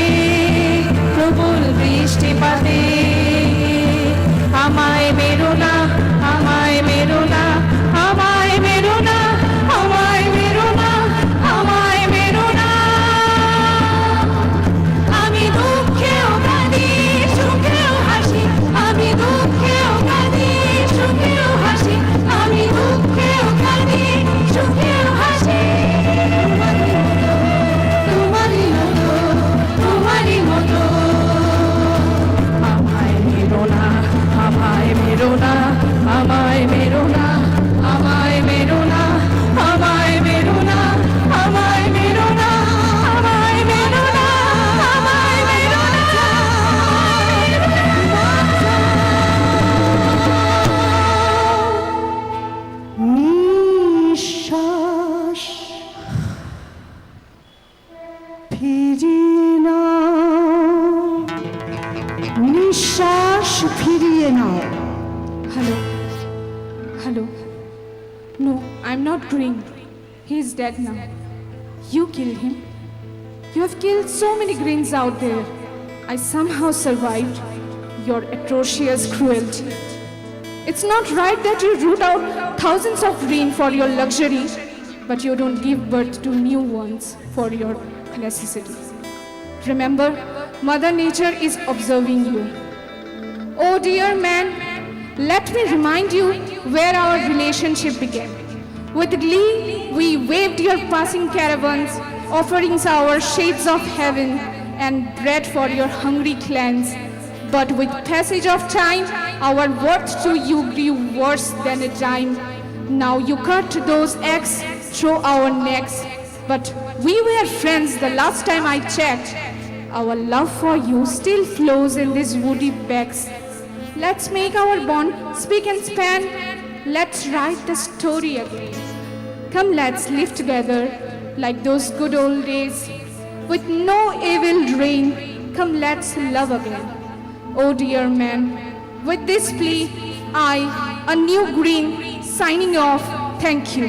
প্রবল বৃষ্টিপাতে। আমায় মেরো না, আমায় মেরো না, আমায় মেরো না, আমায় মেরো না, আমায় মেরো না। আমি দুঃখেও কাঁদি, সুখেও হাসি, আমি দুঃখেও কাঁদি, সুখেও হাসি, আমি দুঃখেও কাঁদি, সুখেও হাসি। তোমারই মতো, তোমারই মতো। আমায় মেরো না, আমায় মেরো না, আমায় মেরো না, আমায় মেরো না, আমায় মেরো না, আমায় মেরো না, আমায় মেরো না, আমায় মেরো না। নিঃশ্বাস ফিরিয়ে নাও, নিঃশ্বাস ফিরিয়ে নাও। Hello, hello. No, I'm not green. He is dead now. You killed him. You have killed so many greens out there. I somehow survived your atrocious cruelty. It's not right that you root out thousands of green for your luxury, but you don't give birth to new ones for your necessity. Remember, Mother Nature is observing you. Oh dear man, let me remind you where our relationship began. With glee, we waved your passing caravans, offerings our shades of heaven and bread for your hungry clans. But with passage of time, our worth to you grew worse than a dime. Now you cut those acts through our necks. But we were friends the last time I checked. Our love for you still flows in these woody becks. Let's make our bond spick and span. Let's write the story again. Come, let's live together like those good old days, with no evil reign. Come, let's love again. Oh dear man, with this plea, I, a new green, signing off. Thank you.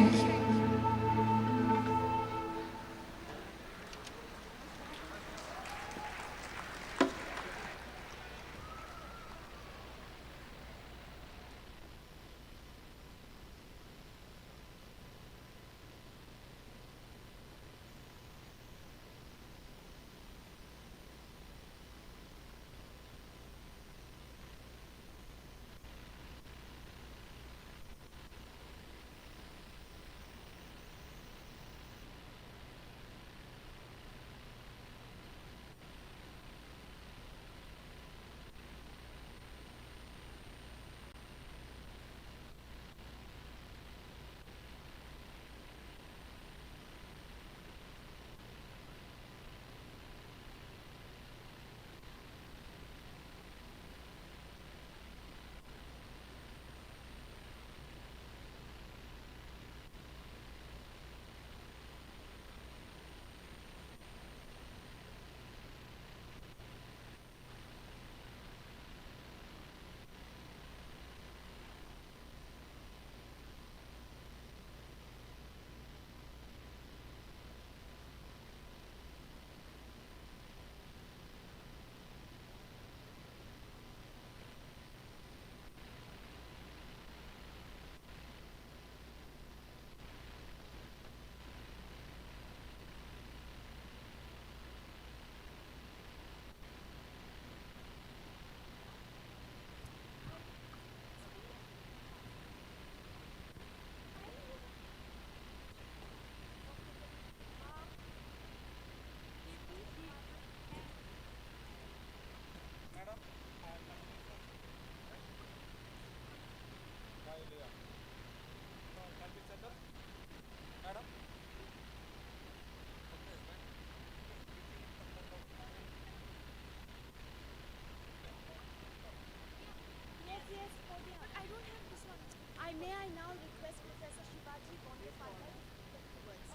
I now request Professor Shivaji Bondapalle to take the words?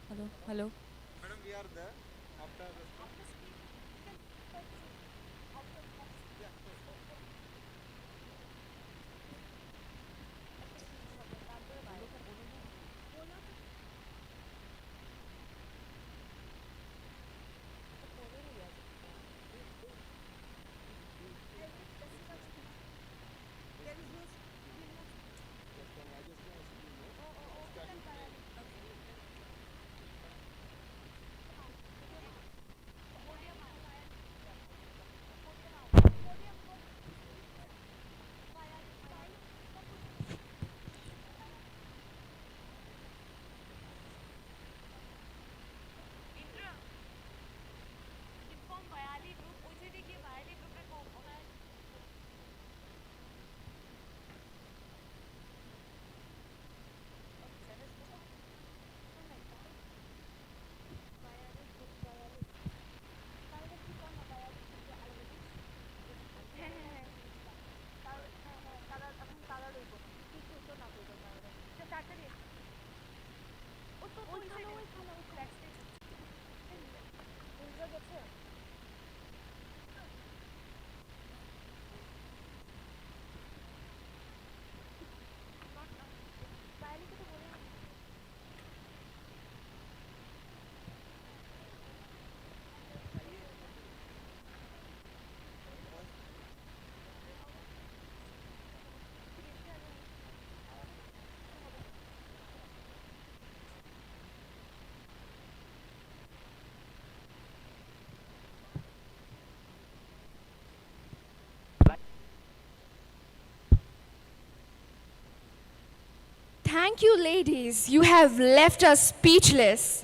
Hello, hello. Madam, we are there after the speech. Thank you, ladies. You have left us speechless.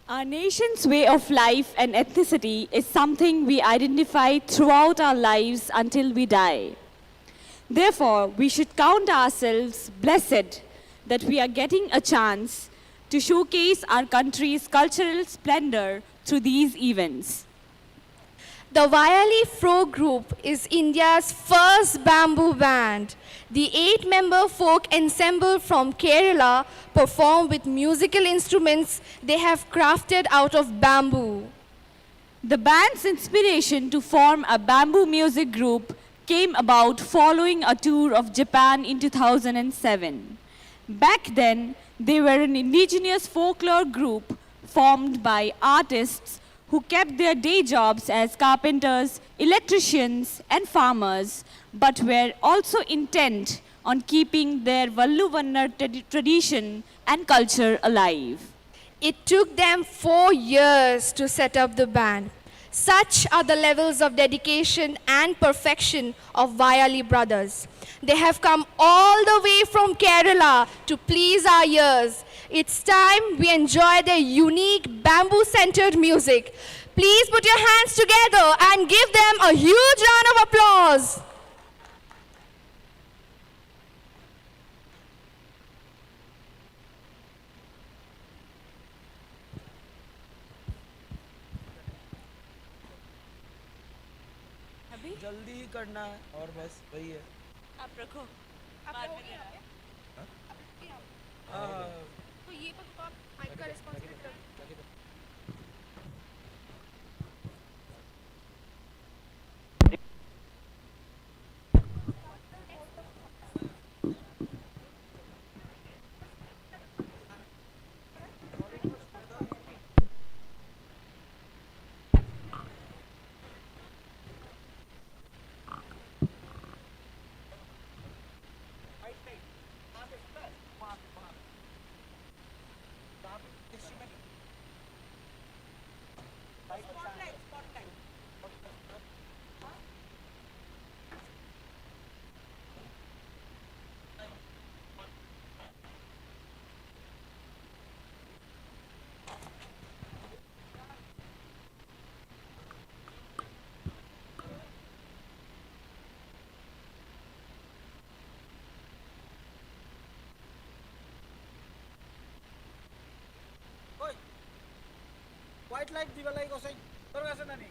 Our nation's way of life and ethnicity is something we identify throughout our lives until we die. Therefore, we should count ourselves blessed that we are getting a chance to showcase our country's cultural splendor through these events. The Vayali Fro Group is India's first bamboo band. The eight-member folk ensemble from Kerala perform with musical instruments they have crafted out of bamboo. The band's inspiration to form a bamboo music group came about following a tour of Japan in two thousand seven. Back then, they were an indigenous folklore group formed by artists who kept their day jobs as carpenters, electricians, and farmers, but were also intent on keeping their Valluvannar trad-, tradition and culture alive. It took them four years to set up the band. Such are the levels of dedication and perfection of Vayali brothers. They have come all the way from Kerala to please our ears. It's time we enjoy their unique bamboo-centered music. Please put your hands together and give them a huge round of applause. अभी? जल्दी ही करना है और बस वही है। आप रखो, आप बाद में रहोगे देना। यहाँ पे? हाँ? आप रखोगे यहाँ पे? हाँ। तो ये तो, तो आप माइक का रिस्पॉन्सिबिलिटी रखो। Oi. White light দিবা লাগে কচোন। তোৰ আছে না নি?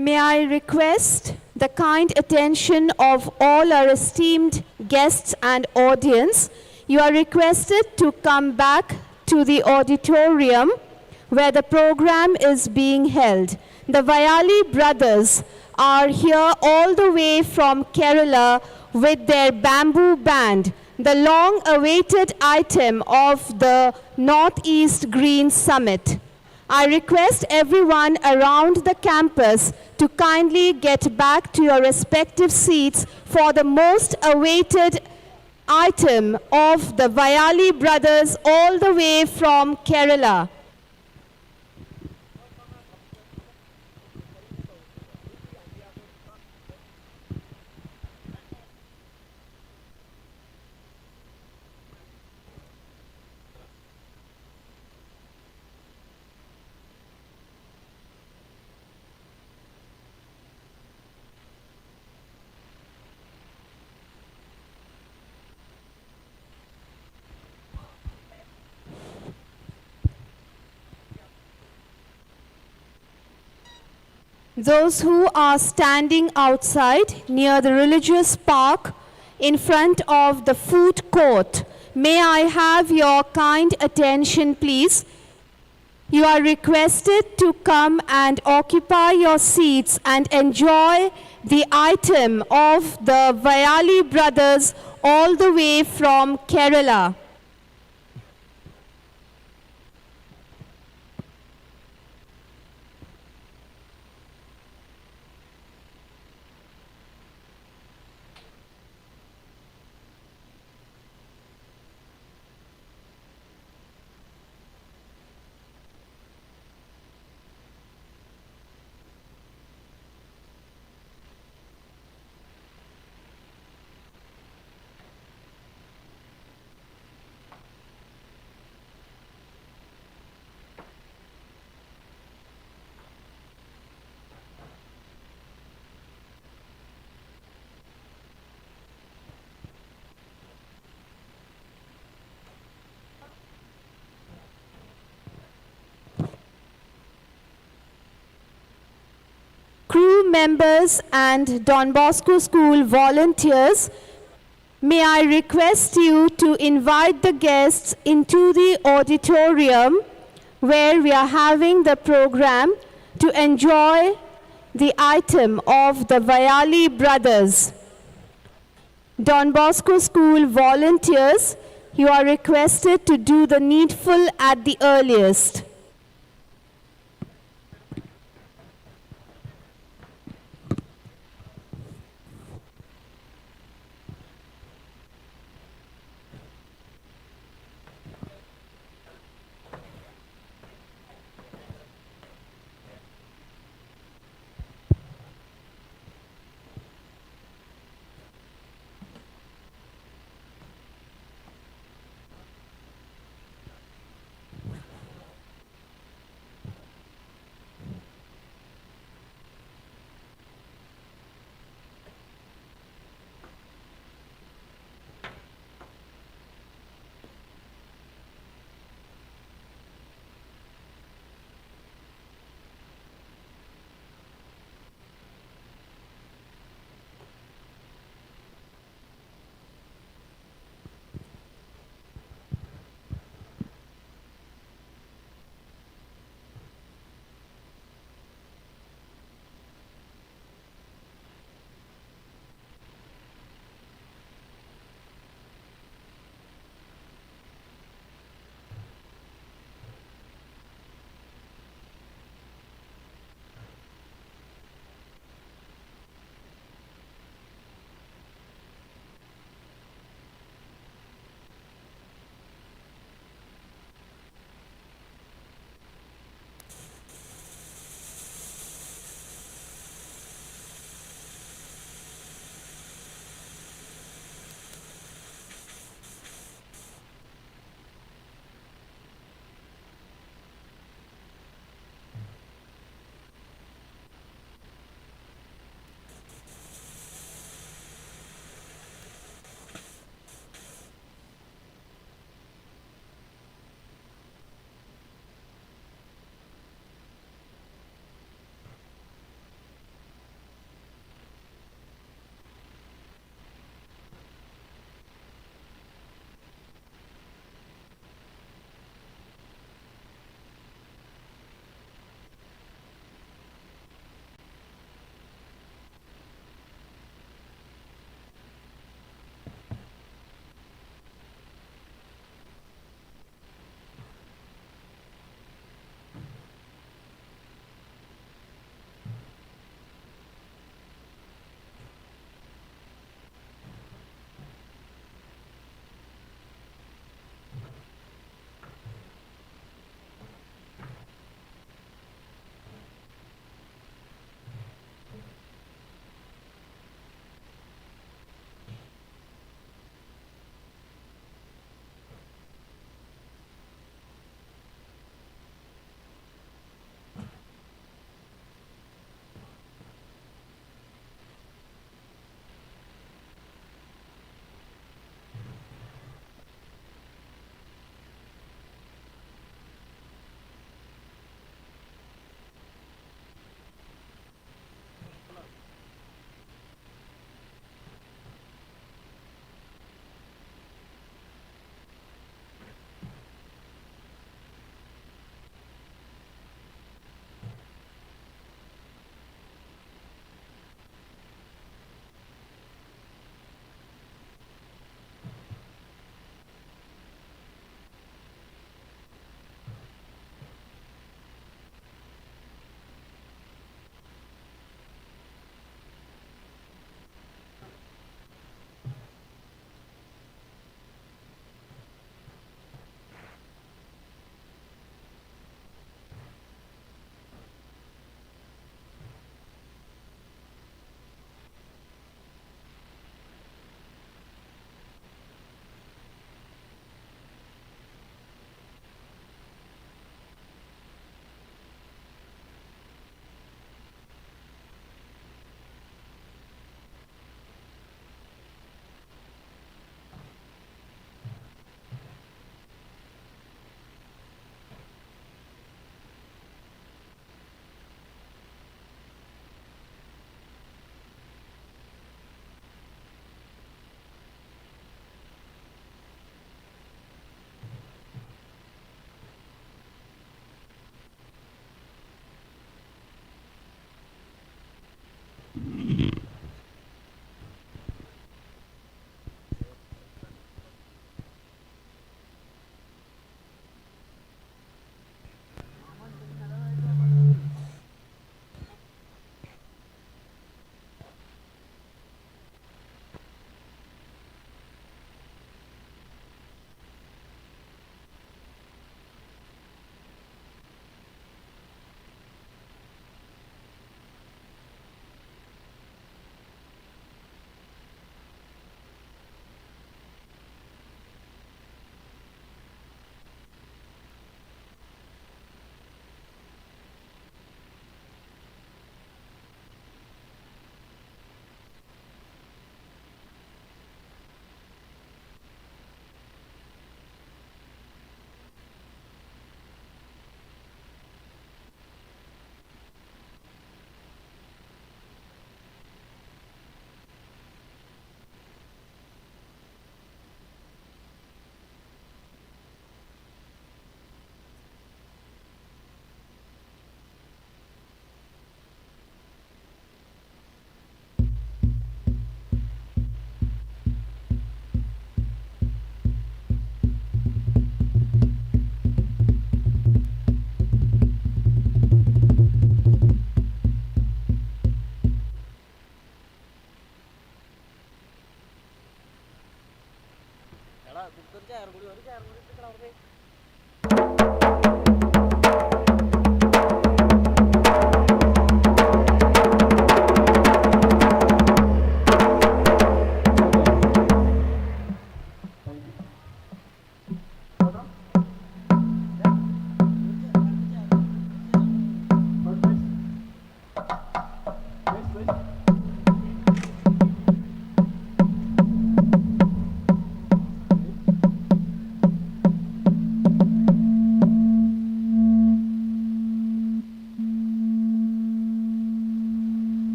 May I request the kind attention of all our esteemed guests and audience? You are requested to come back to the auditorium where the program is being held. The Vayali brothers are here all the way from Kerala with their bamboo band, the long awaited item of the Northeast Green Summit. I request everyone around the campus to kindly get back to your respective seats for the most awaited item of the Vayali brothers, all the way from Kerala. Those who are standing outside near the religious park in front of the food court, may I have your kind attention, please? You are requested to come and occupy your seats and enjoy the item of the Vayali brothers, all the way from Kerala. Crew members and Don Bosco School volunteers, may I request you to invite the guests into the auditorium where we are having the program to enjoy the item of the Vayali brothers. Don Bosco School volunteers, you are requested to do the needful at the earliest.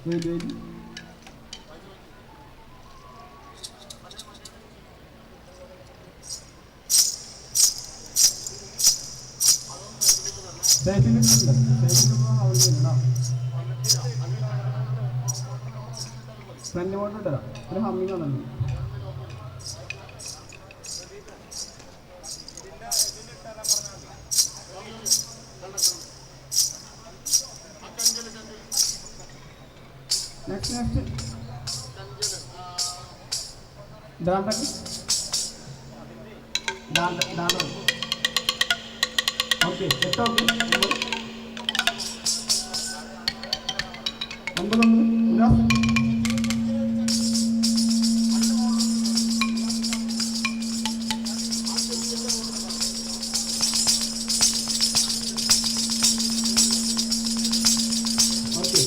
Wait, wait. Friendly water, friendly water. Next, next. Drum lagi. Dan, dan. Okay, itu okay. Tunggu, tunggu. Udah. Okay.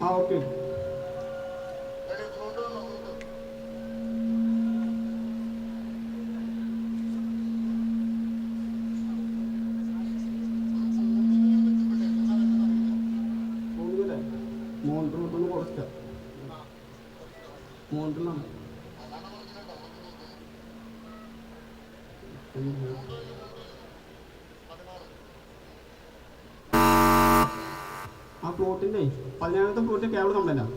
Ah, okay. Motor, motor, motor. Motor lang. ആ പ്ലോട്ടിന്റെ, പതിനേഴാമത്തെ പ്ലോട്ടിന്റെ cable complaint ആണ്.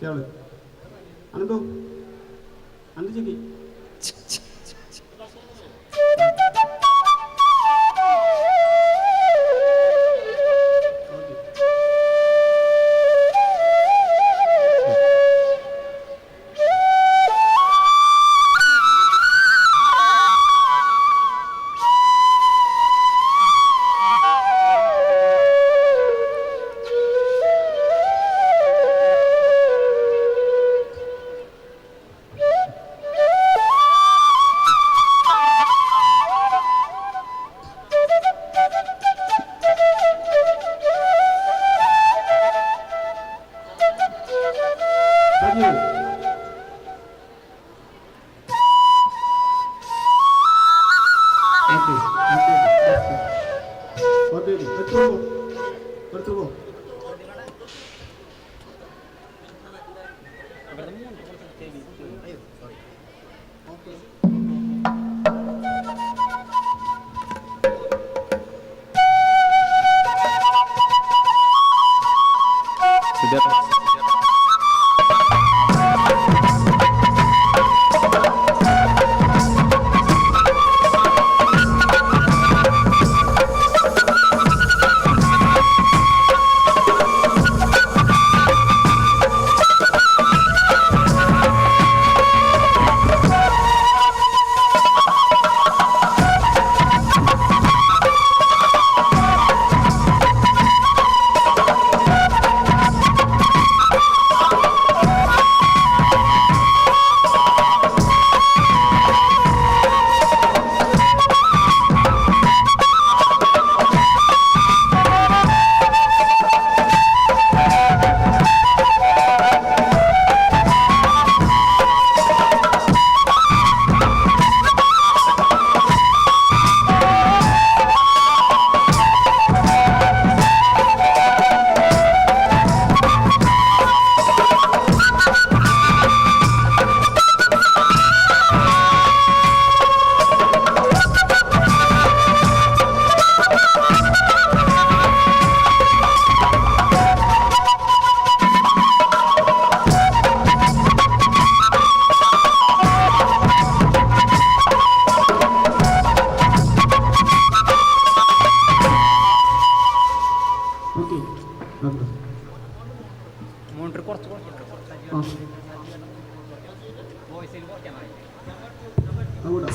Cable. Ananthu, Ananthu, check. Thank you. Okay, okay, okay. Okay, betul. Betul. Okay.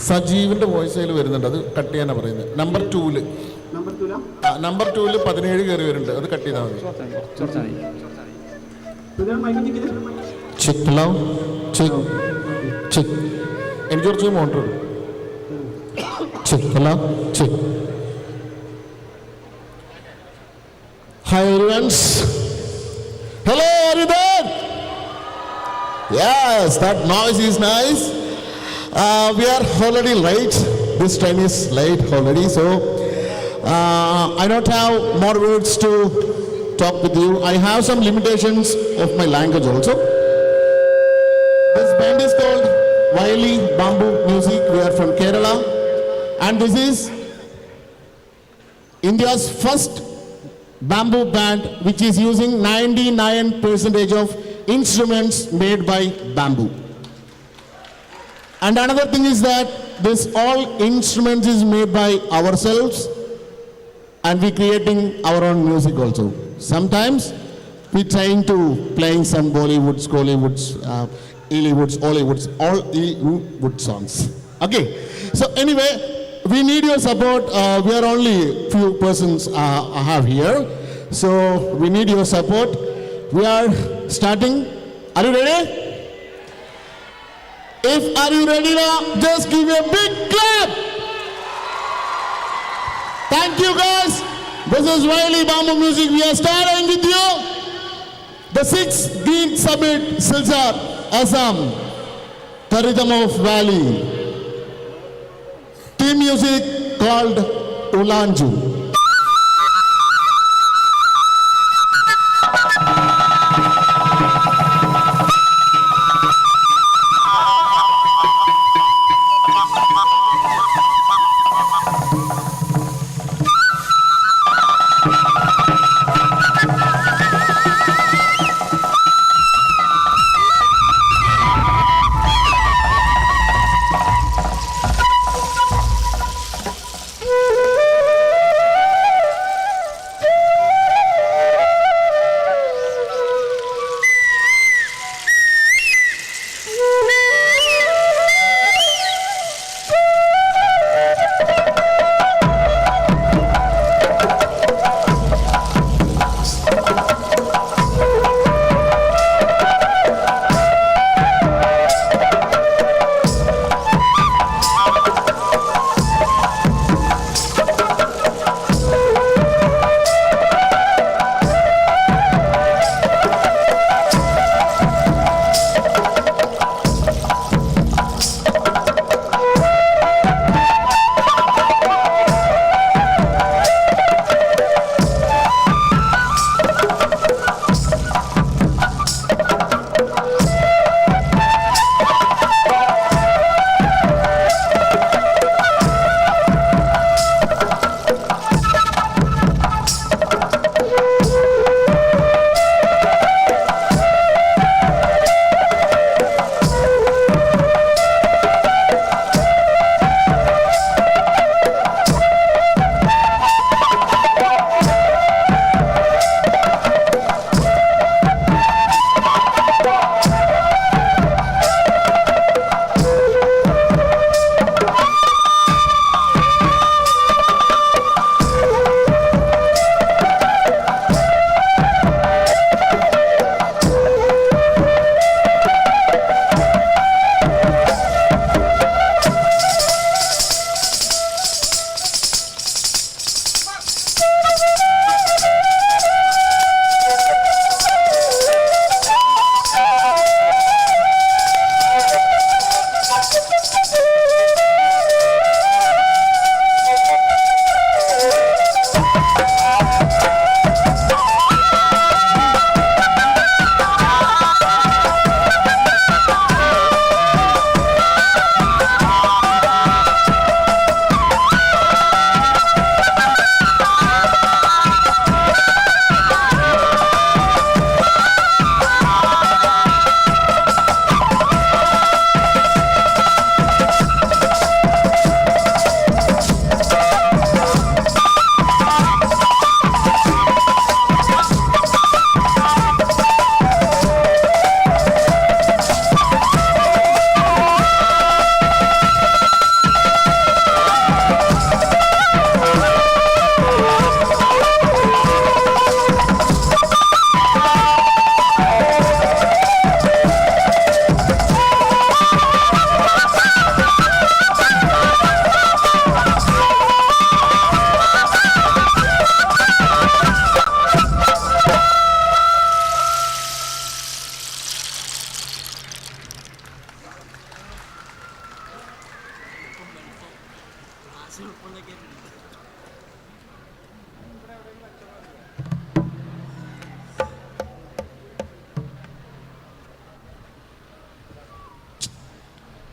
സജീവിന്റെ voice അതിൽ വരുന്നുണ്ട്, അത് cut ചെയ്യാനാ പറയുന്നത്. നമ്പർ ടൂല്. നമ്പർ ടൂലാ? ആ, നമ്പർ ടൂല് പതിനേഴ് കയറി വരുന്നുണ്ട്, അത് കട്ട് ചെയ്താൽ മതി. Check, hello, check, check. എനിക്ക് കുറച്ച് motor. Check, hello, check. Hi, everyone. Hello, are you there? Yes, that noise is nice. Uh, we are already late. This train is late already. So, uh, I don't have more words to talk with you. I have some limitations of my language also. This band is called Wiley Bamboo Music. We are from Kerala. And this is India's first bamboo band, which is using ninety-nine percentage of instruments made by bamboo. And another thing is that this all instruments is made by ourselves, and we creating our own music also. Sometimes we trying to playing some Bollywoods, Collywoods, uh, Illywoods, Hollywoods, all Wood songs. Okay. So anyway, we need your support. Uh, we are only few persons uh, I have here, so we need your support. We are starting. Are you ready? If are you ready now, just give me a big clap. Thank you, guys. This is Wiley Bamboo Music. We are starting with you. The sixth Green Summit, Silchar, Assam. The Rhythm of Valley. Theme music called Ulanju.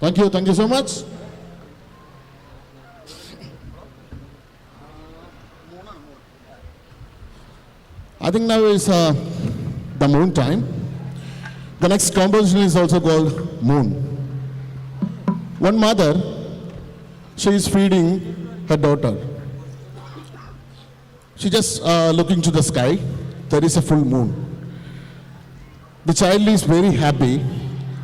Thank you, thank you so much. I think now is uh, the moon time. The next composition is also called Moon. One mother, she is feeding her daughter. She just uh, looking to the sky. There is a full moon. The child is very happy.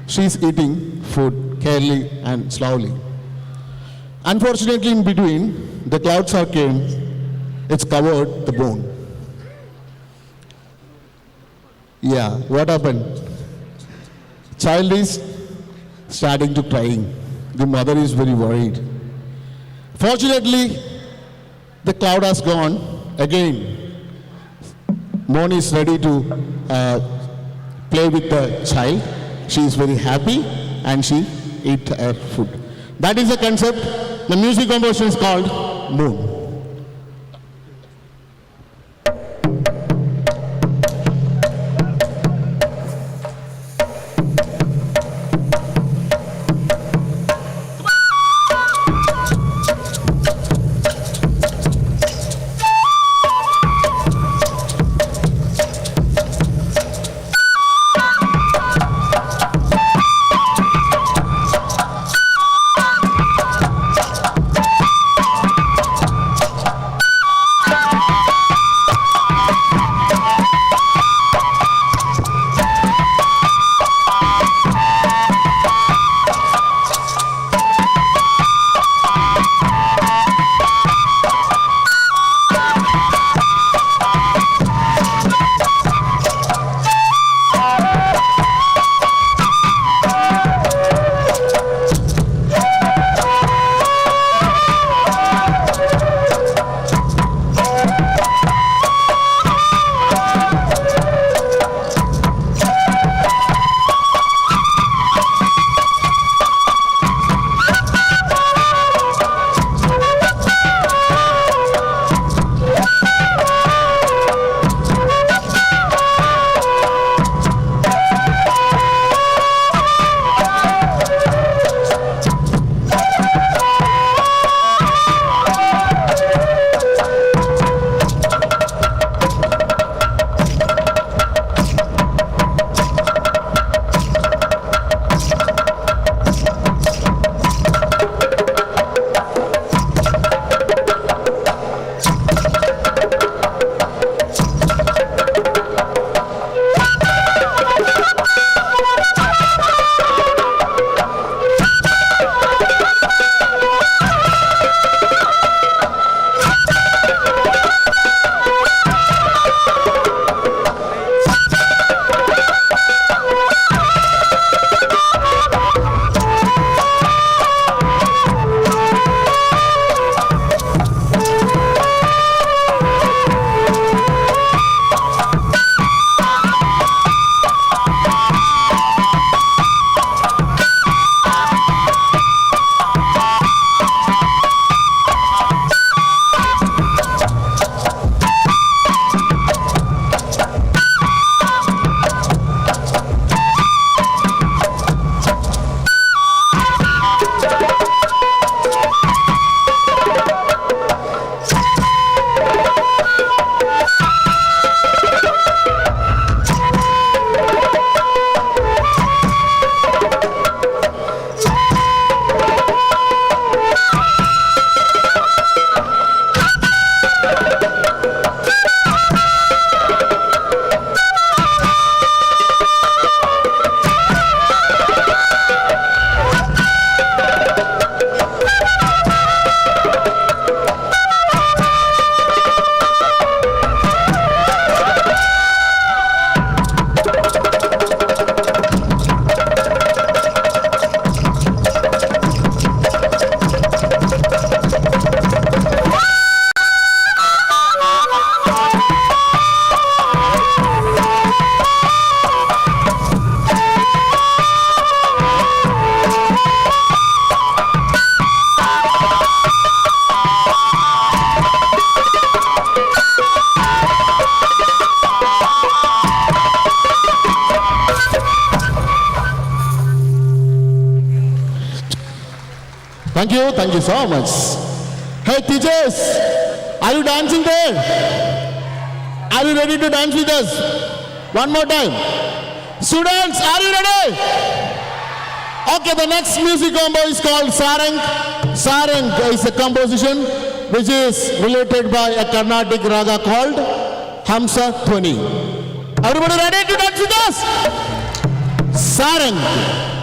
She is eating food carefully and slowly. Unfortunately, in between, the clouds are came. It's covered the moon. Yeah, what happened? Child is starting to crying. The mother is very worried. Fortunately, the cloud has gone. Again, Moon is ready to uh, play with the child. She is very happy and she eat her food. That is the concept. The music composition is called Moon. Thank you, thank you so much. Hey teachers, are you dancing there? Are you ready to dance with us? One more time. Students, are you ready? Okay, the next music combo is called Sarang. Sarang is a composition which is related by a Carnatic raga called Hamsa Dhwani. Everybody ready to dance with us? Sarang.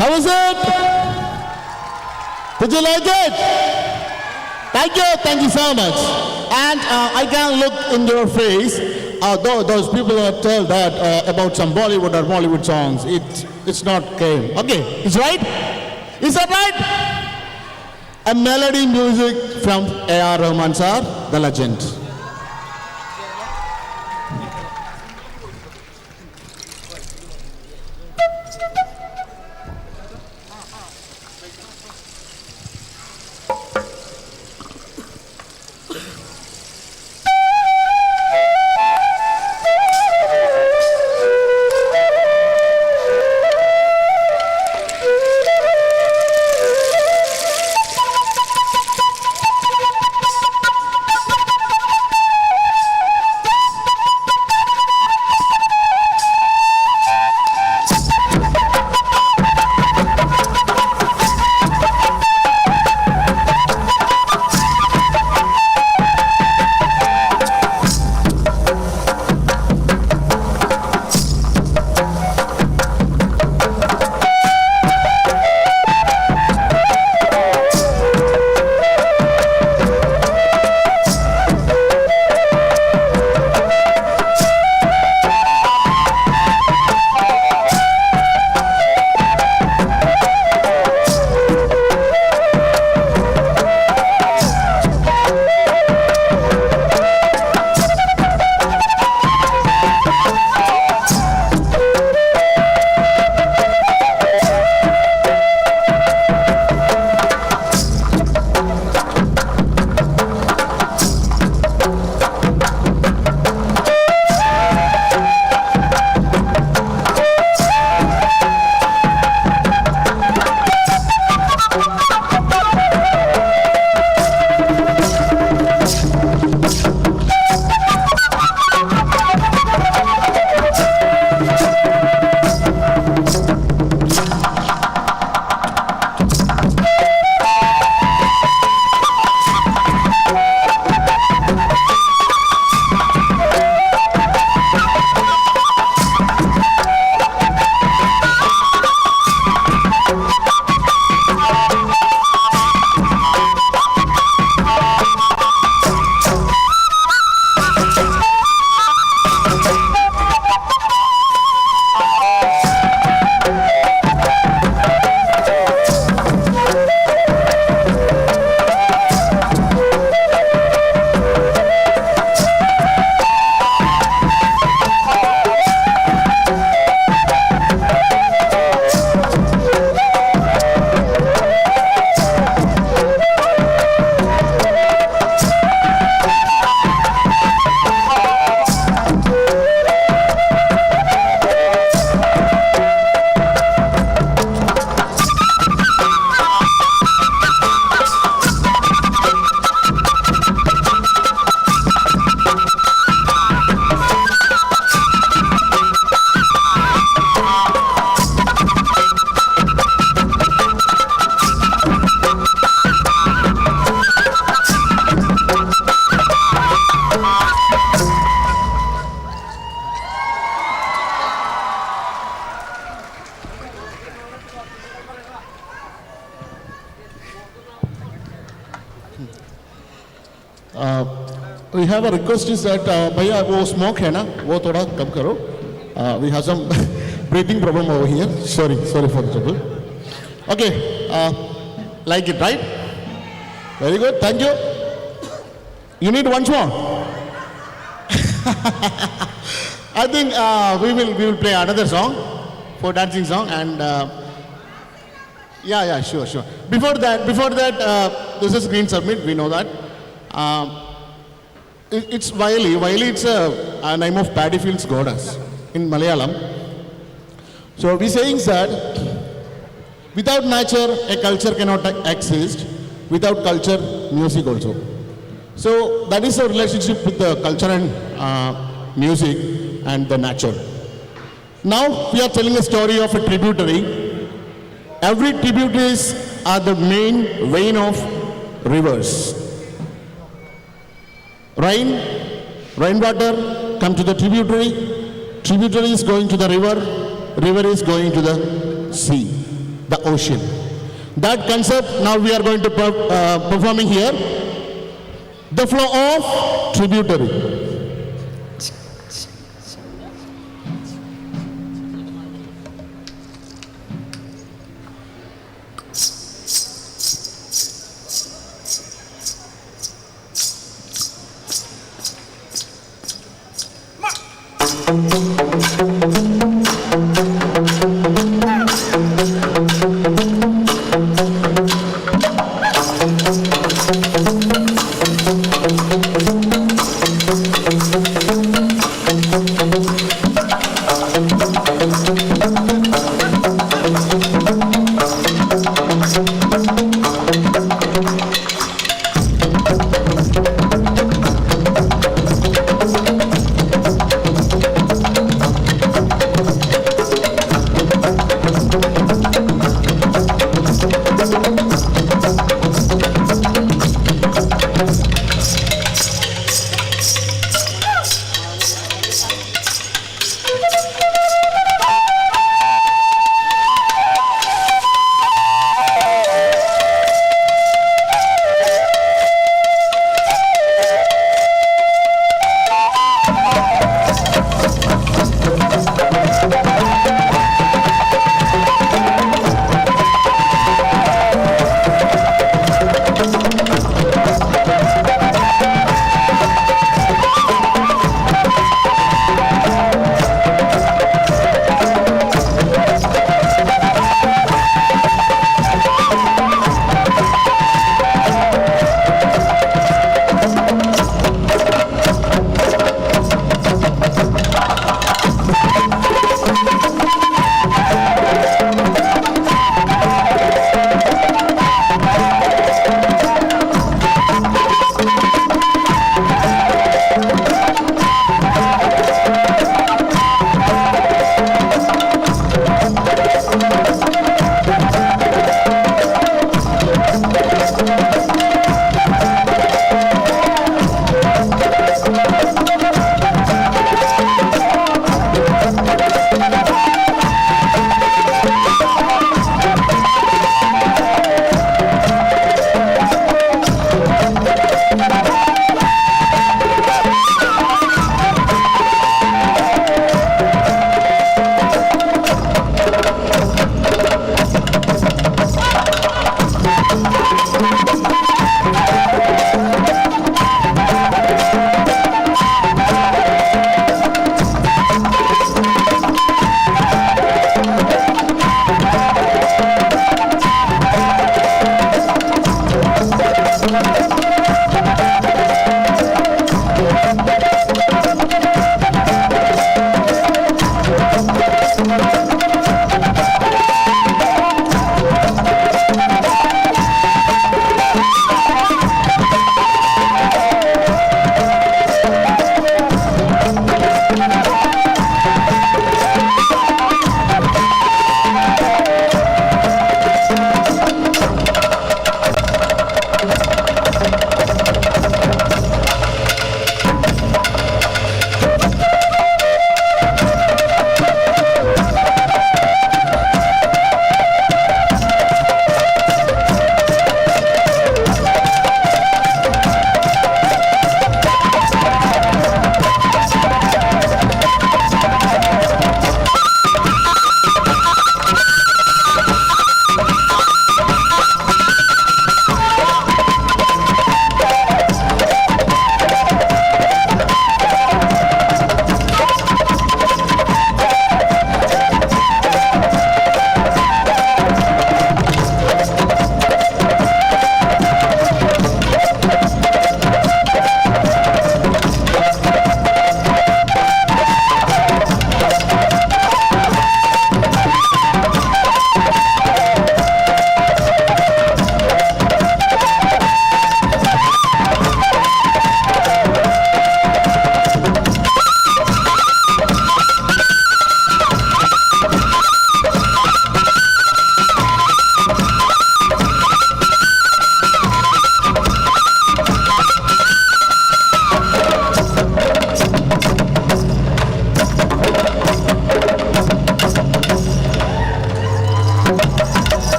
How was it? Did you like it? Thank you, thank you so much. And uh, I can look in your face. Uh, tho- those people that tell that uh, about some Bollywood or Bollywood songs, it it's not came. Okay, it's right. Is that right? A melody music from A R Rahman sir, the legend. Uh, we have a request is that, uh, भैया, वो smoke है ना, वो थोड़ा कम करो. Uh, we have some breathing problem over here. Sorry, sorry for the trouble. Okay, uh, like it, right? Very good, thank you. You need once more? I think, uh, we will, we will play another song for dancing song and, uh, yeah, yeah, sure, sure. Before that, before that, uh, this is Green Summit. We know that. Um, it, it's Vaili. Vaili, it's a, a name of paddy fields goddess in Malayalam. So we saying that without nature, a culture cannot exist. Without culture, music also. So that is our relationship with the culture and, uh, music and the nature. Now we are telling a story of a tributary. Every tributaries are the main vein of rivers. Rain, rainwater come to the tributary. Tributary is going to the river. River is going to the sea, the ocean. That concept now we are going to per-, uh, performing here. The flow of tributary.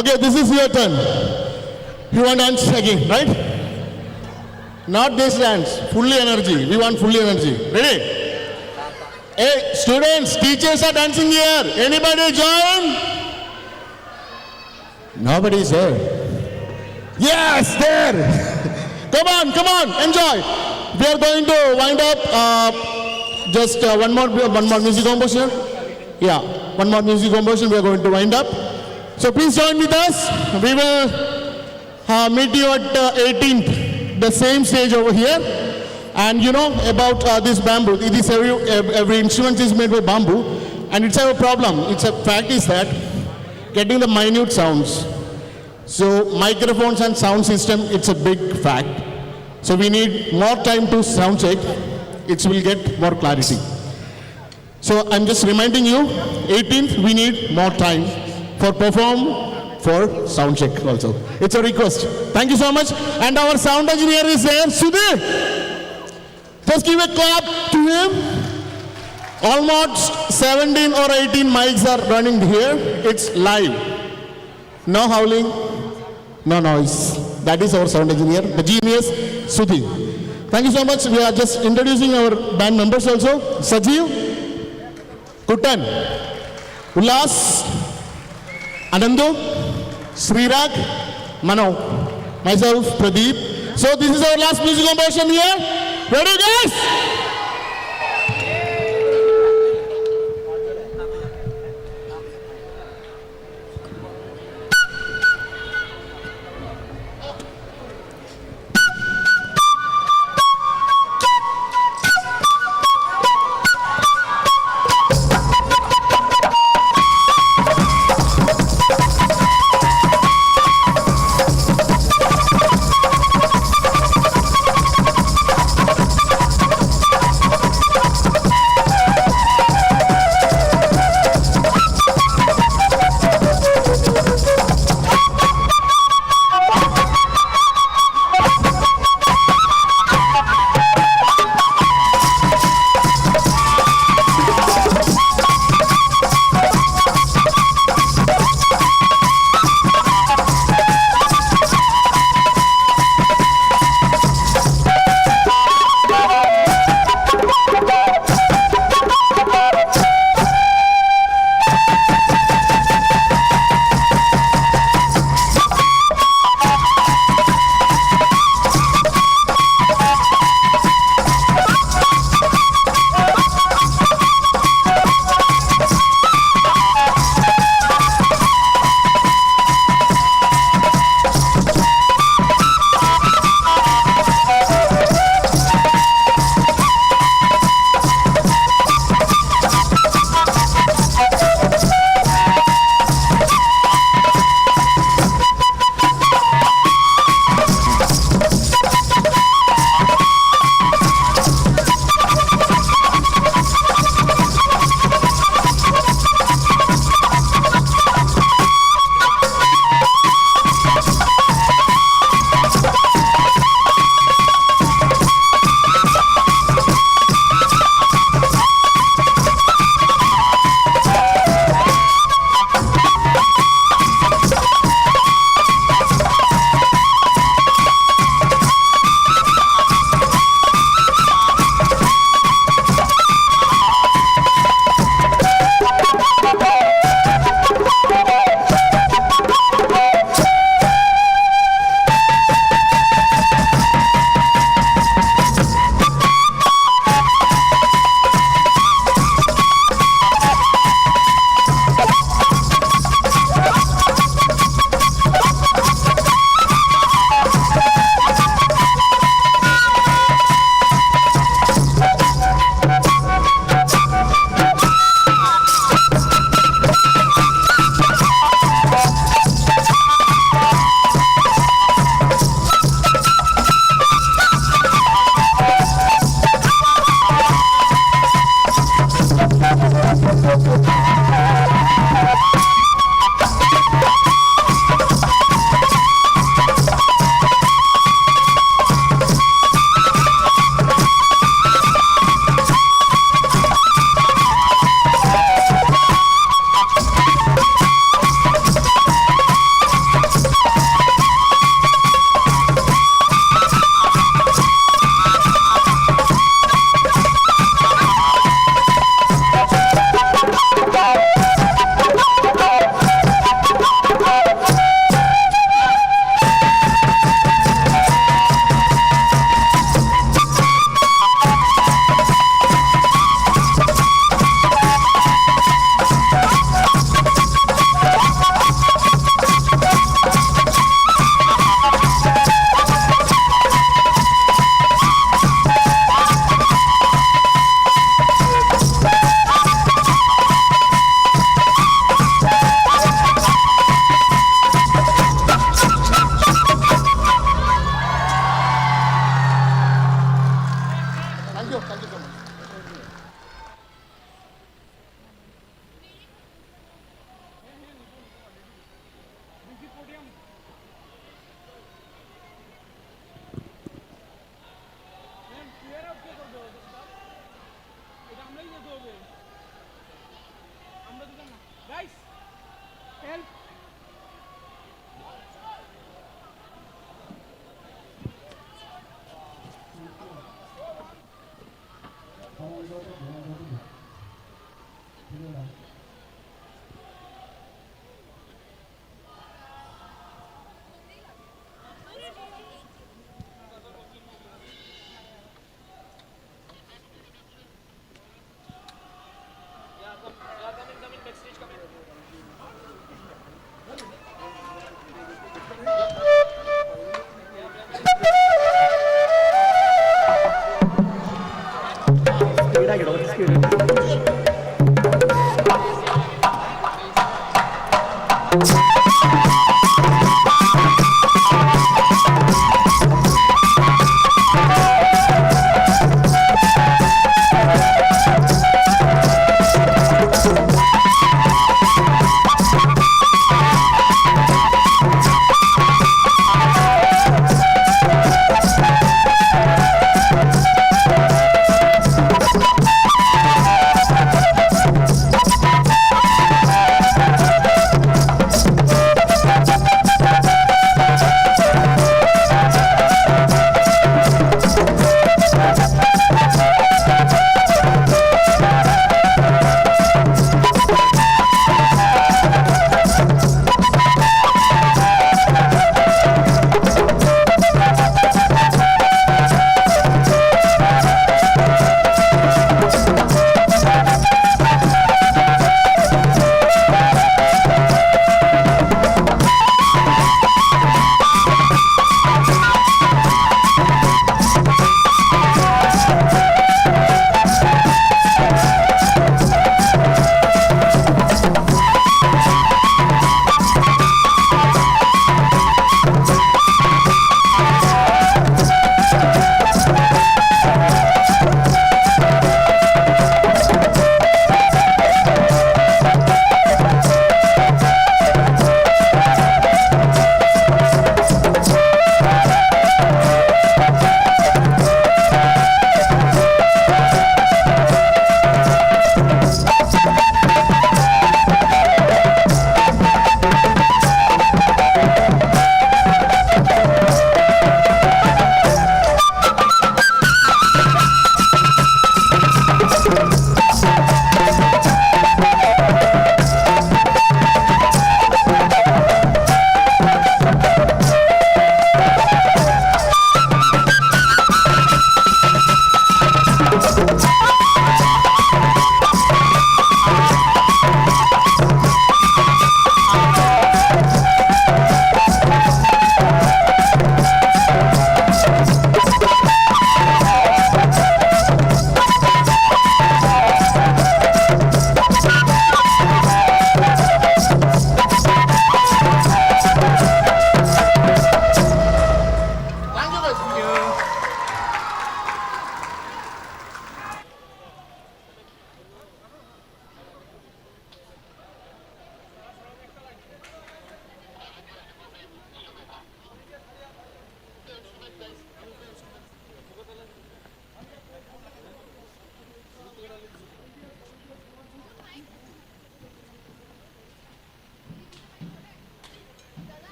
Okay, this is your turn. You want dance again, right? Not this dance. Fully energy. We want fully energy. Ready? Hey, students, teachers are dancing here. Anybody join? Nobody's there. Yes, there. Come on, come on, enjoy. We are going to wind up. Uh, just uh, one more, one more music composition. Yeah, one more music composition. We are going to wind up. So please join with us. We will uh, meet you at uh, eighteenth, the same stage over here. And you know about uh, this bamboo. It is every, ev- every instrument is made by bamboo, and it's a problem. It's a fact is that getting the minute sounds. So microphones and sound system, it's a big fact. So we need more time to sound check. It will get more clarity. So I'm just reminding you, eighteenth, we need more time for perform, for sound check also. It's a request. Thank you so much. And our sound engineer is there, Sudhir. Just give a clap to him. Almost seventeen or eighteen mics are running here. It's live. No howling, no noise. That is our sound engineer, the genius, Sudhi. Thank you so much. We are just introducing our band members also. Sajeev, Kutan, Ullas, Anandu, Srirag, Mano, myself, Pradeep. So this is our last music composition here. Ready, guys?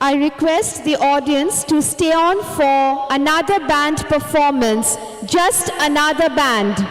I request the audience to stay on for another band performance. Just another band.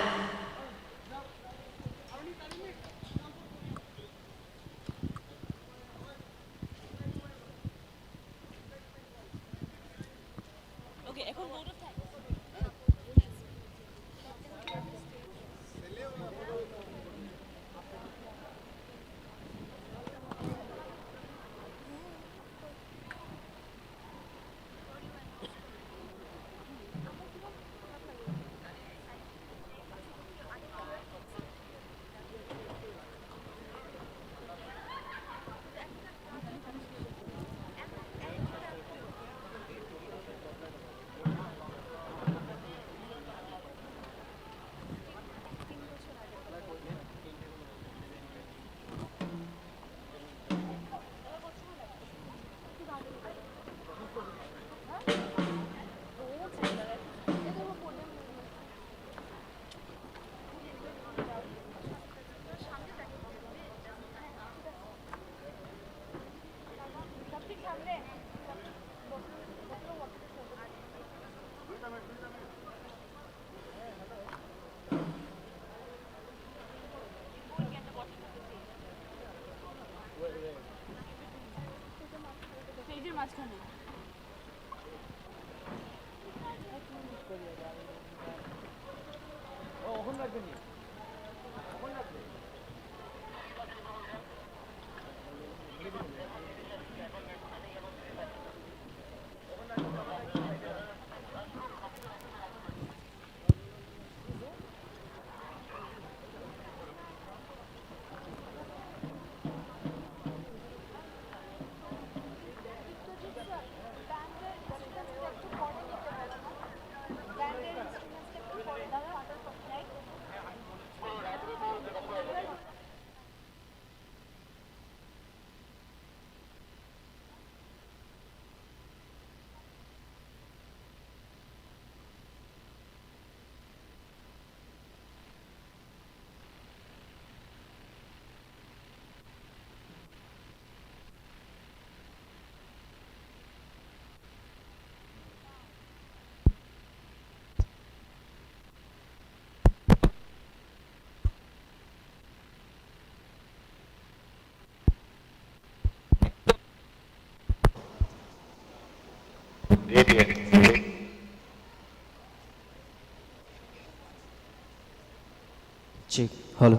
Check. Hello.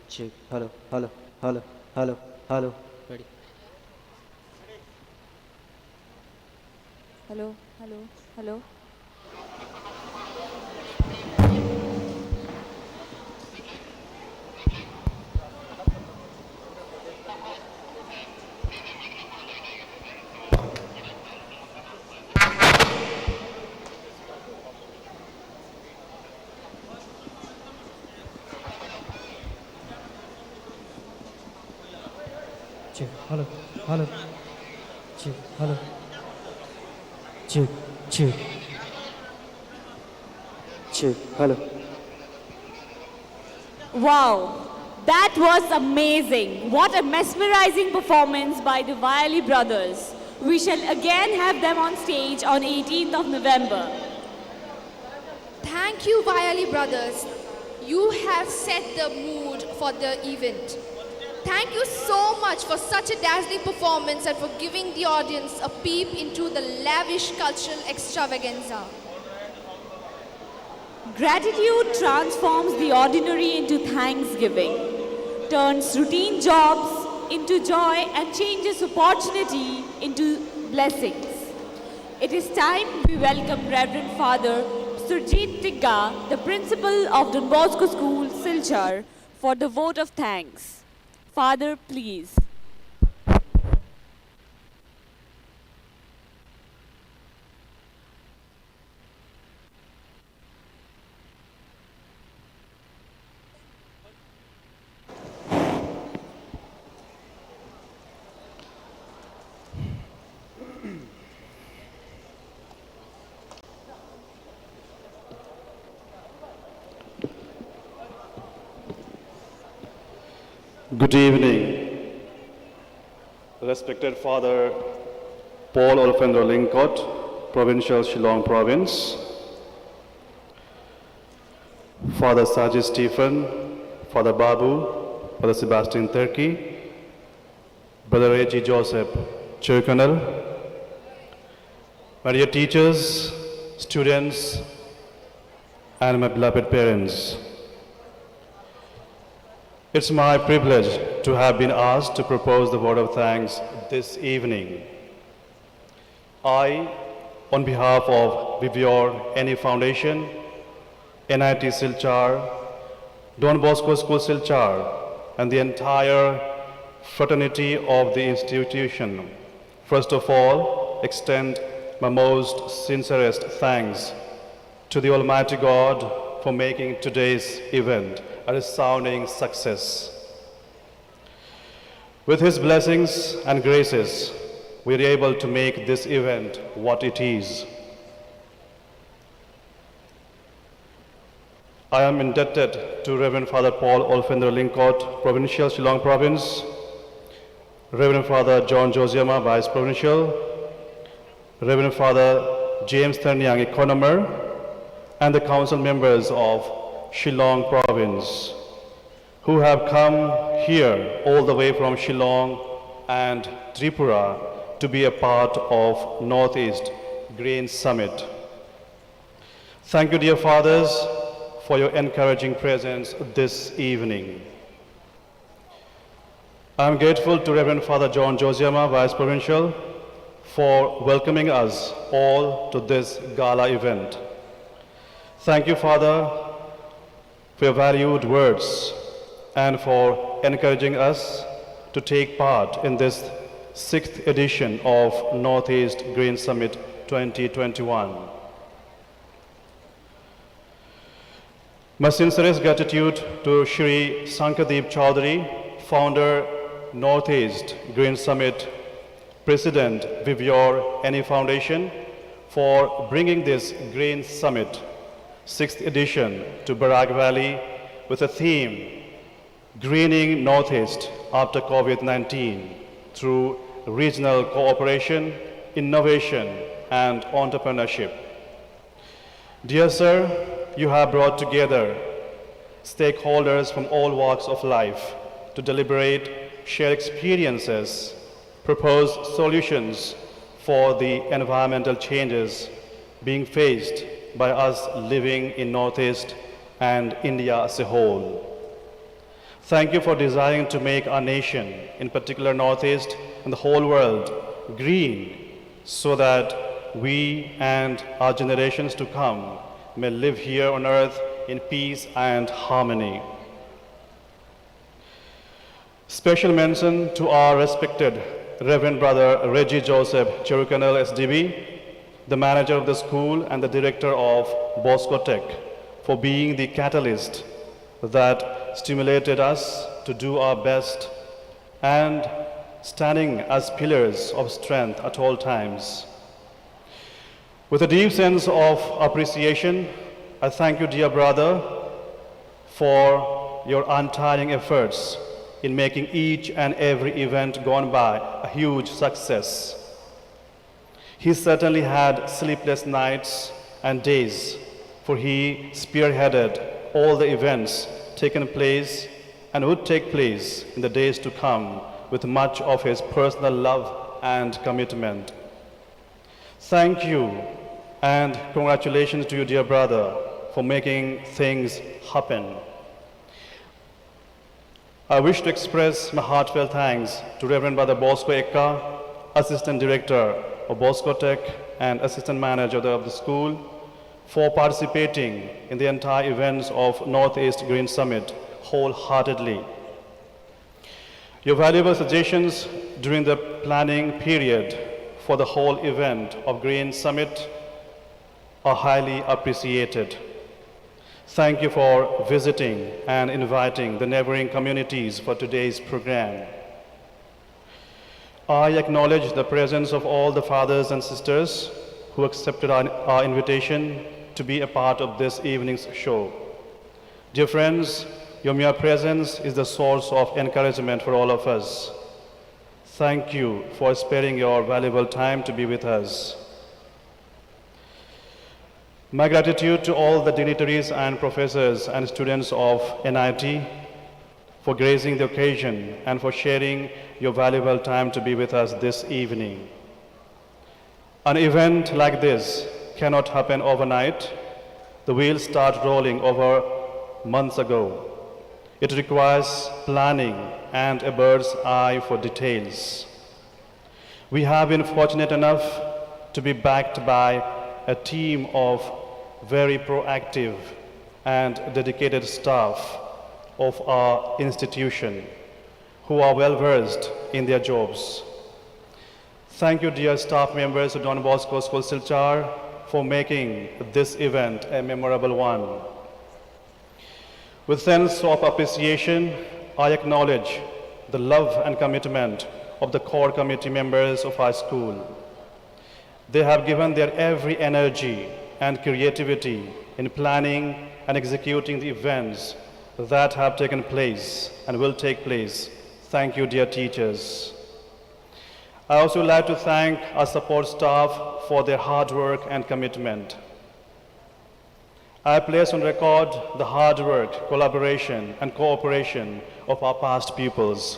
Check. Hello. Hello. Hello. Hello. Hello. Ready. Hello. Hello. Hello. Check. Hello. Hello. Check. Hello. Check. Check. Check. Hello. Wow, that was amazing. What a mesmerizing performance by the Violi brothers. We shall again have them on stage on eighteenth of November. Thank you, Violi brothers. You have set the mood for the event. Thank you so much for such a dazzling performance and for giving the audience a peep into the lavish cultural extravaganza. Gratitude transforms the ordinary into thanksgiving, turns routine jobs into joy, and changes opportunity into blessings. It is time we welcome Reverend Father Surjit Digga, the principal of Don Bosco School, Silchar, for the vote of thanks. Father, please. Good evening, respected Father Paul Olfendro Lyngkot, Provincial, Shillong Province, Father Saji Stephen, Father Babu, Father Sebastian Turkey, Brother Reggie Joseph Chirkanal, my dear teachers, students, and my beloved parents. It's my privilege to have been asked to propose the vote of thanks this evening. I, on behalf of Vivior Any Foundation, N I T Silchar, Don Bosco School Silchar, and the entire fraternity of the institution, first of all, extend my most sincerest thanks to the Almighty God for making today's event a resounding success. With His blessings and graces, we are able to make this event what it is. I am indebted to Reverend Father Paul Olfendro Lyngkot, Provincial, Shillong Province, Reverend Father John Josiama, Vice Provincial, Reverend Father James Therniang, Economer, and the council members of Shillong Province, who have come here all the way from Shillong and Tripura to be a part of Northeast Green Summit. Thank you, dear fathers, for your encouraging presence this evening. I am grateful to Reverend Father John Josiama, Vice Provincial, for welcoming us all to this gala event. Thank you, Father, for your valued words and for encouraging us to take part in this sixth edition of Northeast Green Summit twenty twenty-one. My sincerest gratitude to Shri Sankadeep Chaudhary, founder, Northeast Green Summit, President, Vivior Any Foundation, for bringing this Green Summit, sixth edition, to Barak Valley with a theme, Greening Northeast After COVID nineteen, through regional cooperation, innovation, and entrepreneurship. Dear sir, you have brought together stakeholders from all walks of life to deliberate, share experiences, propose solutions for the environmental changes being faced by us living in Northeast and India as a whole. Thank you for desiring to make our nation, in particular Northeast and the whole world, green, so that we and our generations to come may live here on earth in peace and harmony. Special mention to our respected Reverend Brother Reggie Joseph Cherukanal S D B, the manager of the school and the director of Bosco Tech, for being the catalyst that stimulated us to do our best and standing as pillars of strength at all times. With a deep sense of appreciation, I thank you, dear brother, for your untiring efforts in making each and every event gone by a huge success. He certainly had sleepless nights and days, for he spearheaded all the events taken place and would take place in the days to come with much of his personal love and commitment. Thank you and congratulations to you, dear brother, for making things happen. I wish to express my heartfelt thanks to Reverend Brother Bosco Ekka, Assistant Director of Bosco Tech and Assistant Manager of the, of the school, for participating in the entire events of Northeast Green Summit wholeheartedly. Your valuable suggestions during the planning period for the whole event of Green Summit are highly appreciated. Thank you for visiting and inviting the neighboring communities for today's program. I acknowledge the presence of all the fathers and sisters who accepted our, our invitation to be a part of this evening's show. Dear friends, your mere presence is the source of encouragement for all of us. Thank you for sparing your valuable time to be with us. My gratitude to all the dignitaries and professors and students of N I T for gracing the occasion and for sharing your valuable time to be with us this evening. An event like this cannot happen overnight. The wheels start rolling over months ago. It requires planning and a bird's eye for details. We have been fortunate enough to be backed by a team of very proactive and dedicated staff of our institution who are well versed in their jobs. Thank you, dear staff members of Don Bosco School Silchar, for making this event a memorable one. With sense of appreciation, I acknowledge the love and commitment of the core committee members of our school. They have given their every energy and creativity in planning and executing the events that have taken place and will take place. Thank you, dear teachers. I also would like to thank our support staff for their hard work and commitment. I place on record the hard work, collaboration, and cooperation of our past pupils.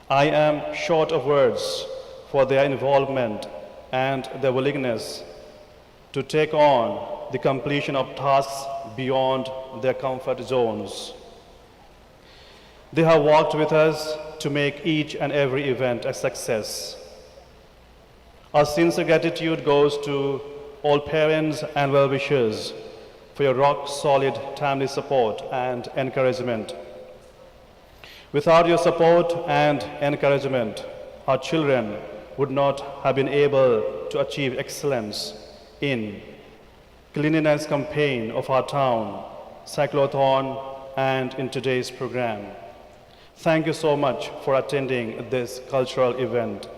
I am short of words for their involvement and their willingness to take on the completion of tasks beyond their comfort zones. They have worked with us to make each and every event a success. Our sincere gratitude goes to all parents and well wishers for your rock solid timely support and encouragement. Without your support and encouragement, our children would not have been able to achieve excellence in cleanliness campaign of our town, cyclothon, and in today's program. Thank you so much for attending this cultural event.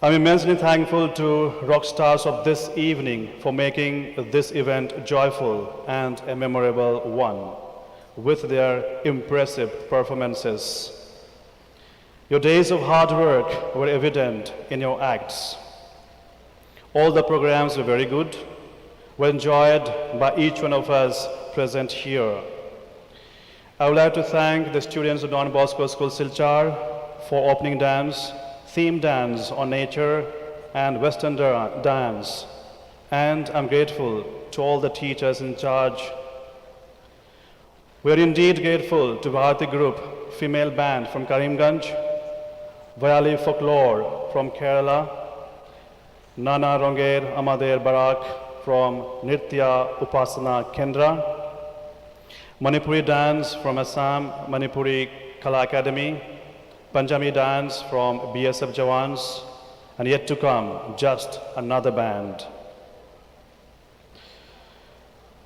I'm immensely thankful to rock stars of this evening for making this event joyful and a memorable one with their impressive performances. Your days of hard work were evident in your acts. All the programs were very good, were enjoyed by each one of us present here. I would like to thank the students of Don Bosco School Silchar for opening dance, theme dance on nature, and western da- dance. And I'm grateful to all the teachers in charge. We are indeed grateful to Bharati Group, female band from Karimganj, Vayali Folklore from Kerala, Nana Ronger Amader Barak from Nritya Upasana Kendra, Manipuri dance from Assam, Manipuri Kala Academy, Punjabi dance from B S F Jawans, and yet to come, just another band.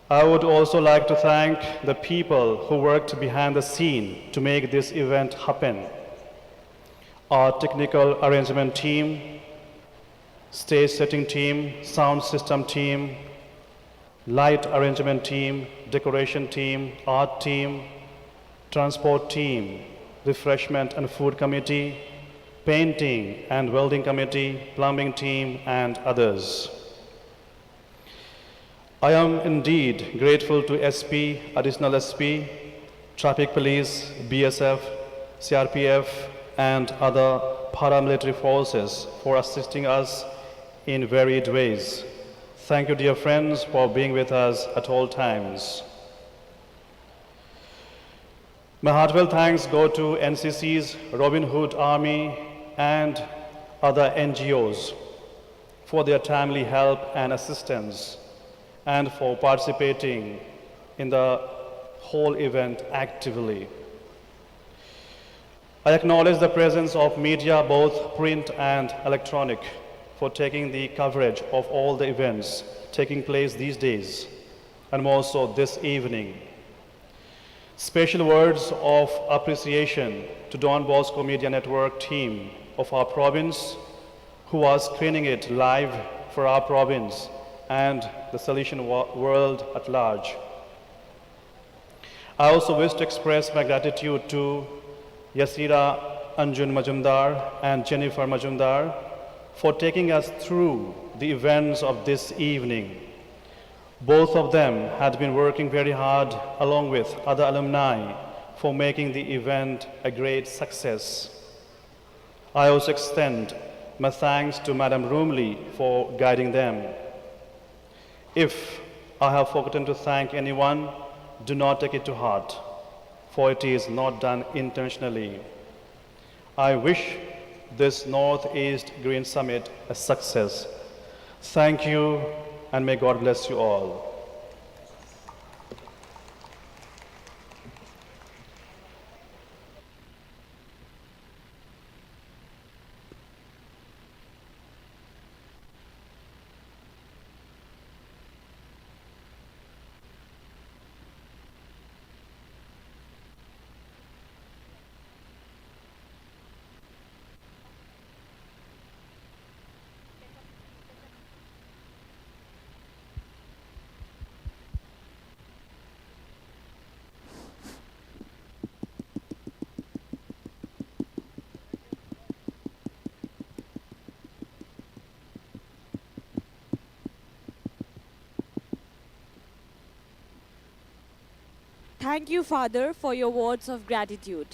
I would also like to thank the people who worked behind the scene to make this event happen. Our technical arrangement team, stage setting team, sound system team, light arrangement team, decoration team, art team, transport team, refreshment and food committee, painting and welding committee, plumbing team, and others. I am indeed grateful to S P, Additional S P, Traffic Police, B S F, C R P F, and other paramilitary forces for assisting us in varied ways. Thank you, dear friends, for being with us at all times. My heartfelt thanks go to N C C's Robin Hood Army and other N G Os for their timely help and assistance and for participating in the whole event actively. I acknowledge the presence of media, both print and electronic, for taking the coverage of all the events taking place these days, and more so this evening. Special words of appreciation to Don Bosco Media Network team of our province, who are screening it live for our province and the Salesian wo- world at large. I also wish to express my gratitude to Yasira Anjun Majumdar and Jennifer Majumdar for taking us through the events of this evening. Both of them had been working very hard along with other alumni for making the event a great success. I also extend my thanks to Madam Rumli for guiding them. If I have forgotten to thank anyone, do not take it to heart, for it is not done intentionally. I wish this Northeast Green Summit a success. Thank you, and may God bless you all. Thank you, Father, for your words of gratitude.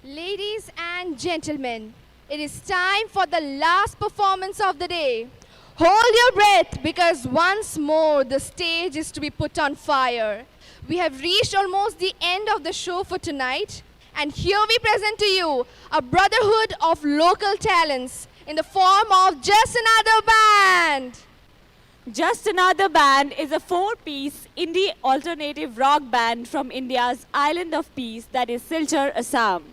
Ladies and gentlemen, it is time for the last performance of the day. Hold your breath, because once more the stage is to be put on fire. We have reached almost the end of the show for tonight, and here we present to you a brotherhood of local talents in the form of Just Another Band. Just Another Band is a four piece indie alternative rock band from India's island of peace, that is Silchar, Assam.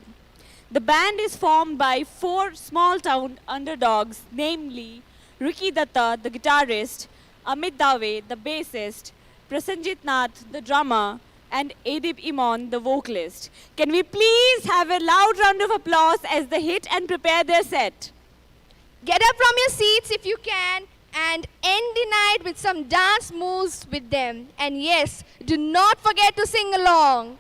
The band is formed by four small town underdogs, namely Ricky Datta, the guitarist, Amit Dave, the bassist, Prasenjit Nath, the drummer, and Edip Imon, the vocalist. Can we please have a loud round of applause as they hit and prepare their set? Get up from your seats if you can and end the night with some dance moves with them. And yes, do not forget to sing along.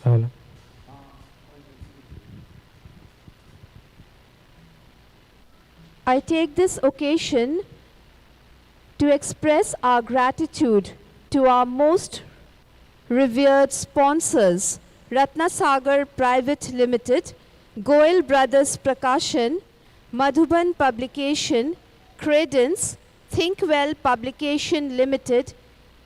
Hello. I take this occasion to express our gratitude to our most revered sponsors, Ratnasagar Private Limited, Goel Brothers Prakashan, Madhuban Publication, Credence, Thinkwell Publication Limited,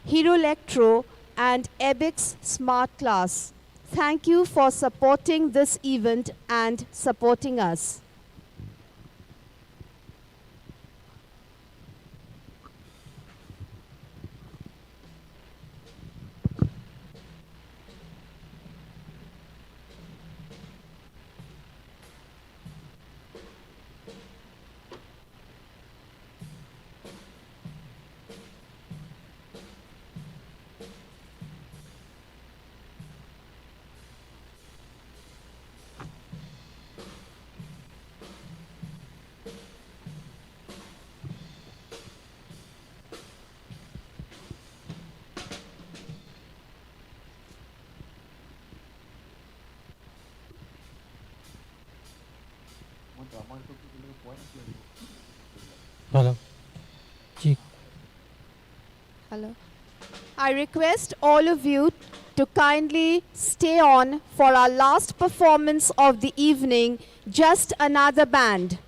Hero Electro, and Ebix Smart Class. Thank you for supporting this event and supporting us. Hello. Check. Hello. I request all of you to kindly stay on for our last performance of the evening, Just Another Band.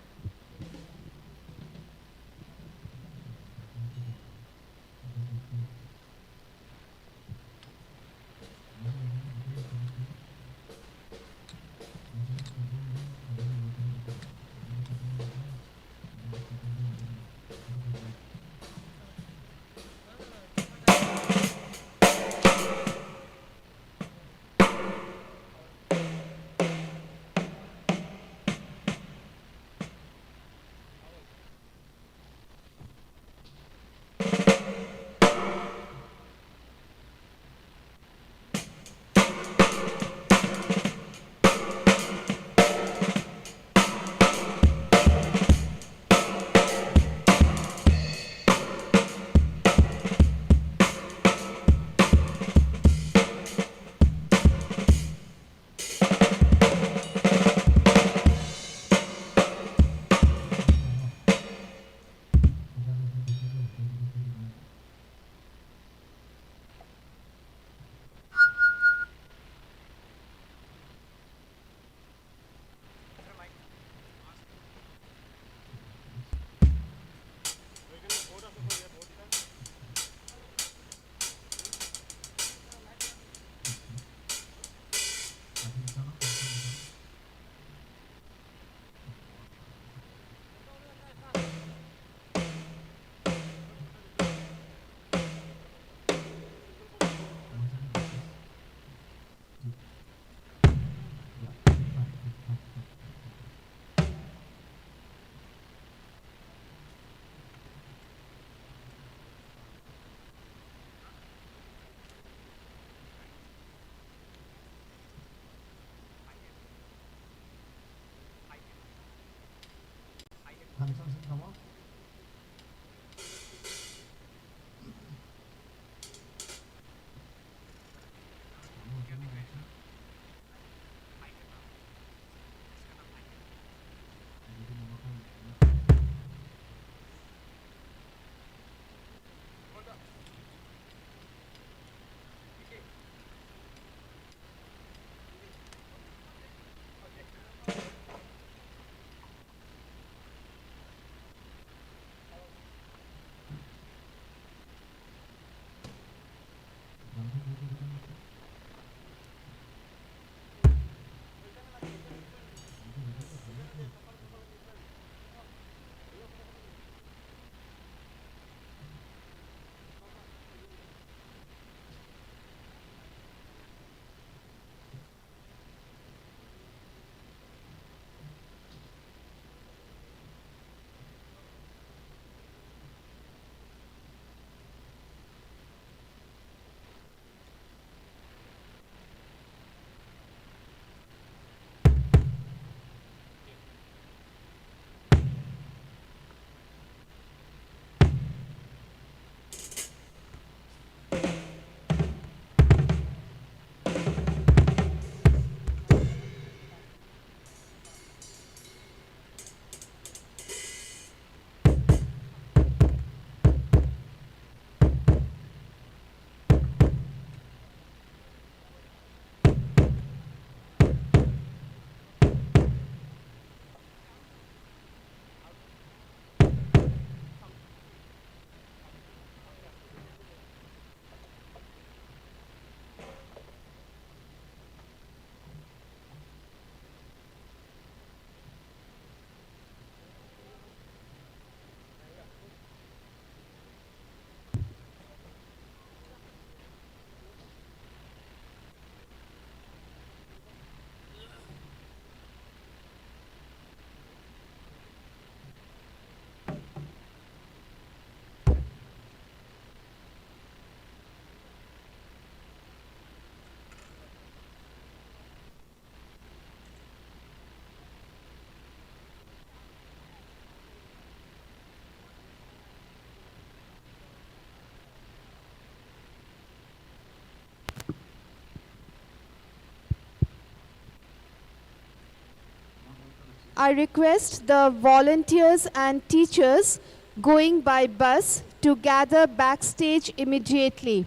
I request the volunteers and teachers going by bus to gather backstage immediately.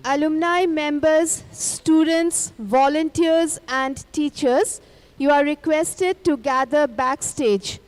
Alumni members, students, volunteers, and teachers, you are requested to gather backstage.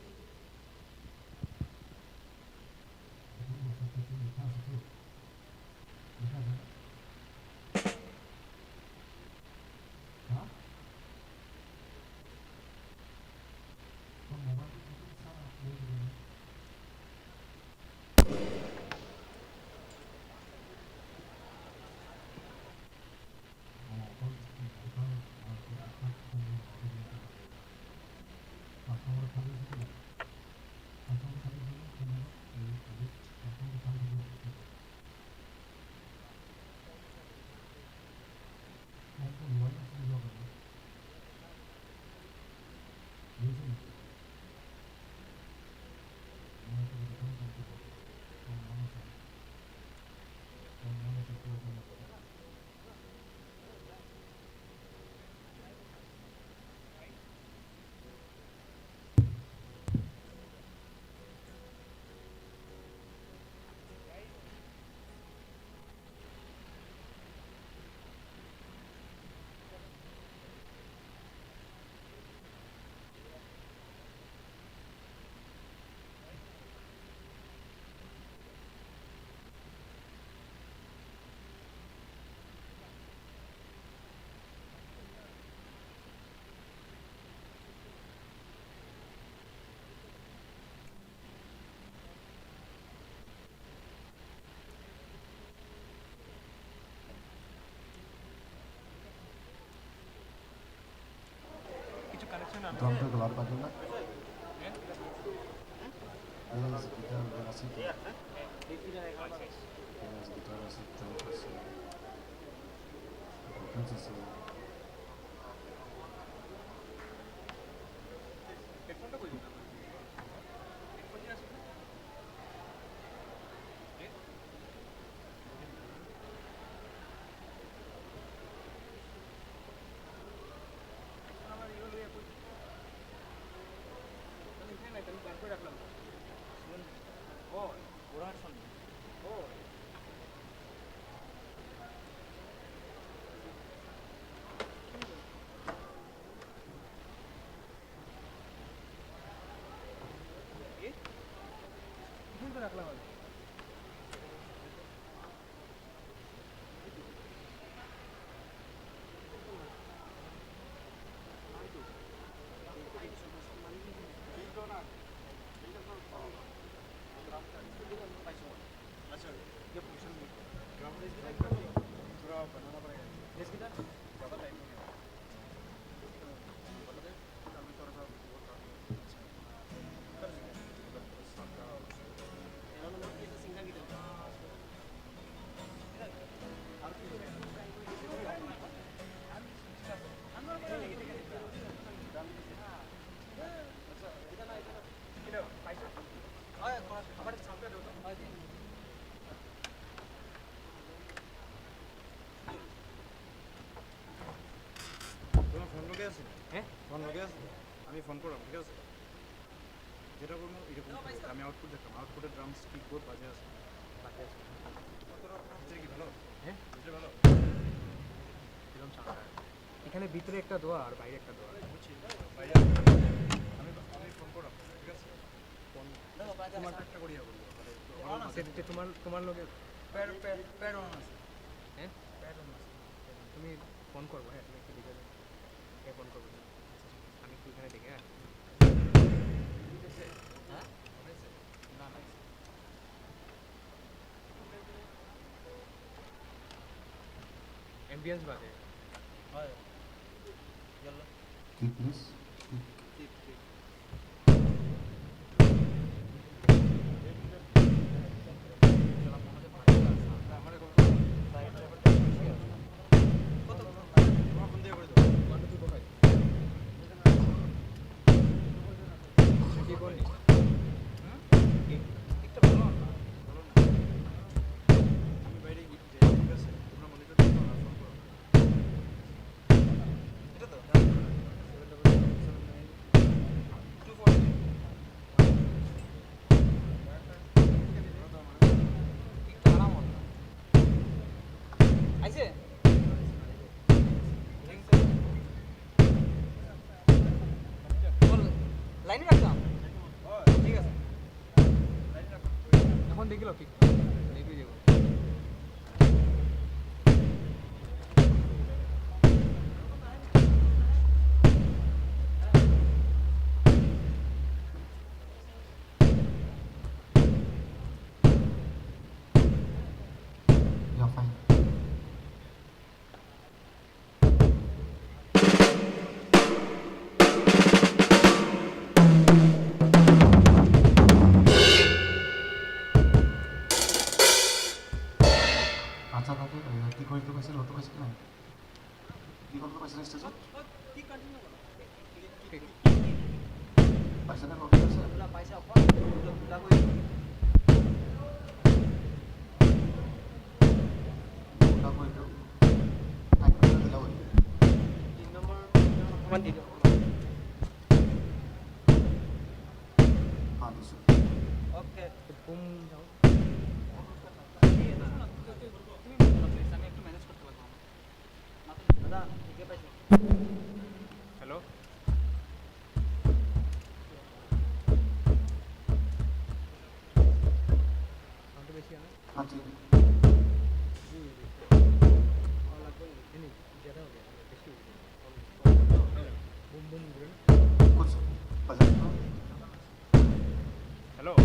Drum to glad button na. Bass, guitar, bass, guitar. Bass, guitar, bass, guitar, bass. তোমার ফোন লোকে আছে? হ্যাঁ? ফোন লোকে আছে? আমি ফোন করলাম, ঠিক আছে? যেটা বলবো, এরকম করবে। আমি আউটপুট দেখলাম, আউটপুটে ড্রামস, কিবোর্ড বাজে আছে। বাজে আছে। ভিতরে কি ভালো? হ্যাঁ? ভিতরে ভালো? এরকম সাউন্ড হয়। এখানে ভিতরে একটা দোয়া আর বাইরে একটা দোয়া। বুঝছি। বাইরে আমি, আমি ফোন করলাম, ঠিক আছে? ফোন তোমার একটা করিয়া বলবো, মানে, সেটা তোমার, তোমার লগে প্যাড, প্যাড, প্যাড অন আছে। হ্যাঁ? প্যাড অন আছে। তুমি ফোন করবো, হ্যাঁ, তুমি একটু দেখে দেবে। কে ফোন করবো? আমি একটু এখানে দেখে, হ্যাঁ? হ্যাঁ? না, না। অ্যাম্বিয়েন্স বাজে। হয়। ইয়াল্লা। কি প্লিজ? কি? কি, কি? আছে? তোর লাইনে রাখতাম। ঠিক আছে। এখন দেখি lock ঠিক। দেখে যাবো। You're fine. আচ্ছা, তাতে, এ, কি কৰিম বুলি কৈছিল? লটো কৈছিল কি নাই? কি কৰিম বুলি কৈছিল ষ্টেজত? পাইছানে? লটো কৈছে? Hello? Hello?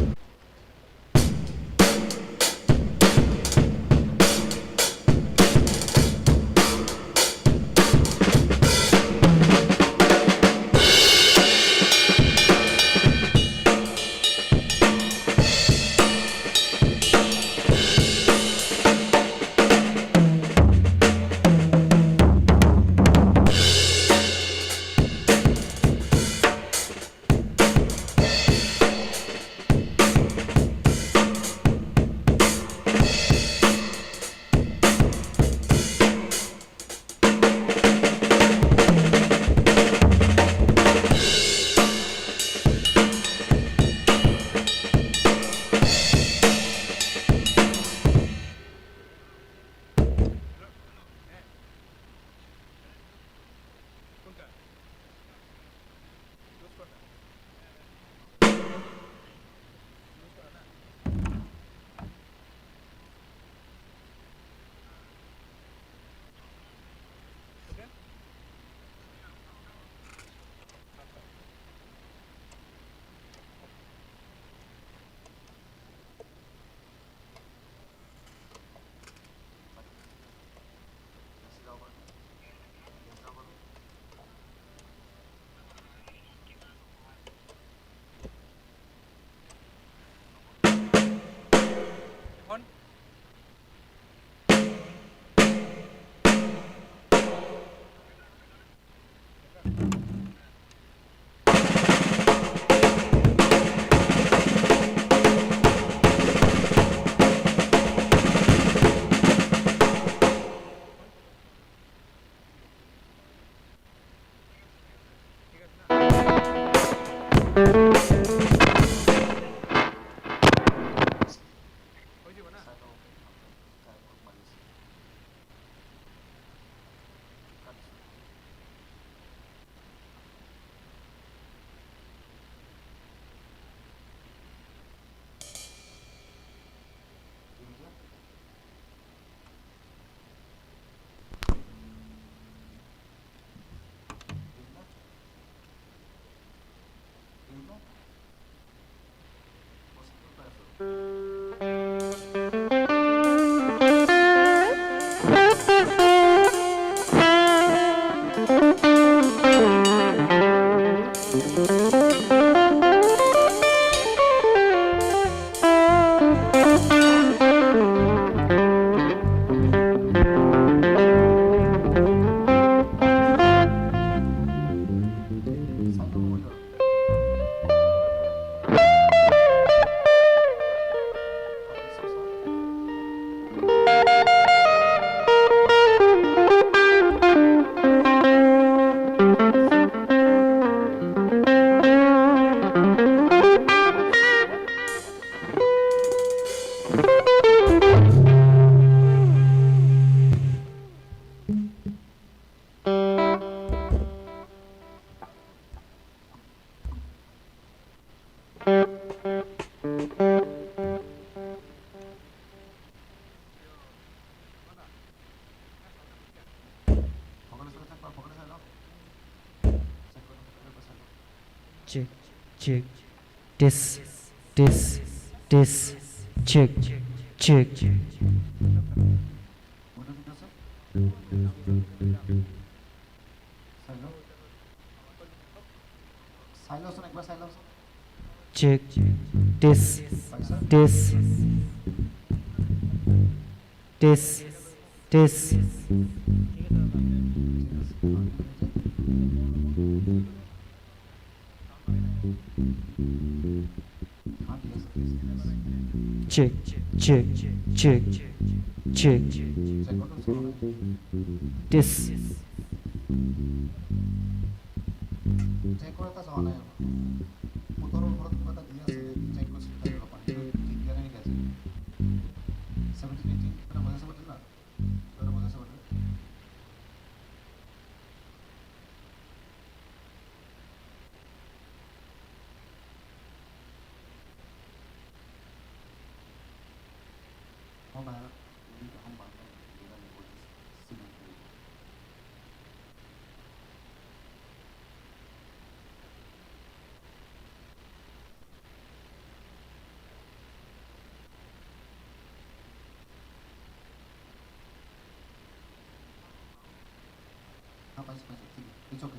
Check, check. Test, test, test. Check, check. Check, test, test, test, test. Check, check, check, check. Test. It's okay.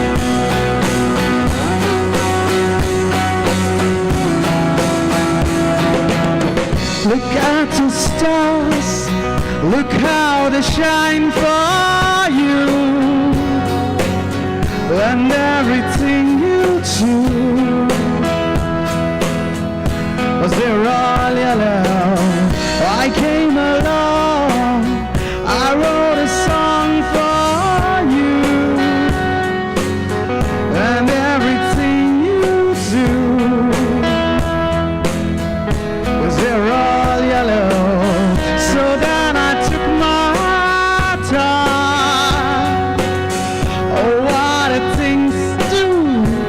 They shine for you, and everything you do was there all yellow. I came along, I wrote a song for you, and everything you do was there all yellow. So then I took my time. Oh, what a things to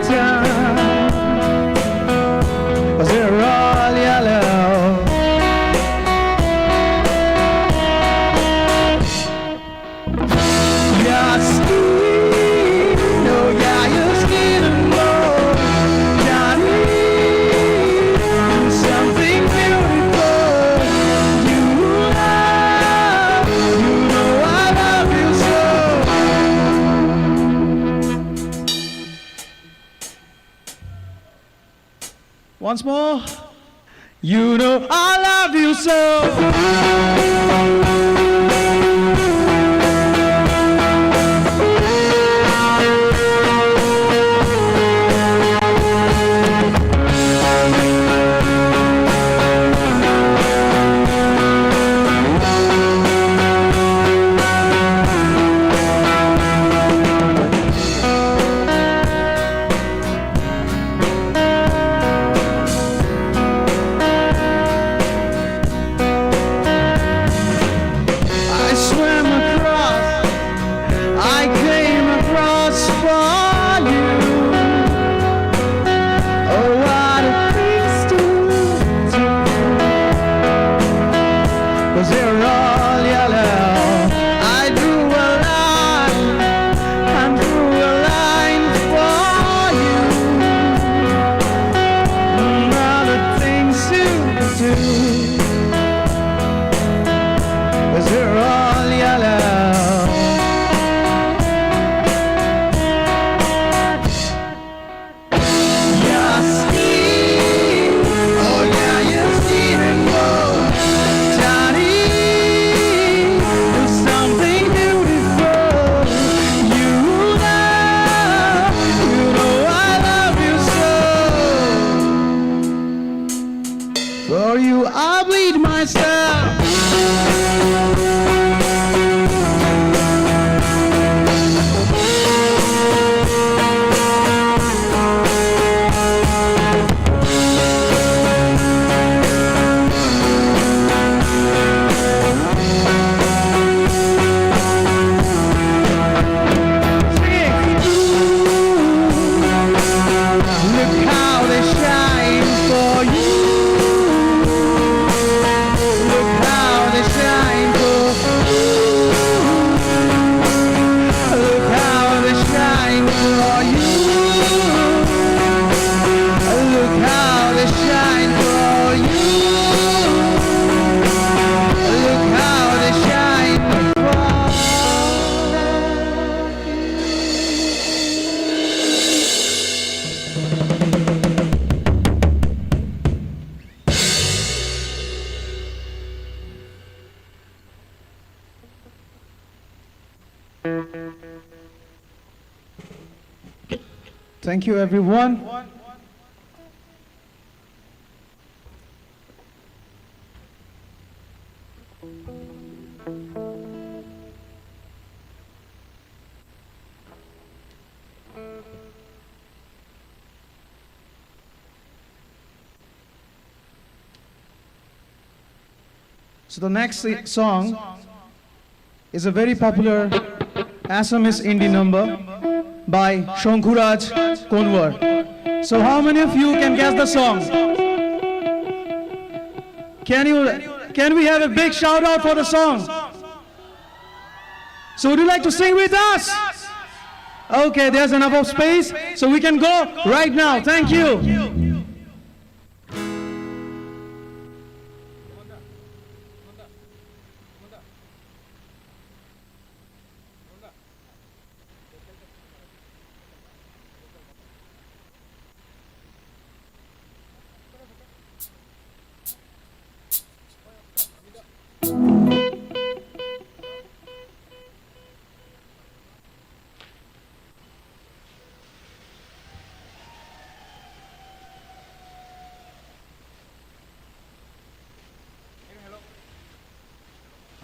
turn. Was there all yellow. Your skin, oh yeah, your skin and more. Johnny, something beautiful. You love, you know I love you so. Once more. You know I love you so. I swam across, I came across for you. Oh, what a things to do. 'Cause they're all yellow. I drew a line and drew a line for you. Other things to do, 'cause they're all yellow. Your skin, oh yeah, your skin and more. Johnny, there's something beautiful. You love, you know I love you so. For you, I bleed myself. Look how they shine for you. Look how they shine for you. Look how they shine for you. Look how they shine for you. Look how they shine for you. Thank you, everyone. So the next si-, song is a very popular Assamese indie number by Shonkhuraj Konwar. So how many of you can guess the song? Can you, can we have a big shout out for the song? So would you like to sing with us? Okay, there's enough of space, so we can go right now. Thank you.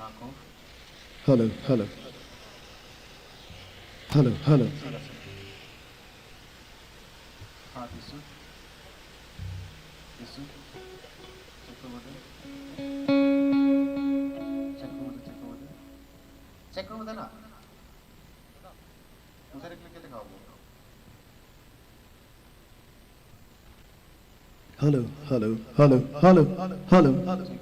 Hello, hello. Hello, hello. Hello, sir. Hi, this is Check over there. Check over there, check over there. Check over there, na? Hello, hello, hello, hello, hello.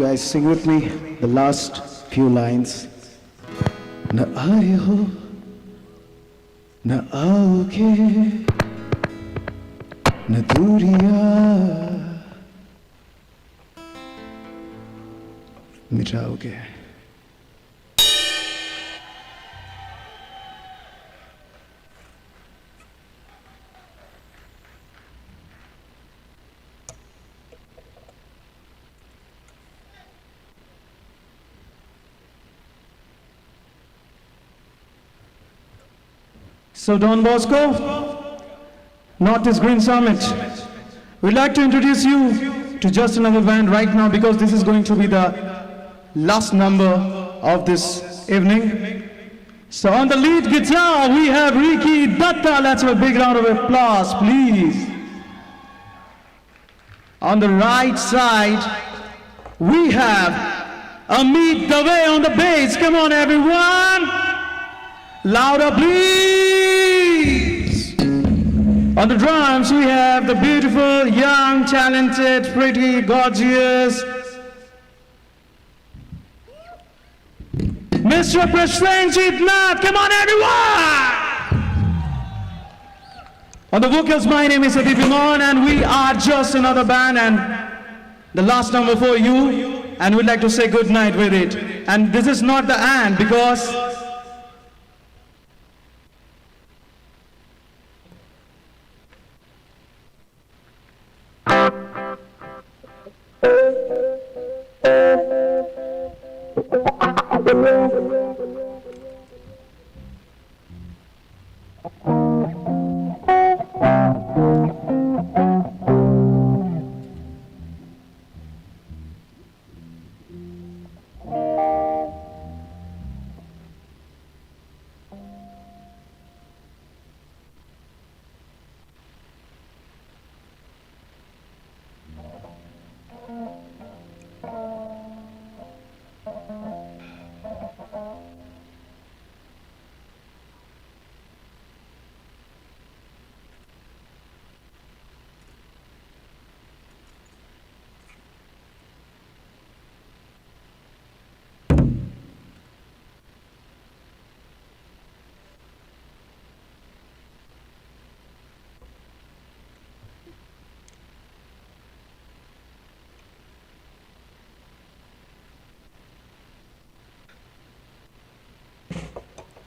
Guys, sing with me the last few lines. Na ae ho, na ae ke, na duriya, na ae ke. So Don Bosco, Northeast Green Summit, we'd like to introduce you to just another band right now because this is going to be the last number of this evening. So on the lead guitar, we have Ricky Datta. Let's have a big round of applause, please. On the right side, we have Amit Dave on the bass. Come on, everyone. Louder, please. On the drums, we have the beautiful, young, talented, pretty, gorgeous Mister Prasenjit Nath. Come on, everyone. On the vocals, my name is Adip Imon, and we are just another band, and the last number for you, and we'd like to say good night with it. And this is not the end, because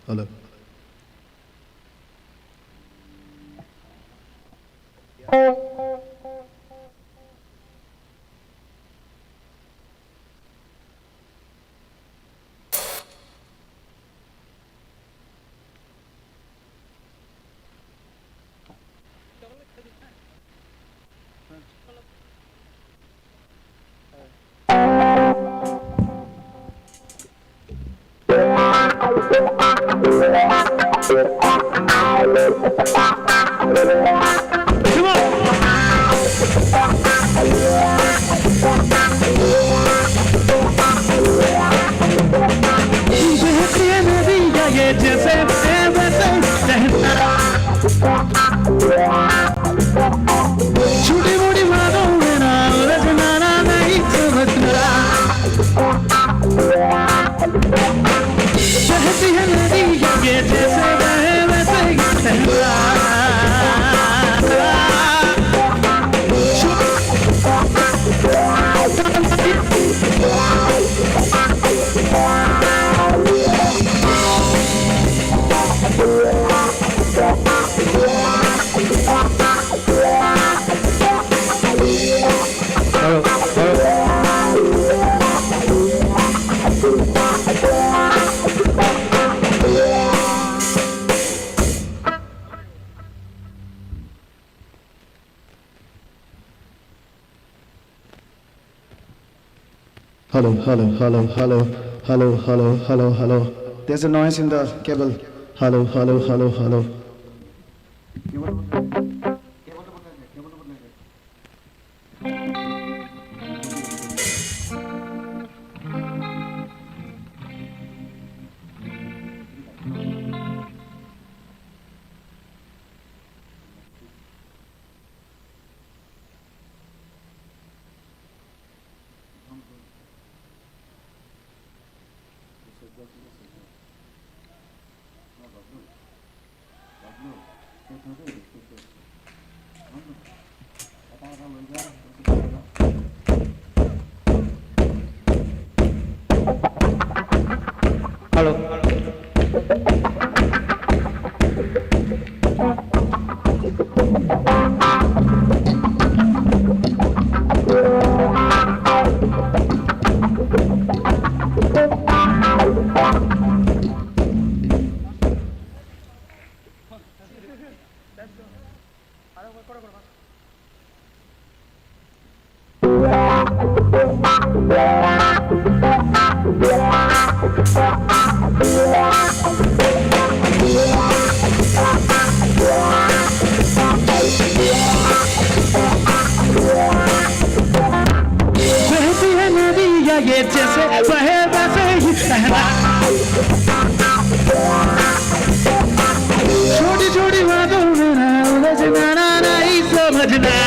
Hello. Hello, hello, hello, hello, hello, hello, hello, hello. There's a noise in the cable. Hello, hello, hello, hello. Hello. बहती है नदिया ये जैसे बहे वैसे ही बहना। छोटी छोटी बातों में ना उलझना, ना, ना ही समझना।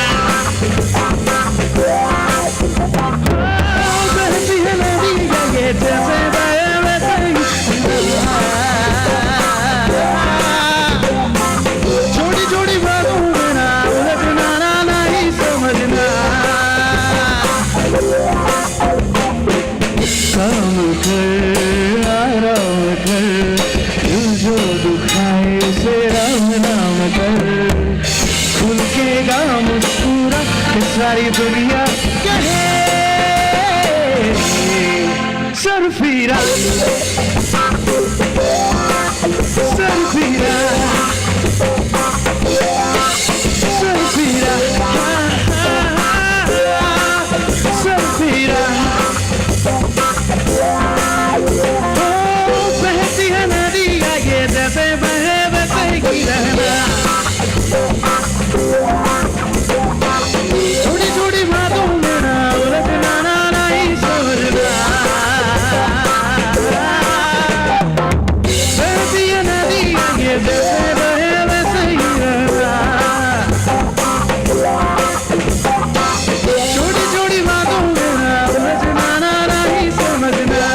बहती है नदिया ये जैसे बहे वैसे ही। छोटी छोटी बातों में ना उलझना, ना, ना ही समझना। काम कर, आराम कर, दिल जो दुखाए उसे राम राम कर। खुल के गा मुस्कुरा के सारी दुनिया कहे। सरफिरा, सरफिरा, सरफिरा, सरफिरा। ओ, बहती है नदिया ये जैसे बहे वैसे ही रहना। छोटी छोटी बातों में ना उलझना, ना, ना ही समझना। बहती है नदिया ये जैसे बहे वैसे ही रहना। छोटी छोटी बातों में ना उलझना, ना, ना ही समझना।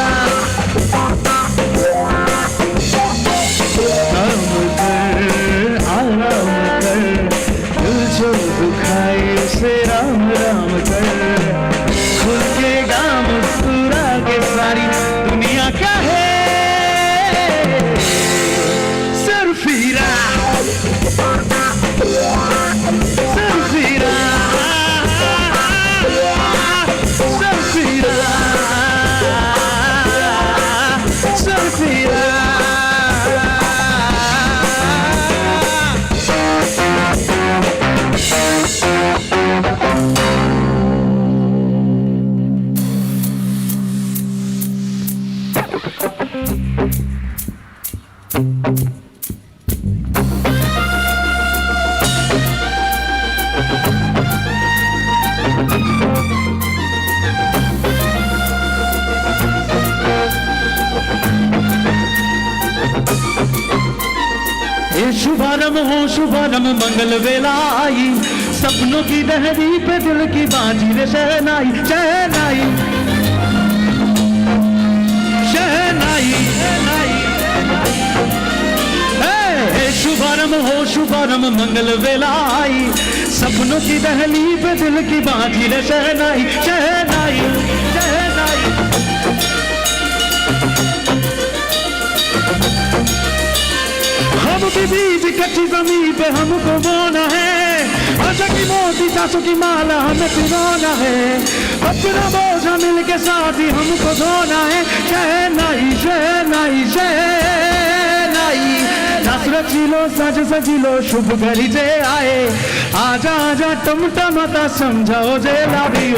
काम कर, आराम कर, दिल जो दुखाए उसे राम राम कर। खुल के गा मुस्कुरा के सारी दुनिया कहे। सरफिरा, सरफिरा, सरफिरा, सरफिरा। ये शुभारंभ हो शुभारंभ मंगल वेला आई, सपनों की दहली पे दिल की बाजी रे शहनाई, शहनाई, शहनाई। हे, हे शुभारंभ हो शुभारंभ मंगल वेला आई, सपनों की दहली पे दिल की बाजी रे शहनाई, शहनाई, शहनाई। हम भी बीज कच्ची जमीन पे हमको बोना है, आशा की मोती सांसों की माला हमें पिरोना है, अपना बोझा मिलके साथी हमको ढोना है। शहनाई, शहनाई, शहनाई। रास रची लो, साज सजी लो, शुभ घड़ी जे आए। आजा, आजा, टमटमाता समझाओ जे लावी, ओ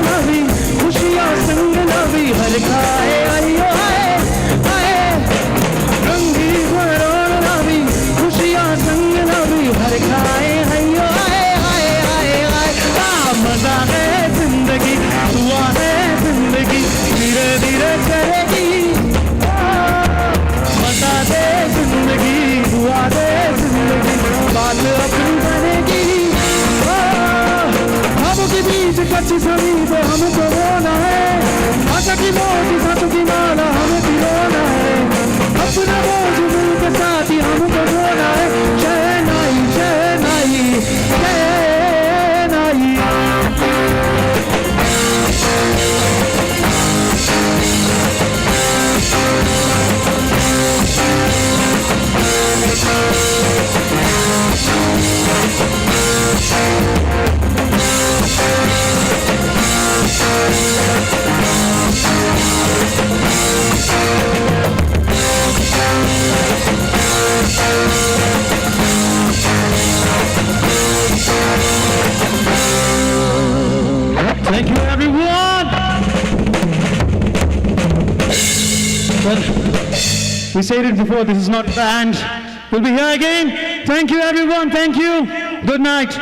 लावी। खुशियां संग लावी, हर खाए, आइयो, आए, आए। रंगी भरोन लावी, बीच कच्ची सभी पे हमको रोना है। आशा की मोटी सांसों की माला हमें पिरोना है। अपना बोझ दिल के साथ ही हमको ढोना है। शहनाई, शहनाई, शहनाई। Thank you, everyone. Well, we said it before, this is not the end. We'll be here again. Thank you, everyone. Thank you. Good night.